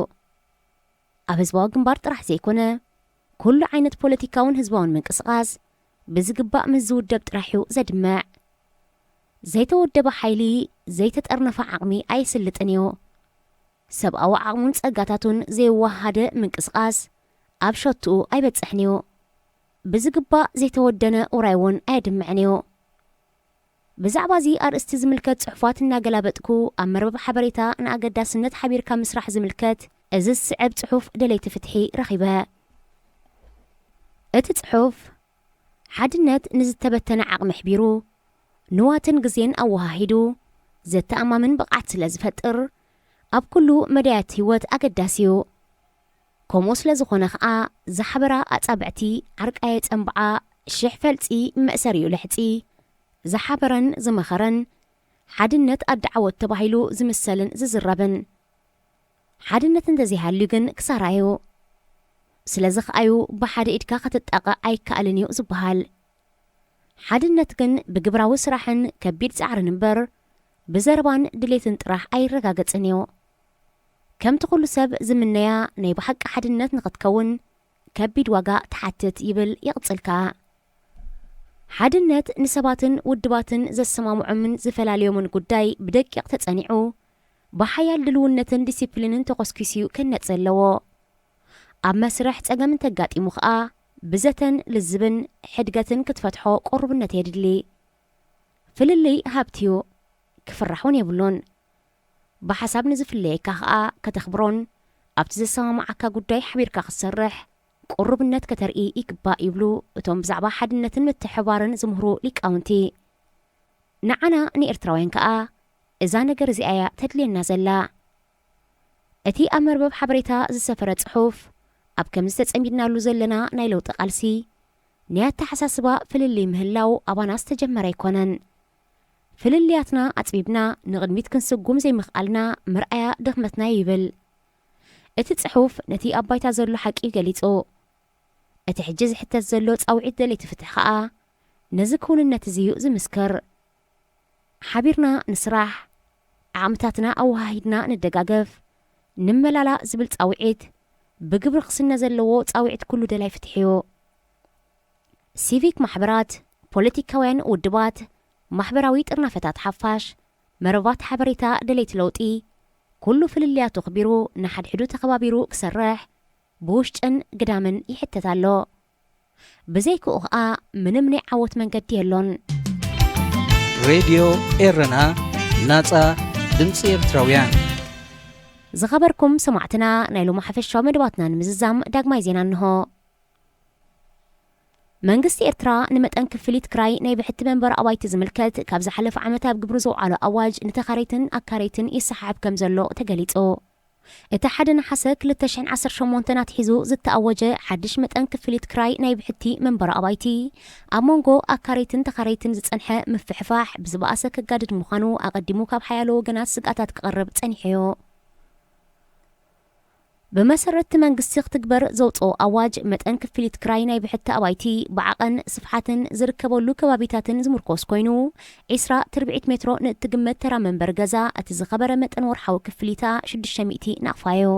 ኣብ ህዝባዊ ግንባር ጥራሕ ዘይኮነ፣ ኩሉ ዓይነት ፖለቲካውን ህዝባውን ምንቅስቓስ ብዝግባእ ምስ ዝውደብ ጥራሕ እዩ ዘድምዕ። ዘይተወደበ ሓይሊ፣ ዘይተጠርነፈ ዓቕሚ ኣየስልጥን እዩ። ሰብኣዊ ዓቕሙን ጸጋታቱን ዘየወሃሃደ ምንቅስቓስ ኣብ ሸትኡ ኣይበጽሕን እዩ። ብዝግባእ ዘይተወደነ ውራይ እውን ኣየድምዕን እዩ። ብዛዕባ እዚ ኣርእስቲ ዝምልከት ጽሑፋት እናገላበጥኩ ኣብ መርበብ ሓበሬታ ንኣገዳስነት ሓቢርካ ምስራሕ ዝምልከት እዚ ዝስዕብ ጽሑፍ ደለይቲ ፍትሒ ረኺበ። እቲ ጽሑፍ ሓድነት ንዝተበተነ ዓቕሚ ኣሕቢሩ፣ ንዋትን ግዜን ኣወሃሂዱ ዘተኣማምን ብቕዓት ስለ ዝፈጥር፣ ኣብ ኩሉ መዳያት ህይወት ኣገዳሲ እዩ። ከምኡ ስለ ዝኾነ ኸኣ፣ ዝሓበራ ኣጻብዕቲ ዓርቃ የጸንብዓ፣ ሽሕ ፈልጺ መእሰሪኡ ልሕጺ፣ ዝሓበረን ዝመኸረን፣ ሓድነት ኣደ ዓወት ተባሂሉ ዝምሰልን ዝዝረብን። ሓድነት እንተዘይሃልዩ ግን ክሳራ እዩ። ስለዚ ኸኣዩ ብሓደ ኢድካ ክትጣቐ ኣይከኣልን እዩ ዝበሃል። ሓድነት ግን ብግብራዊ ስራሕን ከቢድ ጻዕርን እምበር፣ ብዘረባን ድሌትን ጥራሕ ኣይረጋገጽን እዩ። ከምቲ ኩሉ ሰብ ዝምነያ ናይ ብሓቂ ሓድነት ንኽትከውን ከቢድ ዋጋ ትሓትት ይብል ይቕጽል ከኣ። ሓድነት ንሰባትን ውድባትን ዘሰማምዖምን ዝፈላልዮምን ጉዳይ ብደቂቕ ተጸኒዑ፣ ብሓያል ድልውነትን ዲሲፕሊንን ተኾስኲሱ እዩ ክህነጽ ዘለዎ። ኣብ መስርሕ ጸገም እንተጋጢሙ ኸኣ፣ ብዘተን ልዝብን ሕድገትን ክትፈትሖ ቁሩብነት የድሊ። ፍልልይ ሃብቲ እዩ፣ ክፍራሕ እውን የብሉን። ብሓሳብ ንዝፍለየካ ኸኣ ከተኽብሮን ኣብቲ ዘሰማምዓካ ጉዳይ ሓቢርካ ክትሰርሕ ቁሩብነት ከተርኢ ይግባእ ይብሉ እቶም ብዛዕባ ሓድነትን ምትሕብባርን ዝምህሩ ሊቃውንቲ። ንዓና ንኤርትራውያን ከኣ እዛ ነገር እዚኣ እያ ተድልየና ዘላ። እቲ ኣብ መርበብ ሓበሬታ ዝሰፈረ ጽሑፍ፣ ኣብ ከምዚ ተጸሚድናሉ ዘለና ናይ ለውጢ ቃልሲ፣ ናይ ኣተሓሳስባ ፍልልይ ምህላው ኣባና ዝተጀመረ ኣይኮነን። ፍልልያትና ኣጽቢብና ንቕድሚት ክንስጉም ዘይምኽኣልና መርኣያ ድኽመትና እዩ ይብል። እቲ ጽሑፍ ነቲ ኣብ ባይታ ዘሎ ሓቂ እዩ ገሊጹ። እቲ ሕጂ ዝሕተት ዘሎ ጻውዒት ደለይቲ ፍትሒ ከኣ ነዚ ክውንነት እዚ እዩ ዝምስክር። ሓቢርና ንስራሕ፣ ዓቕምታትና ኣወሃሂድና ንደጋገፍ፣ ንመላላእ ዝብል ጻውዒት፣ ብግብሪ ክስነ ዘለዎ ጻውዒት ኩሉ ደላይ ፍትሒ እዩ። ሲቪክ ማሕበራት፣ ፖለቲካውያን ውድባት፣ ማሕበራዊ ጥርናፈታት ሓፋሽ፣ መርባት ሓበሬታ ደለይቲ ለውጢ፣ ኩሉ ፍልልያቱ ኣኽቢሩ ንሓድሕዱ ተኸባቢሩ ክሰርሕ ብውሽጥን ግዳምን ይሕተት ኣሎ። ብዘይክኡ ኸኣ ምንም ናይ ዓወት መንገዲ የሎን። ሬድዮ ኤረና፣ ናጻ ድምጺ ኤርትራውያን። ዝኸበርኩም ሰማዕትና፣ ናይ ሎሚ ሓፈሻዊ መደባትና ንምዝዛም ዳግማይ ዜና እንሆ። መንግስቲ ኤርትራ ንመጠን ክፍሊት ክራይ ናይ ብሕቲ መንበሪ ኣባይቲ ዝምልከት ካብ ዝሓለፈ ዓመት ኣብ ግብሪ ዘውዓሎ ኣዋጅ ንተኻረይትን ኣካረይትን ይሰሓሕብ ከም ዘሎ ተገሊጹ። እቲ ሓደ ነሓሰ ክልተ ሽሕን ዓሰርተ ሸሞንተን ኣትሒዙ ዝተኣወጀ ሓድሽ መጠን ክፍሊት ክራይ ናይ ብሕቲ መንበሪ ኣባይቲ፣ ኣብ መንጎ ኣካረይትን ተኻረይትን ዝጸንሐ ምፍሕፋሕ ብዝበኣሰ ከጋድድ ምዃኑ ኣቐዲሙ ካብ ሓያሎ ወገናት ስግኣታት ክቐርብ ጸኒሑ'ዩ። ብመሰረት እቲ መንግስቲ ክትግበር ዘውጽኦ ኣዋጅ፣ መጠን ክፍሊት ክራይ ናይ ብሕቲ ኣባይቲ ብዓቐን፣ ስፍሓትን ዝርከበሉ ከባቢታትን ዝምርኮስ ኮይኑ፣ ዒስራ ትርብዒት ሜትሮ ንእትግመት ተራ መንበሪ ገዛ፣ እቲ ዝኸበረ መጠን ወርሓዊ ክፍሊታ ሽዱሽተ ሚእቲ ናቕፋ እዩ።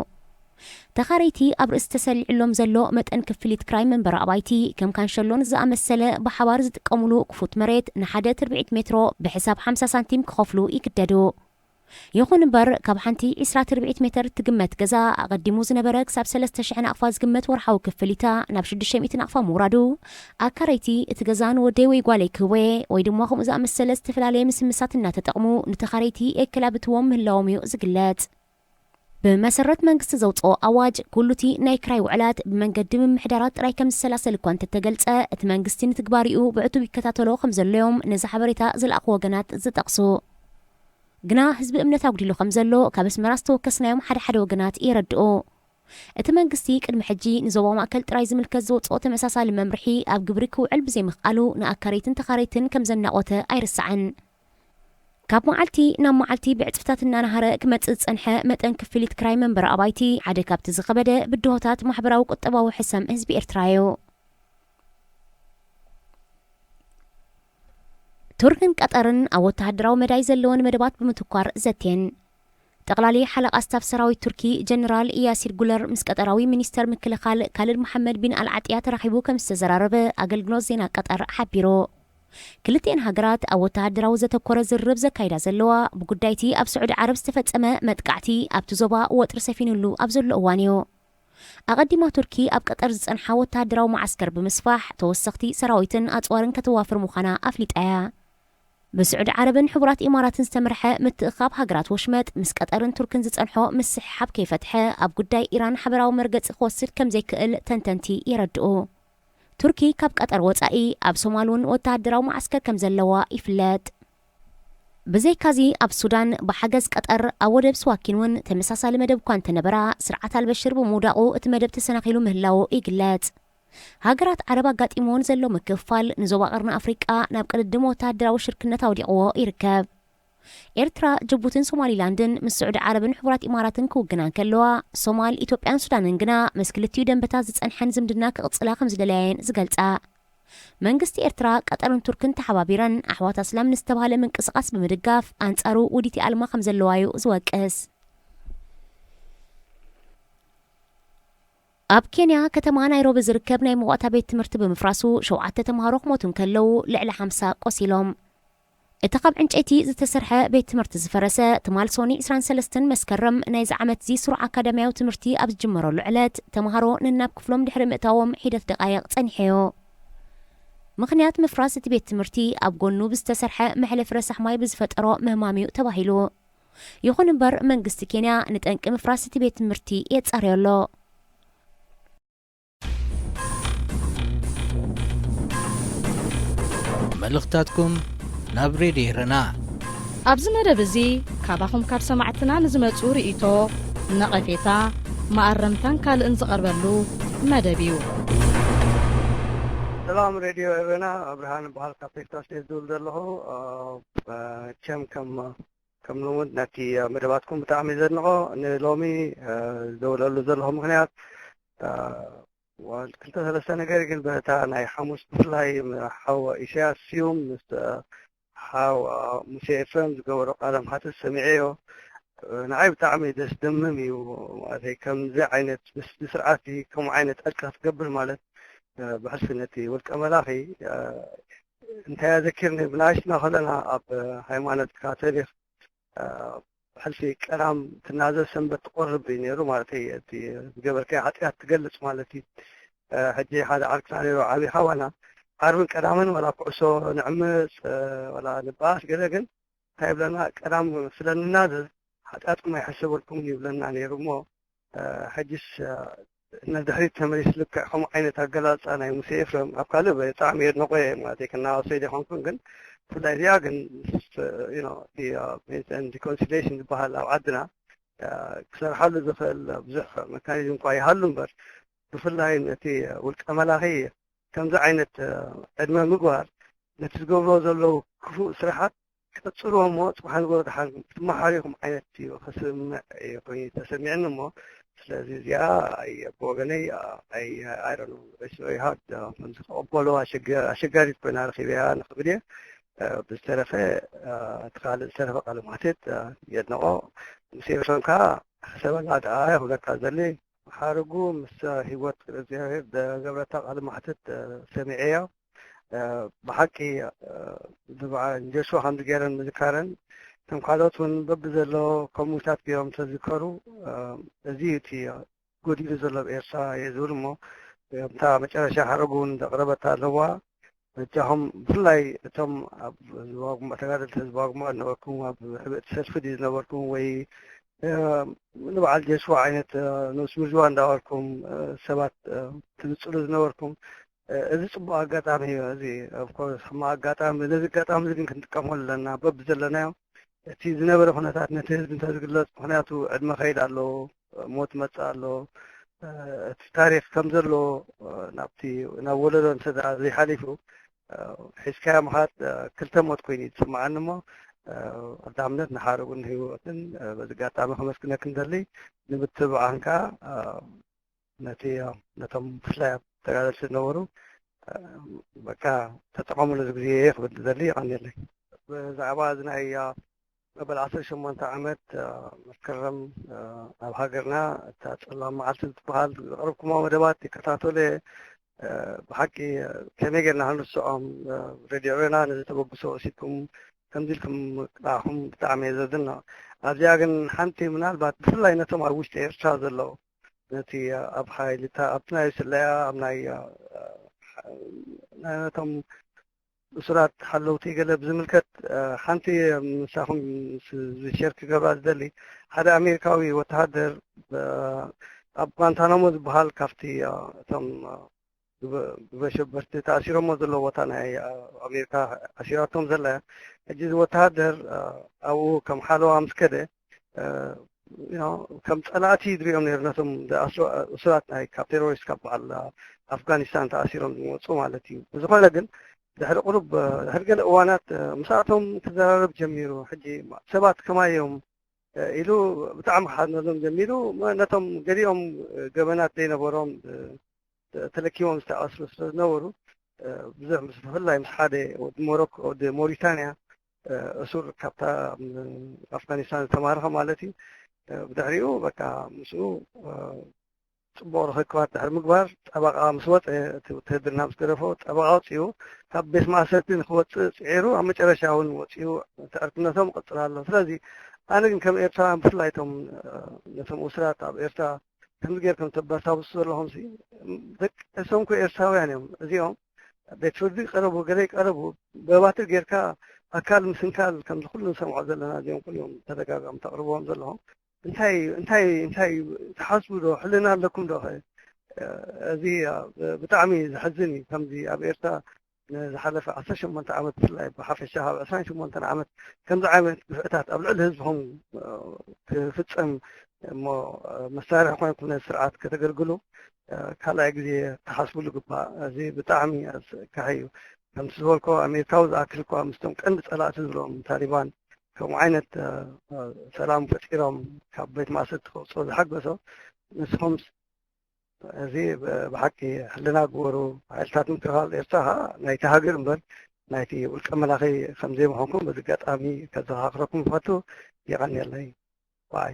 ተኻረይቲ ኣብ ርእሲ ተሰሊዕሎም ዘሎ መጠን ክፍሊት ክራይ መንበሪ ኣባይቲ፣ ከም ካንሸሎን ዝኣመሰለ ብሓባር ዝጥቀሙሉ ክፉት መሬት ንሓደ ትርብዒት ሜትሮ ብሕሳብ ሓምሳ ሳንቲም ክኸፍሉ ይግደዱ። ይኹን እምበር፣ ካብ ሓንቲ ዒስራ ትርብዒት ሜተር እትግመት ገዛ፣ ኣቐዲሙ ዝነበረ ክሳብ ሰለስተ ሽሕ ናቕፋ ዝግመት ወርሓዊ ክፍሊታ ናብ ሽዱሽተ ሚእቲ ናቕፋ ምውራዱ፣ ኣካረይቲ እቲ ገዛ ንወደይ ወይ ጓለይ ክህቦ'የ ወይ ድማ ከምኡ ዝኣመሰለ ዝተፈላለየ ምስምሳት እናተጠቕሙ ንተኻረይቲ የከላብትዎም ምህላዎም እዩ ዝግለጽ። ብመሰረት መንግስቲ ዘውጽኦ ኣዋጅ፣ ኩሉቲ ናይ ክራይ ውዕላት ብመንገዲ ምምሕዳራት ጥራይ ከም ዝሰላሰል እኳ እንተተገልጸ፣ እቲ መንግስቲ ንትግባሪኡ ብዕቱብ ይከታተሎ ከም ዘሎ'ዮም ነዚ ሓበሬታ ዝለኣኹ ወገናት ዝጠቕሱ። ግና ህዝቢ እምነት ኣጉዲሉ ከም ዘሎ ካብ ኣስመራ ዝተወከስናዮም ሓደ ሓደ ወገናት የረድኡ። እቲ መንግስቲ ቅድሚ ሕጂ ንዞባ ማእከል ጥራይ ዝምልከት ዘውጽኦ ተመሳሳሊ መምርሒ ኣብ ግብሪ ክውዕል ብዘይምኽኣሉ ንኣካረይትን ተኻረይትን ከም ዘናቖተ ኣይርሳዕን። ካብ መዓልቲ ናብ መዓልቲ ብዕጽፍታት እናነሃረ ክመጽእ ዝጸንሐ መጠን ክፍሊት ክራይ መንበሪ ኣባይቲ ሓደ ካብቲ ዝኸበደ ብድሆታት ማሕበራዊ ቁጠባዊ ሕሰም ህዝቢ ኤርትራ እዩ። ቱርክን ቀጠርን ኣብ ወተሃደራዊ መዳይ ዘለወን መደባት ብምትኳር ዘትየን። ጠቕላሊ ሓለቓ ስታፍ ሰራዊት ቱርኪ ጀነራል ያሲር ጉለር ምስ ቀጠራዊ ሚኒስተር ምክልኻል ካልድ መሓመድ ቢን ኣልዓጥያ ተራኺቡ ከም ዝተዘራረበ ኣገልግሎት ዜና ቀጠር ሓቢሩ። ክልቲኤን ሃገራት ኣብ ወተሃደራዊ ዘተኮረ ዝርርብ ዘካይዳ ዘለዋ፣ ብጉዳይቲ ኣብ ስዑዲ ዓረብ ዝተፈጸመ መጥቃዕቲ ኣብቲ ዞባ ወጥሪ ሰፊኑሉ ኣብ ዘሎ እዋን እዩ። ኣቐዲማ ቱርኪ ኣብ ቀጠር ዝጸንሓ ወተሃደራዊ መዓስከር ብምስፋሕ፣ ተወሰኽቲ ሰራዊትን ኣጽዋርን ከተዋፍር ምዃና ኣፍሊጣ እያ። ብስዑዲ ዓረብን ሕቡራት ኢማራትን ዝተመርሐ ምትእኻብ ሃገራት ወሽመጥ፣ ምስ ቀጠርን ቱርክን ዝጸንሖ ምስሕሓብ ከይፈትሐ፣ ኣብ ጉዳይ ኢራን ሓበራዊ መርገጺ ክወስድ ከም ዘይክእል ተንተንቲ የረድኡ። ቱርኪ ካብ ቀጠር ወጻኢ ኣብ ሶማል እውን ወተሃደራዊ መዓስከር ከም ዘለዋ ይፍለጥ። ብዘይካዚ ኣብ ሱዳን ብሓገዝ ቀጠር ኣብ ወደብ ስዋኪን እውን ተመሳሳሊ መደብ እኳ እንተነበራ፣ ስርዓት ኣልበሽር ብምውዳቑ እቲ መደብ ተሰናኺሉ ምህላዉ ይግለጽ። ሃገራት ዓረብ ኣጋጢምወን ዘሎ ምክፍፋል ንዞባ ቀርኒ ኣፍሪቃ ናብ ቅድድም ወተሃደራዊ ሽርክነት ኣውዲቕዎ ይርከብ። ኤርትራ፣ ጅቡትን ሶማሊላንድን ምስ ስዑዲ ዓረብን ሕቡራት ኢማራትን ክውግና እንከለዋ፣ ሶማል፣ ኢትዮጵያን ሱዳንን ግና ምስ ክልቲኡ ደንበታት ዝጸንሐን ዝምድና ክቕጽላ ከም ዝደለያየን ዝገልጻ። መንግስቲ ኤርትራ፣ ቀጠርን ቱርክን ተሓባቢረን ኣሕዋት ኣስላም ንዝተባህለ ምንቅስቓስ ብምድጋፍ ኣንጻሩ ውዲት ይኣልማ ከም ዘለዋ እዩ ዝወቅስ። ኣብ ኬንያ ከተማ ናይሮቢ ዝርከብ ናይ መዋእታ ቤት ትምህርቲ ብምፍራሱ ሸውዓተ ተምሃሮ ክሞቱ እንከለዉ ልዕሊ ሓምሳ ቆሲሎም። እቲ ካብ ዕንጨይቲ ዝተሰርሐ ቤት ትምህርቲ ዝፈረሰ ትማል ሶኒ ዕስራን ሰለስተን መስከረም ናይዚ ዓመትዚ ስሩዕ ኣካዳምያዊ ትምህርቲ ኣብ ዝጅመረሉ ዕለት ተምሃሮ ነናብ ክፍሎም ድሕሪ ምእታዎም ሒደት ደቃይቕ ጸኒሑ'ዩ። ምኽንያት ምፍራስ እቲ ቤት ትምህርቲ ኣብ ጎኑ ብዝተሰርሐ መሕለፊ ረሳሕ ማይ ብዝፈጠሮ ምህማም'ዩ ተባሂሉ። ይኹን እምበር መንግስቲ ኬንያ ንጠንቂ ምፍራስ እቲ ቤት ትምህርቲ የጻርዮ ኣሎ። መልእኽታትኩም ናብ ሬድዮ ኤረና። ኣብዚ መደብ እዚ ካባኹም ካብ ሰማዕትና ንዝመጹ ርእይቶ፣ ነቐፌታ፣ መኣረምታን ካልእን ዝቐርበሉ መደብ እዩ። ሰላም ሬድዮ ኤረና፣ ብርሃን በሃል ካብ ቴክሳስ እየ ዝድውል ዘለኹ። ከም ከም ከም ልሙድ ነቲ መደባትኩም ብጣዕሚ ዘድንቆ። ንሎሚ ዝደውለሉ ዘለኹ ምክንያት ክልተ ሰለስተ ነገር፣ ግን በታ ናይ ሓሙስ ብፍላይ ሓው ኢሳያስ ስዩም ምስ ሓው ሙሴ ኤፍረም ዝገበሮ ቃለ መሓትት ሰሚዐዮ። ንዓይ ብጣዕሚ ደስ ደምም እዩ። ማለት ከምዚ ዓይነት ምስ ስርዓት ከምኡ ዓይነት ዕርቂ ክትገብር ማለት ብሕልፊ ነቲ ውልቀ መላኺ እንታይ ኣዘኪርኒ፣ ብናእሽትና ከለና ኣብ ሃይማኖት ካቶሊክ ሕልፊ ቀዳም ትናዘዝ ሰንበት ትቆርብ እዩ ነይሩ ማለት እዩ። እቲ ዝገበርካዮ ሓጢኣት ትገልጽ ማለት እዩ። ሕጂ ሓደ ዓርክና ነይሩ ዓብዪ ሓዋና ዓርብን ቀዳምን ዋላ ኩዕሶ ንዕምጽ ዋላ ንበኣስ ገለ፣ ግን እንታይ ይብለና፣ ቀዳም ስለ ንናዘዝ ሓጢኣትኩም ኣይሕሰበልኩምን ይብለና ነይሩ። እሞ ሕጅስ ንድሕሪት ተመሊስ ልክዕ ከምኡ ዓይነት ኣገላልጻ ናይ ሙሴ ኤፍረም ኣብ ካልእ ብጣዕሚ የድንቆ እየ ማለት እዩ። ክናወሶ ዘይኮንኩን ግን ብፍላይ እዚኣ ግን ሪኮንሲሌሽን ዝበሃል ኣብ ዓድና ክሰርሓሉ ዝኽእል ብዙሕ መካኒዝም እኳ ይሃሉ እምበር፣ ብፍላይ ነቲ ውልቀ መላኺ ከምዚ ዓይነት ዕድመ ምግባር ነቲ ዝገብሮ ዘለዉ ክፉእ ስራሓት ቀጽልዎ እሞ ጽባሕ ንግሆ ደሓን ክትመሓሩ ኢኹም ዓይነት እዩ ክስምዕ እዩ ኮይኑ ተሰሚዕኒ እሞ፣ ስለዚ እዚኣ ኣይ ብወገነይ ኣይ ኣይ ዶንት ኖ ሪስቶሪ ሃርድ ከምዚ ክቕበሎ ኣሸጋሪት ኮይና ረኺበያ ንኽብል እየ። ብዝተረፈ እቲ ካልእ ዝተረፈ ቃለ መሕትት የድንቖ። ምስ ኤፍረም ከኣ ሕሰበላ ደኣ ይኽብለካ ዘሊ ሓረጉ ምስ ህይወት እግዚኣብሔር ዘገብረታ ቃለ መሕትት ሰሚዐያ። ብሓቂ ንጆሽዋ ከምዚ ገይረን ምዝካረን፣ እቶም ካልኦት እውን በብዘሎ ከምኡታት ገይሮም ተዝከሩ። እዚ እዩ እቲ ጎዲሉ ዘሎ ኣብ ኤርትራ እየ ዝብል እሞ፣ እታ መጨረሻ ሓረጉ እውን ዘቕረበታ ኣለዋ። በጃኹም ብፍላይ እቶም ኣብ ህዝባዊ ግንባር፣ ተጋደልቲ ህዝባዊ ግንባር ዝነበርኩም፣ ኣብ ሕብእቲ ሰልፊ ድዩ ዝነበርኩም ወይ ንበዓል ጆሽዋ ዓይነት ንኡስ ምርጅዋ እንዳበልኩም ሰባት ትንጽሉ ዝነበርኩም፣ እዚ ጽቡቕ ኣጋጣሚ እዩ። እዚ ኦፍኮርስ ሕማቕ ኣጋጣሚ፣ ነዚ ኣጋጣሚ እዚ ግን ክንጥቀመሉ ኣለና። በብዘለናዮ እቲ ዝነበረ ኩነታት ነቲ ህዝቢ እንተዝግለጽ፣ ምኽንያቱ ዕድመ ከይድ ኣሎ፣ ሞት መጽእ ኣሎ። እቲ ታሪኽ ከም ዘሎ ናብቲ ናብ ወለዶ እንተ ዘይሓሊፉ ሒዝካዮ ምኻድ ክልተ ሞት ኮይኑ እዩ ዝስምዓኒ እሞ፣ ቀዳምነት ንሓረጉን ንህይወትን በዚ ኣጋጣሚ ከመስግነክን ደሊ፣ ንምትብባዕን ከኣ ነቲ ነቶም ብፍላይ ኣብ ተጋደልቲ ዝነበሩ በቃ ተጠቐሙሉ እዚ ግዜ ክብል ደሊ። የቐንየለይ። ብዛዕባ እዚ ናይ መበል ዓሰርተ ሸሞንተ ዓመት መስከረም ኣብ ሃገርና እታ ጸላም መዓልቲ ዝትበሃል ዘቕረብኩሞ መደባት ይከታተሎ እየ። ብሓቂ ከመይ ጌርና ክንርስዖም? ሬድዮ ኤረና ነዚ ተበግሶ ወሲድኩም ከምዚ ኢልኩም ምቅላዕኹም ብጣዕሚ እየ ዘድንቕ። ኣብዚኣ ግን ሓንቲ ምናልባት ብፍላይ ነቶም ኣብ ውሽጢ ኤርትራ ዘለዉ ነቲ ኣብ ሓይልታ ኣብቲ ናይ ስለያ ኣብ ናይ ነቶም እሱራት ሓለውቲ ገለ ብዝምልከት ሓንቲ ምሳኹም ዝሸር ክገብራ ዝደሊ ሓደ ኣሜሪካዊ ወተሃደር ኣብ ጓንታናሞ ዝበሃል ካብቲ እቶም ብበሸበርቲ ተኣሲሮሞ ዘለዎ ቦታ ናይ ኣሜሪካ ኣሲራቶም ዘላ ሕጂ እዚ ወተሃደር ኣብኡ ከም ሓለዋ ምስ ከደ ከም ጸላእቲ ዝሪኦም ነይሩ ነቶም እሱራት ናይ ካብ ቴሮሪስት ካብ በዓል ኣፍጋኒስታን ተኣሲሮም ዝመፁ ማለት እዩ። ብዝኾነ ግን ድሕሪ ቁሩብ ድሕሪ ገለ እዋናት ምስኣቶም ክዘራረብ ጀሚሩ። ሕጂ ሰባት ከማይ እዮም ኢሉ ብጣዕሚ ክሓዝነሎም ጀሚሩ። ነቶም ገሊኦም ገበናት ዘይነበሮም ተለኪሞም ዝተኣስሩ ስለ ዝነበሩ ብዙሕ ምስ ብፍላይ ምስ ሓደ ወዲ ሞሮኮ ወዲ ሞሪታንያ እሱር ካብታ ኣፍጋኒስታን ዝተማረኸ ማለት እዩ። ብድሕሪኡ በቃ ምስኡ ፅቡቕ ርኽክባት ድሕሪ ምግባር ጠበቓ ምስ ወፀ እቲ ውትህድርና ምስ ገደፎ ጠበቓ ወፂኡ ካብ ቤት ማእሰርቲ ንክወፅእ ፅዒሩ ኣብ መጨረሻ እውን ወፂኡ ተዕርክነቶም ይቕፅል ኣሎ። ስለዚ ኣነ ግን ከም ኤርትራውያን ብፍላይ እቶም ነቶም እስራት ኣብ ኤርትራ ከምዚ ጌርኩም ተበርታብሱ ዘለኹም ሲ ደቂ ርእሶም እኮ ኤርትራውያን እዮም እዚኦም። ቤት ፍርዲ ቀረቡ ገለ ቀረቡ በባትር ጌርካ ኣካል ምስንካል ከምዚ ኩሉ ንሰምዖ ዘለና እዚኦም ኩሎም ተደጋጋሚ ተቕርብዎም ዘለኹም እንታይ እንታይ እንታይ ትሓስቡ ዶ ሕልና ኣለኩም ዶ? እዚ ብጣዕሚ ዘሕዝን እዩ። ከምዚ ኣብ ኤርትራ ንዝሓለፈ ዓሰርተ ሸሞንተ ዓመት ብፍላይ ብሓፈሻ ካብ ዕስራን ሸሞንተን ዓመት ከምዚ ዓይነት ግፍዕታት ኣብ ልዕሊ ህዝብኹም ክፍጸም እሞ መሳርሒ ኮይንኩም ነዚ ስርዓት ከተገልግሉ ካልኣይ ግዜ ተሓስብሉ ግባእ። እዚ ብጣዕሚ ኣስካሒ እዩ። ከምቲ ዝበልኮ ኣሜሪካዊ ዝኣክል እኳ ምስቶም ቀንዲ ፀላእቲ ዝብሎም ታሊባን ከምኡ ዓይነት ሰላም ፈጢሮም ካብ ቤት ማእሰርቲ ክወፅኦ ዝሓገሶ ንስኹም እዚ ብሓቂ ሕልና ግበሩ። ሓይልታት ምክልኻል ኤርትራ ከዓ ናይቲ ሃገር እምበር ናይቲ ውልቀ መላኺ ከምዘይምዃንኩም በዚ ኣጋጣሚ ከዘኻኽረኩም ይፈቱ። የቐንየለይ። ባይ።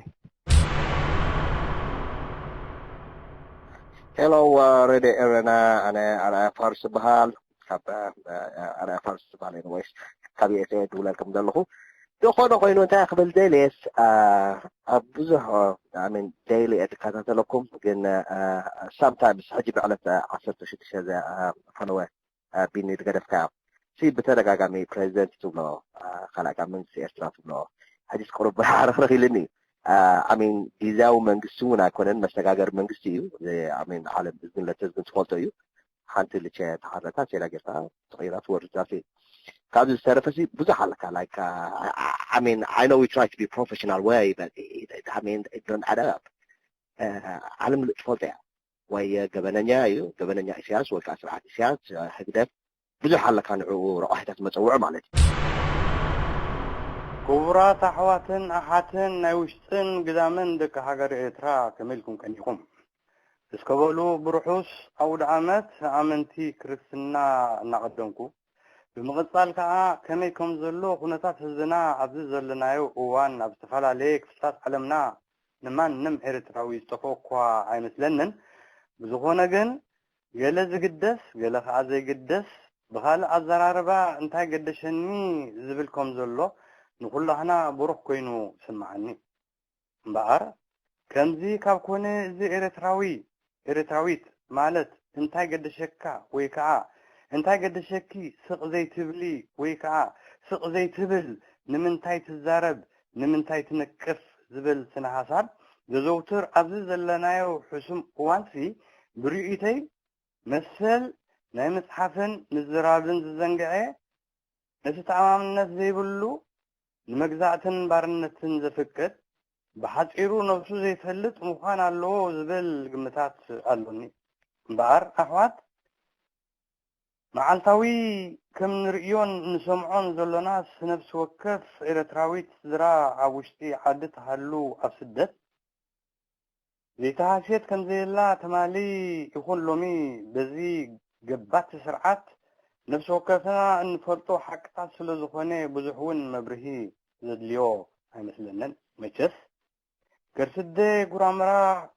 ሄሎ፣ ሬድዮ ኤረና፣ ኣነ ኣርኣያ ፋርስ ዝበሃል ካብ ኣርኣያ ፋርስ ዝበሃል፣ ኤኒዌይስ፣ ካብ ዩኤስኤ ድውለልኩም ዘለኹ። ዝኾነ ኮይኑ እንታይ ክብል ደልየስ ኣብ ብዙሕ ሚን ዴይሊ እየ ዝከታተለኩም፣ ግን ሳምታይምስ ሕጂ ብዕለት ዓሰርተ ሽዱሽተ ዘ ፎሎወ ቢኒ ዝገደፍካዮ ሲ ብተደጋጋሚ ፕሬዚደንት ትብሎ፣ ካልኣይ ካብ መንግስቲ ኤርትራ ትብሎ፣ ሕጂስ ቁሩብ ሓረኽረኽ ኢልኒ። ኣሚን ጊዜያዊ መንግስቲ እውን ኣይኮነን፣ መሰጋገሪ መንግስቲ እዩ። ኣሚን ዓለም እዝግን ለተዝግን ትፈልጦ እዩ። ሓንቲ ልቸ ተሓረካ ሴላ ጌርካ ተቐይራ ትወርድ ዛፌ። ካብዚ ዝተረፈ ሲ ብዙሕ ኣለካ። Like, I mean, I know we try to be professional way, but I mean, it don't add up. ዓለም ትፈልጦ እያ። ወይ ገበነኛ እዩ፣ ገበነኛ ኢሳያስ ወይ ከዓ ስርዓት ኢሳያስ፣ ህግደፍ፣ ብዙሕ ኣለካ ንዕኡ ረቋሒታት መፀውዒ ማለት እዩ። ክቡራት ኣሕዋትን ኣሓትን ናይ ውሽጥን ግዳምን ደቂ ሃገር ኤርትራ ከመይ ኢልኩም ቀኒኹም? እስከ በሉ ብርሑስ ኣውደ ዓመት ኣመንቲ ክርስትና እናቐደምኩ፣ ብምቕጻል ከኣ ከመይ ከም ዘሎ ኩነታት ህዝብና ኣብዚ ዘለናዮ እዋን ኣብ ዝተፈላለየ ክፍልታት ዓለምና ንማንም ኤርትራዊ ዝጠፍኦ እኳ ኣይመስለንን። ብዝኾነ ግን ገለ ዝግደስ ገለ ከኣ ዘይግደስ፣ ብኻልእ ኣዘራርባ እንታይ ገደሸኒ ዝብል ከም ዘሎ ንኹላህና ብሩኽ ኮይኑ ይስምዓኒ። እምበኣር ከምዚ ካብ ኮነ እዚ ኤርትራዊ ኤርትራዊት ማለት እንታይ ገደሸካ ወይ ከኣ እንታይ ገደሸኪ ስቕ ዘይትብሊ ወይ ከኣ ስቕ ዘይትብል ንምንታይ ትዛረብ ንምንታይ ትነቅፍ ዝብል ስነ ሓሳብ ዘዘውትር ኣብዚ ዘለናዮ ሕሱም እዋንሲ ብርእይቶይ መሰል ናይ ምጽሓፍን ምዝራብን ዝዘንግዐ ነቲ ተኣማምነት ዘይብሉ ንመግዛእትን ባርነትን ዘፍቅድ ብሓጺሩ ነብሱ ዘይፈልጥ ምዃን ኣለዎ ዝብል ግምታት ኣሎኒ። እምበኣር ኣሕዋት መዓልታዊ ከም ንርእዮን ንሰምዖን ዘሎናስ ነፍሲ ወከፍ ኤርትራዊት ስድራ ኣብ ውሽጢ ዓዲ ትሃሉ ኣብ ስደት ዘይተሃስየት ከም ዘየላ ትማሊ ይኹን ሎሚ በዚ ገባቲ ስርዓት ነፍሲ ወከፍና እንፈልጦ ሓቅታት ስለ ዝኾነ ብዙሕ እውን መብርሂ ዘድልዮ ኣይመስለንን። መቸስ ገርስደ ጉራምራ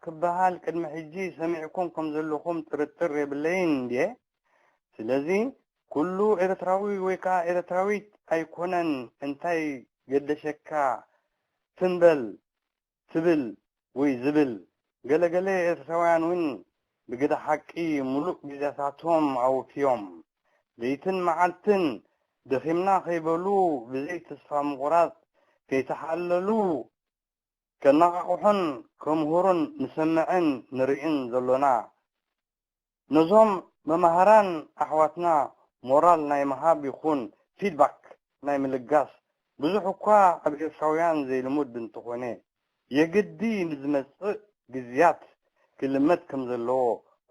ክበሃል ቅድሚ ሕጂ ሰሚዕኩም ከም ዘለኹም ጥርጥር የብለይን እንድየ። ስለዚ ኩሉ ኤርትራዊ ወይ ከኣ ኤርትራዊት ኣይኮነን እንታይ ገደሸካ ትም በል ትብል ወይ ዝብል፣ ገለ ገለ ኤርትራውያን እውን ብግደ ሓቂ ሙሉእ ግዜታቶም ኣውፍዮም ለይትን መዓልትን ደኺምና ከይበሉ ብዘይ ተስፋ ምቑራጽ ከይተሓለሉ ከነቓቕሑን ከምህሩን ንሰምዕን ንርእን ዘሎና። ነዞም መማህራን ኣሕዋትና ሞራል ናይ ምሃብ ይኹን ፊድባክ ናይ ምልጋስ ብዙሕ እኳ ኣብ ኤርትራውያን ዘይልሙድ እንተኾነ የግዲ ንዝመጽእ ግዝያት ክልመድ ከም ዘለዎ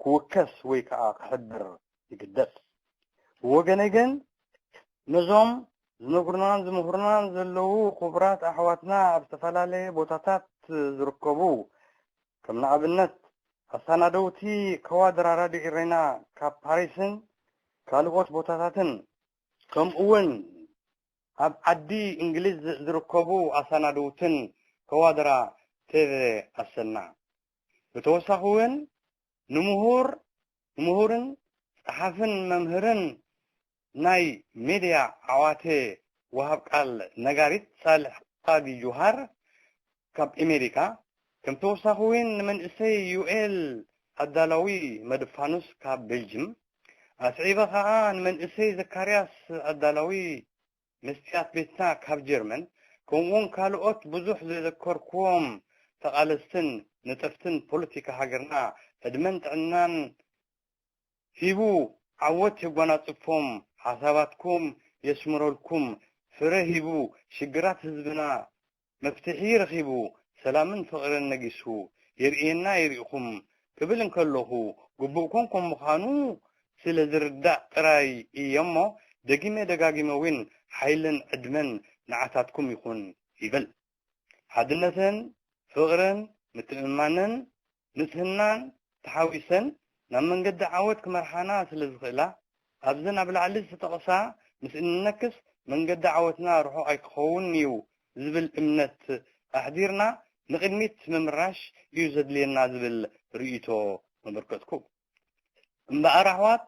ክውከስ ወይ ከኣ ክሕብር ይግደድ። ብወገነይ ግን ነዞም ዝነግሩናን ዝምህሩናን ዘለዉ ክቡራት ኣሕዋትና ኣብ ዝተፈላለየ ቦታታት ዝርከቡ ከም ንኣብነት ኣሳናደውቲ ከዋድራ ራድዮ ኢሬና ካብ ፓሪስን ካልኦት ቦታታትን ከምኡ እውን ኣብ ዓዲ እንግሊዝ ዝርከቡ ኣሳናደውትን ከዋድራ ቴቨ ኣሰና ብተወሳኺ እውን ንምሁር ምሁርን ጸሓፍን መምህርን ናይ ሜድያ ዓዋተ ወሃብ ቃል ነጋሪት ሳልሕ ቃዲ ጁሃር ካብ ኤሜሪካ ከም ተወሳኺ እውን ንመንእሰይ ዩኤል ኣዳላዊ መድፋኑስ ካብ ቤልጅም ኣስዒበ ከኣ ንመንእሰይ ዘካርያስ ኣዳላዊ መስትያት ቤትና ካብ ጀርመን ከምኡውን ካልኦት ብዙሕ ዘይዘከርክዎም ተቓለስትን ነጠፍትን ፖለቲካ ሃገርና ዕድመን ጥዕናን ሂቡ ዓወት የጓናጽፎም ሓሳባትኩም የስምረልኩም ፍረ ሂቡ ሽግራት ህዝብና መፍትሒ ረኺቡ ሰላምን ፍቕርን ነጊሱ የርእየና ይርኢኹም ክብል እንከለኹ፣ ግቡእ ኮንኩም ምዃኑ ስለ ዝርዳእ ጥራይ እየ እሞ፣ ደጊመ ደጋጊመ እውን ሓይልን ዕድመን ንዓታትኩም ይኹን ይብል። ሓድነትን ፍቕርን ምትእምማንን ንጽህናን ተሓዊሰን ናብ መንገዲ ዓወት ክመርሓና ስለ ዝኽእላ፣ ኣብዘን ኣብ ላዕሊ ዝተጠቕሳ ምስ እንነክስ መንገዲ ዓወትና ርሑቕ ኣይክኸውን እዩ ዝብል እምነት ኣሕዲርና ንቕድሚት ምምራሽ እዩ ዘድልየና ዝብል ርእይቶ መበርከትኩ። እምበኣር ኣሕዋት፣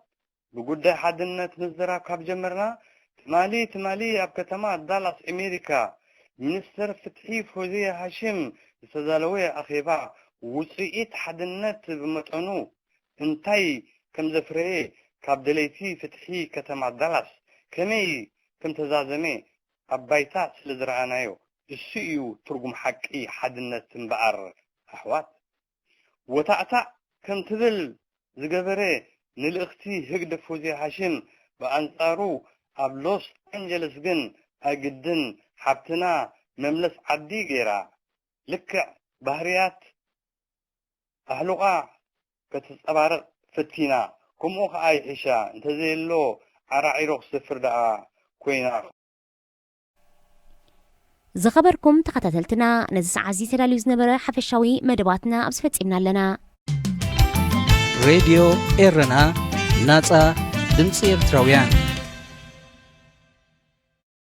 ብጉዳይ ሓድነት ምዝራብ ካብ ጀመርና፣ ትማሊ ትማሊ ኣብ ከተማ ዳላስ ኣሜሪካ፣ ሚኒስተር ፍትሒ ፎዝያ ሃሽም ዝተዛለወ ኣኼባ፣ ውጽኢት ሓድነት ብመጠኑ እንታይ ከም ዘፍረየ፣ ካብ ደለይቲ ፍትሒ ከተማ ዳላስ ከመይ ከም ተዛዘመ ኣብ ባይታ ስለ ዝረኣናዮ፣ እሱ እዩ ትርጉም ሓቂ ሓድነት እምበኣር ኣሕዋት። ወታዕታዕ ከም ትብል ዝገበረ ንልእኽቲ ህግደፍ ፎዝያ ሃሽም፣ ብኣንጻሩ ኣብ ሎስ ኣንጀለስ ግን ኣይግድን ሓብትና መምለስ ዓዲ ገይራ፣ ልክዕ ባህርያት ኣሕሉቓ ከተንጸባርቕ ፈቲና። ከምኡ ከኣ ይሕሻ፣ እንተዘየሎ ዓራዒሮ ክትሰፍር ደኣ ኮይና። ዝኸበርኩም ተኸታተልትና፣ ነዚ ሰዓት እዚ ተዳልዩ ዝነበረ ሓፈሻዊ መደባትና ኣብዚ ፈጺምና ኣለና። ሬድዮ ኤረና፣ ናጻ ድምጺ ኤርትራውያን።